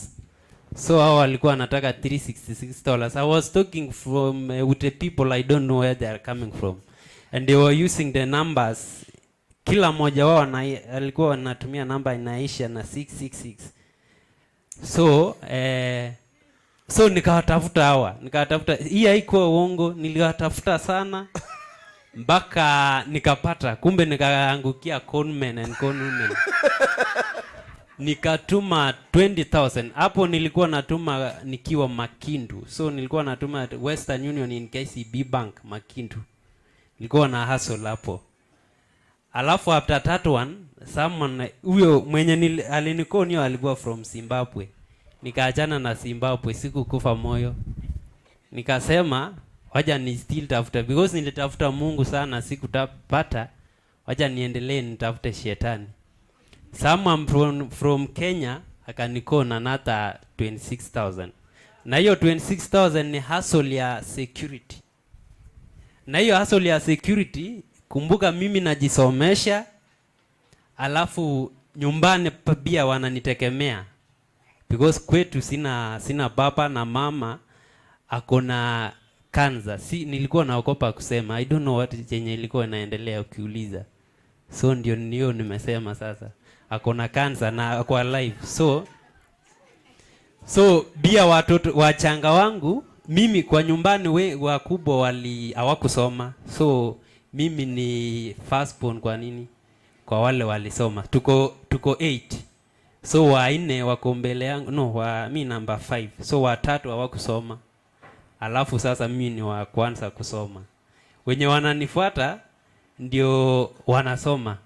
So hao walikuwa wanataka $366. I was talking from with the people, I don't know where they are coming from, and they were using the numbers. Kila mmoja wao alikuwa anatumia namba inaisha na 666. So nikawatafuta hawa, nikawatafuta. Hii haikuwa uongo, niliwatafuta sana mpaka nikapata. Kumbe nikaangukia conmen and conwomen. Nikatuma 20,000. Hapo nilikuwa natuma nikiwa Makindu, so nilikuwa natuma Western Union in KCB Bank Makindu. Nilikuwa na hustle hapo. Alafu after that one, someone, huyo mwenye alinicon alikuwa from Zimbabwe. Nikaachana na Zimbabwe, sikukufa moyo. Nikasema wacha ni still tafuta, because nilitafuta Mungu sana sikutapata, wacha niendelee nitafute shetani. Someone from Kenya akanicon another 26,000, na hiyo 26,000 ni hustle ya security. Na hiyo hustle ya security, kumbuka mimi najisomesha, alafu nyumbani pia wananitegemea, because kwetu sina baba na mama ako na kansa. Si nilikuwa naogopa kusema, I don't know what chenye ilikuwa inaendelea ukiuliza. So ndio ndio nimesema sasa ako na kansa na ako alive. So bia watoto wachanga wangu, mimi kwa nyumbani wakubwa wali hawakusoma, so mimi ni firstborn. Kwa nini? Kwa wale walisoma, tuko 8, so wanne wako mbele yangu, no, wa mi number 5, so watatu hawakusoma, alafu sasa mimi ni wa kwanza kusoma. Wenye wananifuata ndio wanasoma.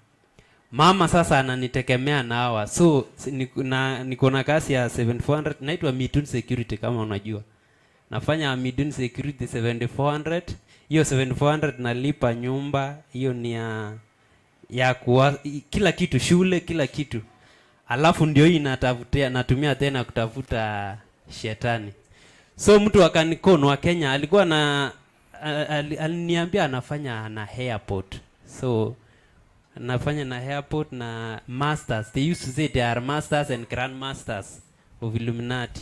Mama sasa ananitegemea na hawa. So niko na kazi ya 7400, naitwa Mitun Security kama unajua. Nafanya Midun Security 7400. Hiyo 7400 nalipa nyumba, hiyo ni ya kuwa, kila kitu, shule, kila kitu. Alafu ndio hii natafutia, natumia tena kutafuta shetani. So mtu akanicon wa Kenya alikuwa na aliniambia anafanya na airport. So nafanya na airport na masters. They used to say they are masters and grandmasters of Illuminati.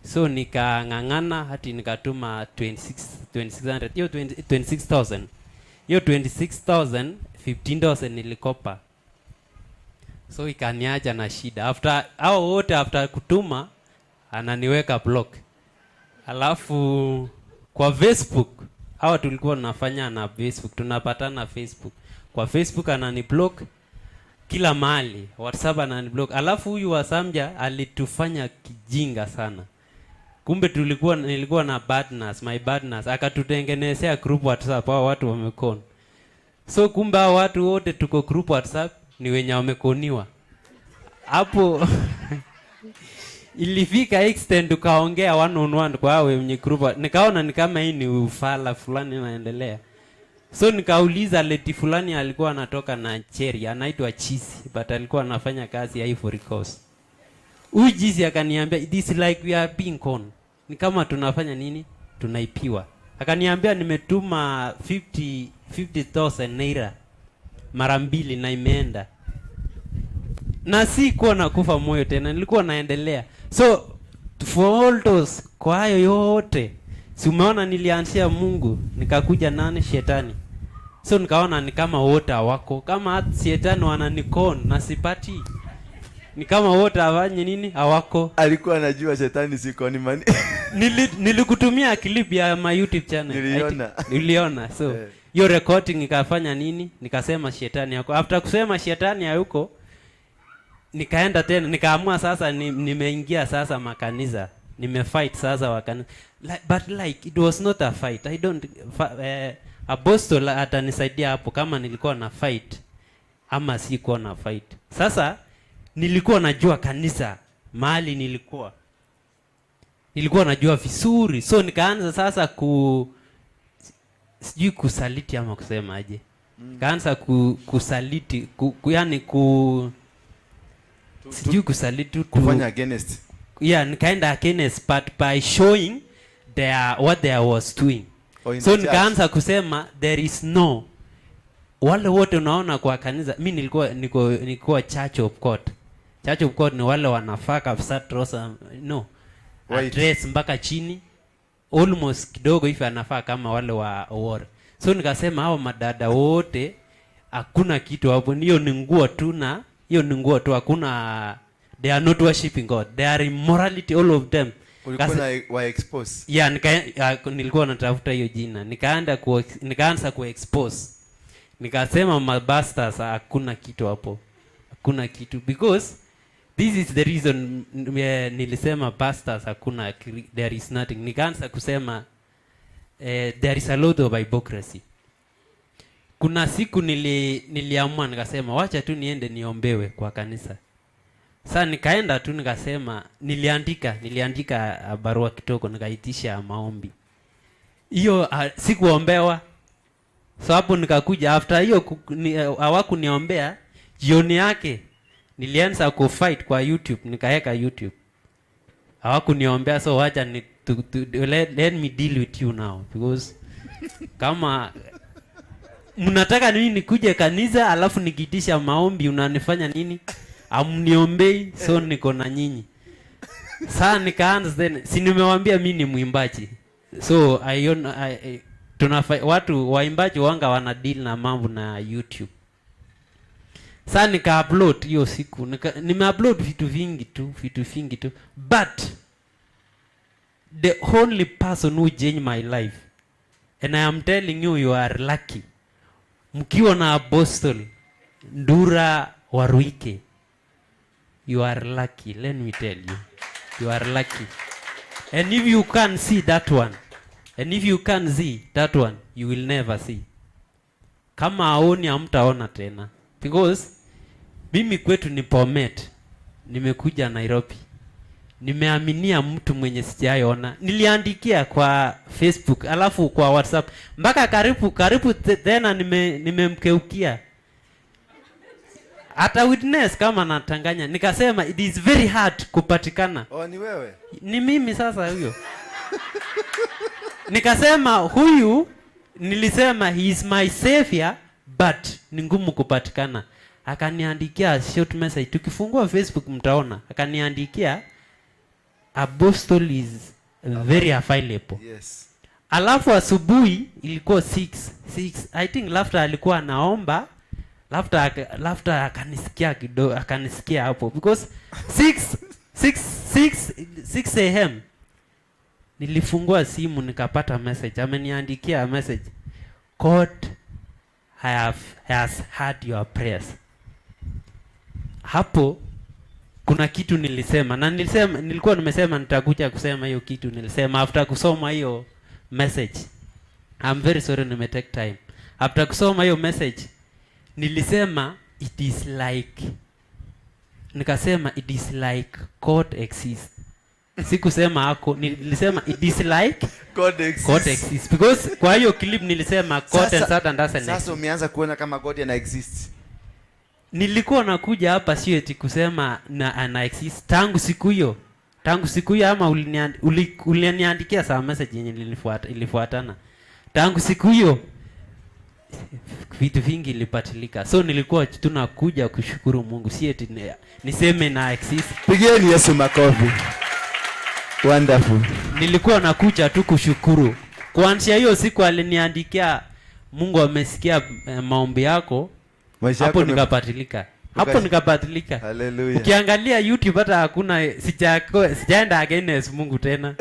So nikang'ang'ana hati nikatuma 26 2600, hiyo 20 26,000. Hiyo 26,000, 15,000 nilikopa. So ikaniacha na shida. After hao wote, after kutuma, ananiweka block. Alafu kwa Facebook, hawa tulikuwa tunafanya na Facebook, tunapatana Facebook. Kwa Facebook anani block kila mahali, WhatsApp anani block. Alafu huyu wa Samja alitufanya kijinga sana. Kumbe tulikuwa nilikuwa na partners, my partners akatutengenezea group WhatsApp, hao watu wamecon. So kumbe hao watu wote tuko group WhatsApp ni wenye wameconiwa. Hapo ilifika extent tukaongea one on one kwa hao wenye group. Nikaona ni kama hii ni ufala fulani inaendelea. So nikauliza lady fulani alikuwa anatoka Nigeria, anaitwa Chisi, but alikuwa anafanya kazi ya Ivory Coast. Huyu Chisi akaniambia, "It is like we are being con." Ni kama tunafanya nini? Tunaibiwa. Akaniambia nimetuma 50 50,000 naira mara mbili na imeenda. Na si kuwa nakufa moyo tena, nilikuwa naendelea. So for all those, kwa hayo yote, si umeona nilianzia Mungu, nikakuja nani? Shetani. So nikaona ni kama wote hawako, kama hata shetani wananicon na sipati, ni kama wote hawanyi nini, hawako. Alikuwa anajua shetani si conman. Nilikutumia clip ya my YouTube channel. Niliona. Niliona. So hiyo recording ikafanya nini? Nikasema shetani yako. After kusema shetani hayuko, Nikaenda tena, nikaamua sasa nimeingia sasa makanisa, nimefight sasa wa kanisa. Like, but like it was not a fight. I don't apostle atanisaidia hapo kama nilikuwa na fight ama sikuwa na fight. Sasa nilikuwa najua kanisa mahali nilikuwa najua vizuri, so nikaanza sasa sijui kusaliti ama kusema aje. Nikaanza kusaliti yani sijui kusaliti Kufanya against. Yeah, nikaenda against, but by showing what they was doing. Oh, in So the church. Nikaanza kusema there is no, wale wote unaona kwa kanisa, mi nilikuwa nilikuwa Church of God. Church of God ni wale wanafaa kabisa trouser, no, White. dress mpaka chini almost kidogo hivi, anafaa kama wale wa war. So nikasema hao madada wote hakuna kitu hapo, hiyo ni nguo tu, na hiyo ni nguo tu, hakuna, they are not worshiping God, they are immorality, all of them. Ulikuwa na wa expose. Yeah, nilikuwa natafuta hiyo jina, nikaanza ku expose, nikasema mapastors hakuna kitu hapo, hakuna kitu, because this is the reason nilisema pastors hakuna, there is nothing. Nikaanza kusema there is a lot of hypocrisy. Kuna siku niliamua nikasema wacha tu niende niombewe kwa kanisa. Sasa nikaenda tu nikasema, niliandika barua kidogo, nikaitisha maombi. Hiyo sikuombewa. So hapo nikakuja after hiyo hawakuniombea, jioni yake nilianza kufight kwa YouTube, nikaweka YouTube. Hawakuniombea, so wacha ni let me deal with you now, because kama mnataka nini nikuje kanisa alafu nikiitisha maombi unanifanya nini? Amniombei, so niko na nyinyi. Sasa nikaanza then, si nimewambia mi ni mwimbaji. So watu waimbaji wanga wana deal na mambo na YouTube. Sasa nika upload hiyo siku, nime upload vitu vingi tu, vitu vingi tu. But the only person who changed my life, and I am telling you, you are lucky. Mkiwa na Apostle Ndura Waruike, you are lucky, let me tell you. You are lucky. And if you can't see that one, and if you can't see that one, you will never see. Kama haoni, hamtaona tena. Because mimi kwetu ni Bomet, nimekuja Nairobi. Nimeaminia mtu mwenye sijaiona. Niliandikia kwa Facebook, alafu kwa WhatsApp. Mpaka karibu karibu tena nimemkeukia. Hata witness kama natanganya. Nikasema it is very hard kupatikana. Oh, ni wewe? Ni mimi sasa huyo. Nikasema huyu, nilisema he is my savior, but ni ngumu kupatikana. Akaniandikia short message. Tukifungua Facebook mtaona. Akaniandikia apostle is very available. Alafu asubuhi ilikuwa 6 6, I think laughter alikuwa anaomba, laughter akanisikia kidogo, akanisikia hapo, because 6 6 6 6 a.m. nilifungua simu nikapata message, ameniandikia message, "God has heard your prayers." Hapo kuna kitu nilisema, na nilisema, nilikuwa nimesema nitakuja kusema hiyo kitu nilisema after kusoma hiyo message. I'm very sorry nime take time. After kusoma hiyo message nilisema it is like, nikasema it is like God exists. Sikusema ako, nilisema it is like God exists. God exists, because kwa hiyo clip nilisema God and Satan doesn't Sasa exist. Umeanza kuona kama God ana exist. Nilikuwa nakuja hapa sio eti kusema na ana exist tangu siku hiyo, tangu siku hiyo, ama uliniandikia saa message yenye ilifuatana. Tangu siku hiyo vitu vingi ilipatilika, so nilikuwa tunakuja kushukuru Mungu, si eti niseme na exist. Pigieni Yesu makofi. Wonderful. Nilikuwa nakuja tu kushukuru. Kuanzia hiyo siku aliniandikia Mungu amesikia maombi yako. Maisha Hapo yako nikapatilika. Hapo nikapatilika. Hallelujah. Ukiangalia YouTube hata hakuna, sijaenda against Mungu tena.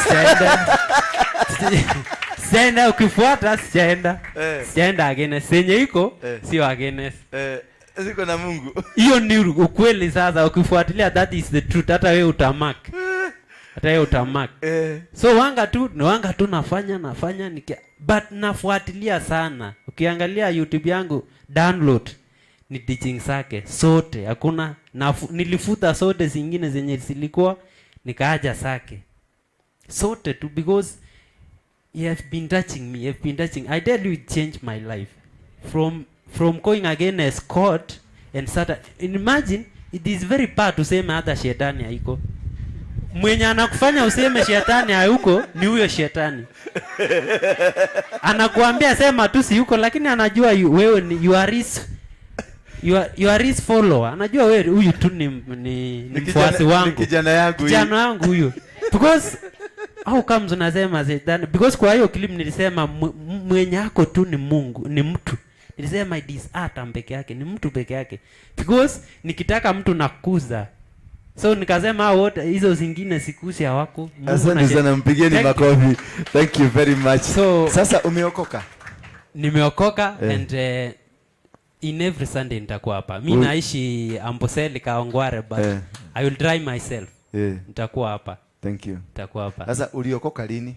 Sijaenda. Sijaenda, ukifuata sijaenda. Sijaenda against. Senye iko sio against. Ziko na Mungu. Hiyo ni ukweli. Sasa ukifuatilia, that is the truth. Hata wewe utamark, hata wewe utamark. So wanga tu ni wanga tu, nafanya nafanya but nafuatilia sana. Ukiangalia YouTube yangu, download ni teaching zake sote, hakuna nilifuta sote zingine zenye zilikuwa, nikaaja zake sote tu because he have been touching me, he have been touching. I tell you, it changed my life from going against God and Satan. Imagine, it is very bad useme hata shetani haiko. Mwenye anakufanya useme shetani hayuko ni huyo shetani. Anakuambia sema tu si yuko, lakini anajua wewe ni you are his follower. Anajua wewe huyu tu ni Ni mfuasi wangu. Ni kijana yangu huyu. Kijana wangu huyu. Because how comes unasema shetani? Because kwa hiyo clip nilisema mwenye ako tu ni Mungu, ni mtu. Nilisema it is Adam peke yake, ni mtu peke yake. Because nikitaka mtu nakuza. So nikasema hao wote hizo zingine sikusi hawako. Mungu Asante na sana, mpigeni Thank you. makofi. Thank you very much. So, sasa umeokoka? Nimeokoka. And in every Sunday nitakuwa hapa. Mi naishi Amboseli, Kaongware, but I will try myself. Nitakuwa hapa. Thank you. Nitakuwa hapa. Sasa uliokoka lini?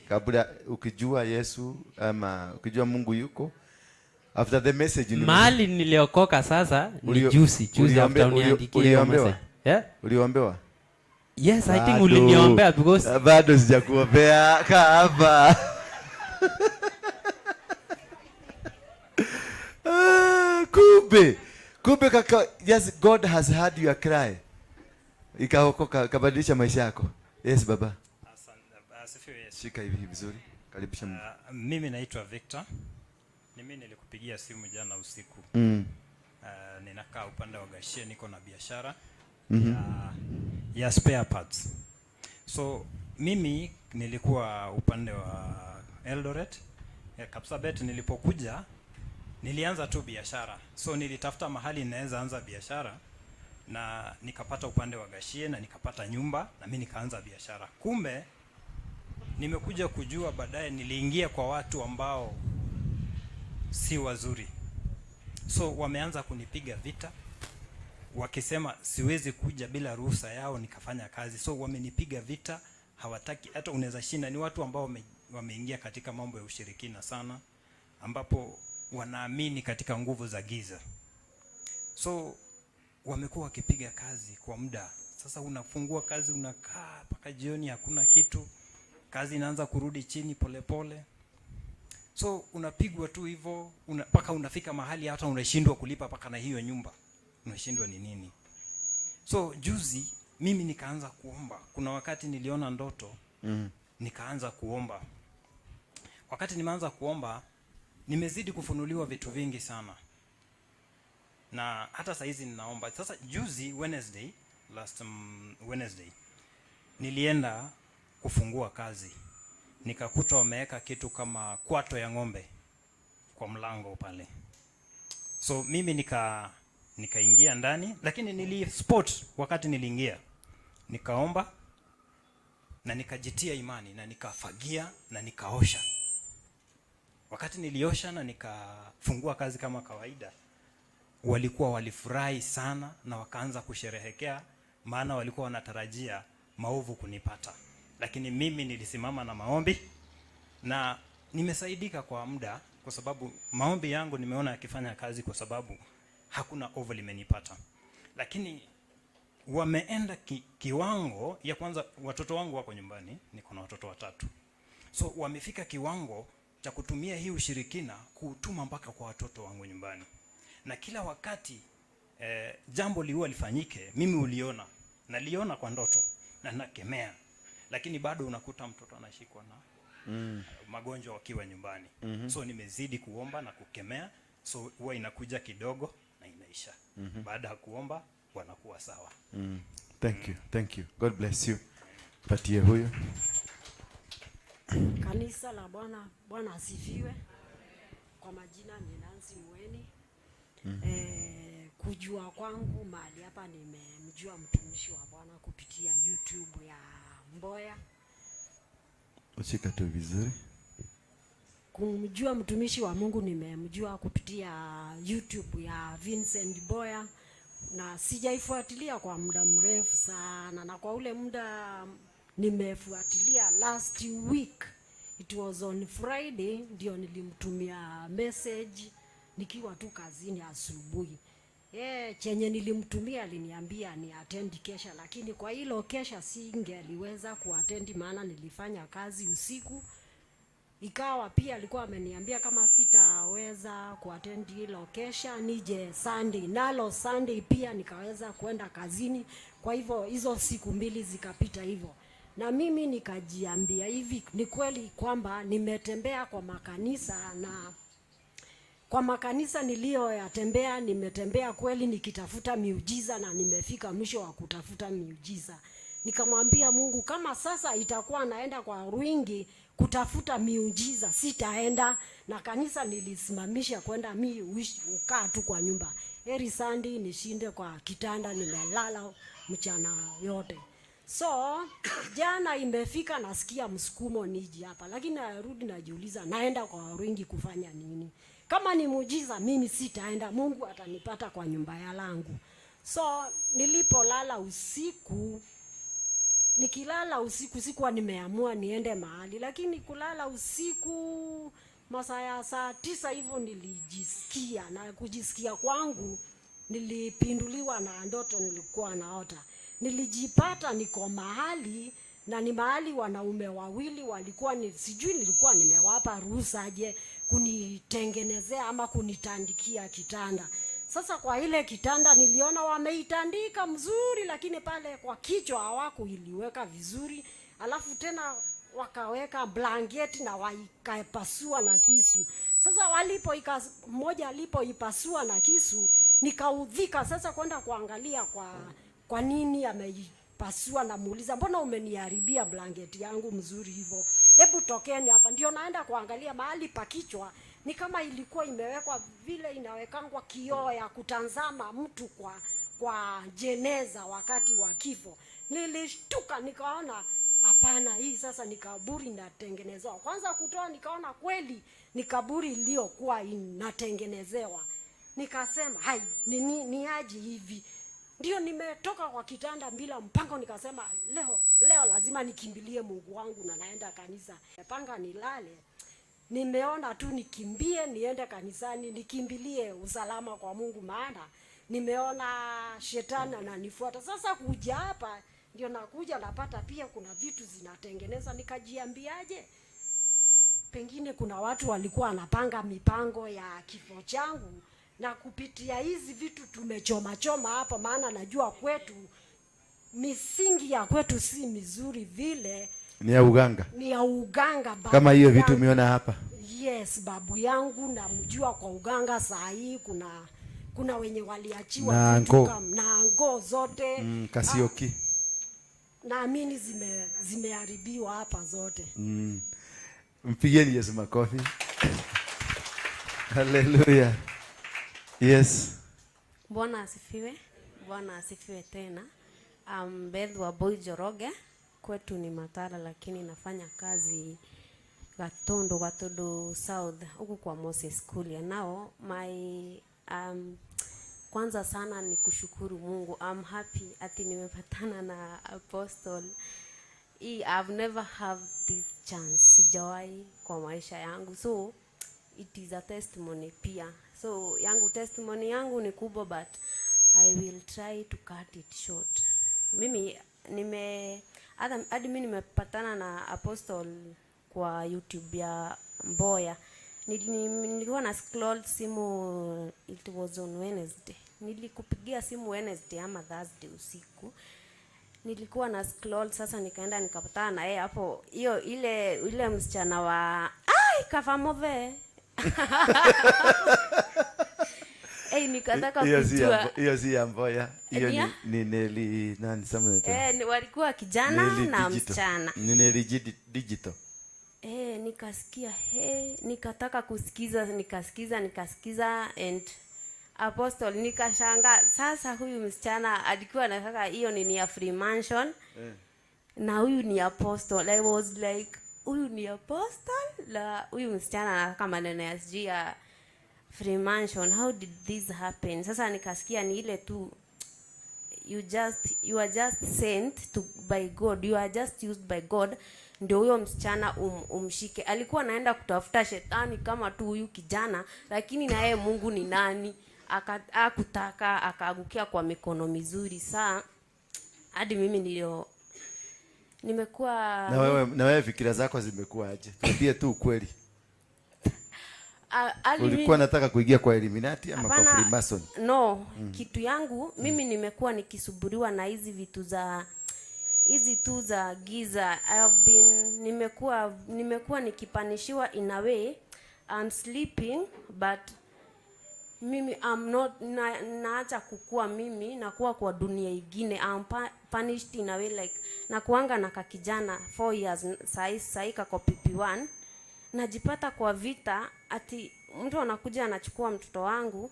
Kabla ukijua Yesu ama ukijua Mungu yuko? After the message Mahali niliokoka sasa ni juzi, juzi after uniandikie hiyo Uliombewa? message. Yeah? Uliombewa? Yes, I think Bado. uliniombea because Bado sijakuombea, kaa hapa. Ah, kumbe. Kumbe kaka, yes, God has heard your cry. Ikaokoka, ikabadilisha maisha yako. Yes, baba. Asante, asifiwe Yesu. Shika hivi vizuri. Karibisha Mungu. Mimi naitwa Victor. Ni mimi nilikupigia simu jana usiku. Ninakaa upande wa Gashie, niko na biashara ya spare parts. So mimi nilikuwa upande wa Eldoret, ya Kapsabet. Nilipokuja nilianza tu biashara. So nilitafuta mahali ninaweza anza biashara na nikapata upande wa Gashie na nikapata nyumba na mimi nikaanza biashara. Kumbe nimekuja kujua baadaye niliingia kwa watu ambao si wazuri. So wameanza kunipiga vita wakisema siwezi kuja bila ruhusa yao nikafanya kazi. So wamenipiga vita, hawataki hata unaweza shinda. Ni watu ambao wameingia katika mambo ya ushirikina sana, ambapo wanaamini katika nguvu za giza. So wamekuwa wakipiga kazi kwa muda. Sasa unafungua kazi, unakaa mpaka jioni hakuna kitu. Kazi inaanza kurudi chini polepole pole. So unapigwa tu hivyo mpaka unafika mahali hata unashindwa kulipa mpaka na hiyo nyumba. Unashindwa ni nini. So juzi mimi nikaanza kuomba. Kuna wakati niliona ndoto, nikaanza kuomba. Wakati nimeanza kuomba, nimezidi kufunuliwa vitu vingi sana. Na hata saa hizi ninaomba. Sasa juzi Wednesday, last Wednesday, nilienda kufungua kazi. Nikakuta wameweka kitu kama kwato ya ng'ombe kwa mlango pale. So mimi nikaingia ndani, lakini nili spot wakati niliingia. Nikaomba na nikajitia imani na nikafagia na nikaosha. Wakati niliosha na nikafungua kazi kama kawaida, walikuwa walifurahi sana na wakaanza kusherehekea, maana walikuwa wanatarajia maovu kunipata. Lakini mimi nilisimama na maombi na nimesaidika kwa muda, kwa sababu maombi yangu nimeona yakifanya kazi, kwa sababu hakuna ovu limenipata. Lakini wameenda kiwango ya kwanza, watoto wangu wako nyumbani, niko na watoto watatu. So wamefika kiwango cha kutumia hii ushirikina kuutuma mpaka kwa watoto wangu nyumbani. Na kila wakati jambo liua lifanyike, mimi uliona, naliona kwa ndoto na nakemea. Lakini bado unakuta mtoto anashikwa na magonjwa wakiwa nyumbani. So nimezidi kuomba na kukemea, so huwa inakuja kidogo na inaisha. Baada ya kuomba wanakuwa sawa. Thank you. Thank you. God bless you. Patie huyo. Kanisa la Bwana, Bwana asifiwe. Kwa majina ni Nancy Mweni. Kujua kwangu mahali hapa, nimemjua mtumishi wa Bwana kupitia YouTube ya Mboya. Ushika tu vizuri. Kumjua mtumishi wa Mungu nimemjua kupitia YouTube ya Vincent Boya, na sijaifuatilia kwa muda mrefu sana, na kwa ule muda nimefuatilia last week, it was on Friday, ndio nilimtumia message nikiwa tu kazini asubuhi. Chenye nilimtumia aliniambia ni attend kesha, lakini kwa hilo kesha singeliweza kuattend maana nilifanya kazi usiku. Ikawa pia alikuwa ameniambia kama sitaweza kuattend hilo kesha nije Sunday, nalo Sunday pia nikaweza kwenda kazini. Kwa hivyo hizo siku mbili zikapita hivyo, na mimi nikajiambia hivi, ni kweli kwamba nimetembea kwa makanisa, na kwa makanisa niliyoyatembea nimetembea kweli nikitafuta miujiza, na nimefika mwisho wa kutafuta miujiza. Nikamwambia Mungu, kama sasa itakuwa naenda kwa wingi kutafuta miujiza, sitaenda. Na kanisa nilisimamisha kwenda, mi ukaa tu kwa nyumba. Heri Sunday nishinde kwa kitanda nimelala mchana yote. So jana imefika, nasikia msukumo niji hapa, lakini narudi najiuliza, naenda kwa wingi kufanya nini? Kama ni muujiza mimi sitaenda, Mungu atanipata kwa nyumba ya langu. So nilipolala usiku, nikilala usiku sikuwa nimeamua niende mahali, lakini kulala usiku masaa ya 9:00 hivyo nilijisikia, na kujisikia kwangu nilipinduliwa na ndoto nilikuwa naota. Nilijipata niko mahali, na ni mahali wanaume wawili walikuwa ni, sijui nilikuwa nimewapa ruhusa aje kunitengenezea ama kunitandikia kitanda. Sasa kwa ile kitanda niliona wameitandika mzuri, lakini pale kwa kichwa hawakuiliweka vizuri. Alafu tena wakaweka blanketi na wakaipasua na kisu. Sasa mmoja alipoipasua na kisu, nikaudhika sasa kwenda kuangalia kwa nini ameipasua, na muuliza, mbona umeniharibia blanketi yangu mzuri hivyo? Hebu tokeni hapa. Ndio naenda kuangalia mahali pa kichwa, ni kama ilikuwa imewekwa vile inawekangwa kioo ya kutazama mtu kwa jeneza wakati wa kifo. Nilishtuka nikaona hapana, hii sasa ni kaburi inatengenezewa. Kwanza kutoa nikaona kweli ni kaburi iliyokuwa inatengenezewa. Nikasema hai, ni aje hivi? Ndio nimetoka kwa kitanda bila mpango, nikasema leo lazima nikimbilie Mungu wangu na naenda kanisa. Panga nilale, nimeona tu nikimbie niende kanisani, nikimbilie usalama kwa Mungu, maana nimeona shetani ananifuata. Sasa kuja hapa ndio nakuja napata pia kuna vitu zinatengenezwa. Nikajiambiaje, pengine kuna watu walikuwa wanapanga mipango ya kifo changu, na kupitia hizi vitu tumechoma choma hapa, maana najua kwetu misingi ya kwetu si mizuri vile. Ni ya uganga. Ni ya uganga babu. Kama hiyo vitu umeona hapa. Yes, babu yangu namjua kwa uganga saa hii. Kuna wenye waliachiwa na vitu na ngo zote. Kasioki. Naamini zimeharibiwa hapa zote. Mpigieni Yesu makofi. Hallelujah. Yes. Bwana asifiwe. Bwana asifiwe tena. Beth wa Boy Joroge. Kwetu ni Matara, lakini nafanya kazi Gatondo South huku kwa Moses Kulia. Now my kwanza sana ni kushukuru Mungu. I'm happy ati nimepatana na Apostle. I've never have this chance. Sijawahi kwa maisha yangu. So it is a testimony pia. So yangu testimony yangu ni kubwa, but I will try to cut it short. Mimi hadi mimi nimepatana na Apostle kwa YouTube ya Mboya. Nilikuwa na scroll simu, it was on Wednesday. Nilikupigia simu Wednesday ama Thursday usiku. Nilikuwa na scroll sasa, nikaenda nikapatana na yeye hapo. Hiyo ile msichana wa ai kafamove. Hey, nikataka kujua. Hiyo si ya Mboya. Hiyo ni Nelly nani sema nani? Walikuwa kijana Nelly na Digital. Msichana. Ni Nelly Digital. Nikasikia nikataka kusikiza, nikasikiza and Apostle nikashangaa. Sasa huyu msichana alikuwa anataka hiyo nini ya Free Mansion. Na huyu ni Apostle. I was like, Huyu ni apostle na huyu msichana anataka maneno ya sijui ya Freemason. How did this happen? Sasa nikasikia ni ile tu you are just sent to by God, you are just used by God ndio huyo msichana umshike. Alikuwa anaenda kutafuta shetani kama tu huyu kijana, lakini na yeye Mungu ni nani? Akutaka akaagukia kwa mikono mizuri. Saa hadi mimi nilio nimekuwa. Na wewe fikira zako zimekuwa aje? Tuambie tu ukweli. Ulikuwa nataka kuingia kwa Illuminati ama kwa Hapana, Freemason? No, kitu yangu mimi nimekuwa nikisuburiwa na hizi vitu za hizi tu za giza. I have been nimekuwa nikipunishiwa in a way. I'm sleeping but mimi I'm not naacha kukua, mimi nakuwa kwa dunia ingine. I'm punished in a way like nakuanga na kakijana 4 years sahi kako PP1. Najipata kwa vita ati mtu anakuja anachukua mtoto wangu,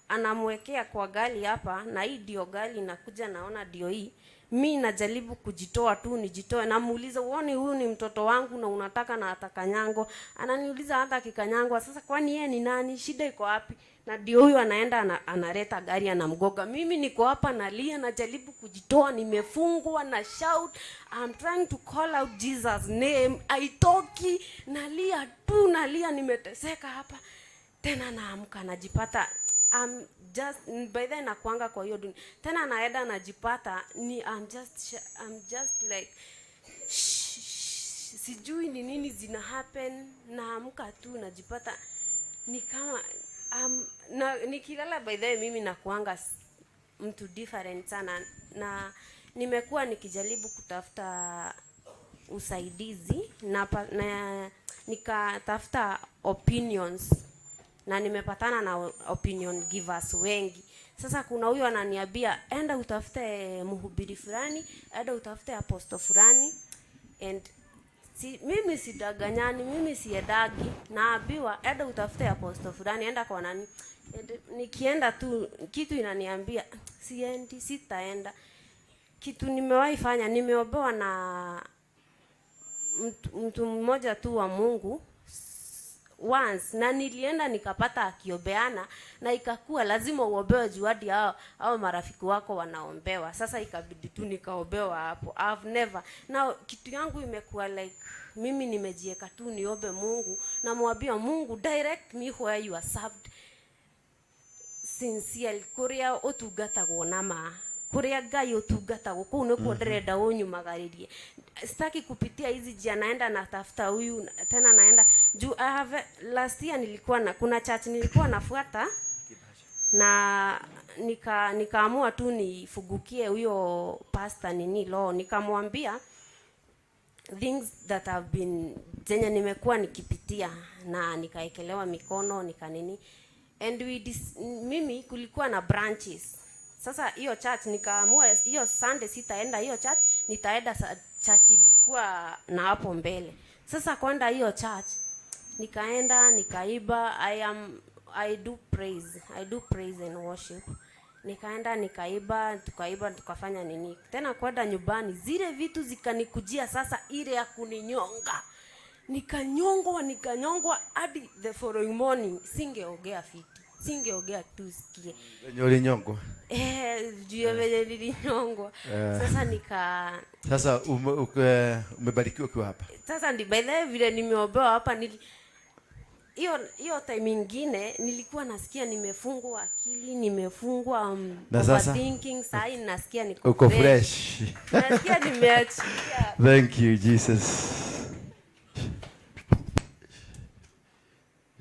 anamwekea kwa gari hapa, na hii ndio gari inakuja, naona ndio hii. Mi najaribu kujitoa tu nijitoe, namuuliza, "Uone huyu ni mtoto wangu na unataka na atakanyangwa?" Ananiuliza hata akikanyangwa sasa, kwani yeye ni nani? Shida iko wapi? Na ndio huyu anaenda analeta gari, anamgoga. Mimi niko hapa nalia, najaribu kujitoa, nimefungwa na shout, I'm trying to call out Jesus name, aitoki. Nalia tu, nalia, nimeteseka hapa. Tena naamka najipata I'm just by then nakuanga kwa hiyo dunia tena, naenda najipata ni I'm just like shh, shh, sijui ni nini zina happen. Naamka tu najipata ni kama na nikilala, by the way, mimi nakuanga mtu different sana, na nimekuwa nikijaribu kutafuta usaidizi na nikatafuta opinions na nimepatana na opinion givers wengi. Sasa kuna huyu ananiambia, "Enda utafute mhubiri fulani, enda utafute apostle fulani," and si, mimi sidanganyani, mimi siendagi. Naambiwa, "Enda utafute apostle fulani, enda kwa nani." And nikienda tu kitu inaniambia siendi, sitaenda. Kitu nimewahi fanya, nimeombewa na mtu mmoja tu wa Mungu once, na nilienda nikapata akiombeana, na ikakuwa lazima uombewe juu hadi hao marafiki wako wanaombewa. Sasa ikabidi tu nikaombewa hapo. I've never, now kitu yangu imekuwa like mimi nimejieka tu niombe Mungu, namwambia Mungu, "Direct me where you are served sincerely, kuria utungatagwo na ma, kuria Ngai utungatagwo, kuu nikuo ndĩrenda ũnyumagaririe. Sitaki kupitia hizi njia naenda natafuta huyu, tena naenda juu." I have, last year nilikuwa na, kuna church nilikuwa nafuata na nikaamua tu nifungukie huyo pastor nini lo, nikamwambia things that have been zenye nimekuwa nikipitia, na nikaekelewa mikono, nika nini, and mimi kulikuwa na branches. Sasa hiyo church nikaamua hiyo Sunday sitaenda hiyo church, nitaenda church ilikuwa na hapo mbele. Sasa kwenda hiyo church, nikaenda nikaimba. I do praise and worship. Nikaenda nikaimba, tukaimba, tukafanya nini. Tena kwenda nyumbani, zile vitu zikanikujia sasa, ile ya kuninyonga. Nikanyongwa, nikanyongwa hadi the following morning singeongea fiti, singeongea tu sikie. Venye ulinyongwa. Eh, juu ya venye nilinyongwa. Sasa nika Sasa umebarikiwa ukiwa hapa. Sasa ndi by the way vile nimeombewa hapa, hiyo hiyo time ingine nilikuwa nasikia nimefungwa akili, nimefungwa Na sasa? Overthinking. Sahi nasikia niko Uko fresh. Nasikia nimeachilia. Thank you, Jesus.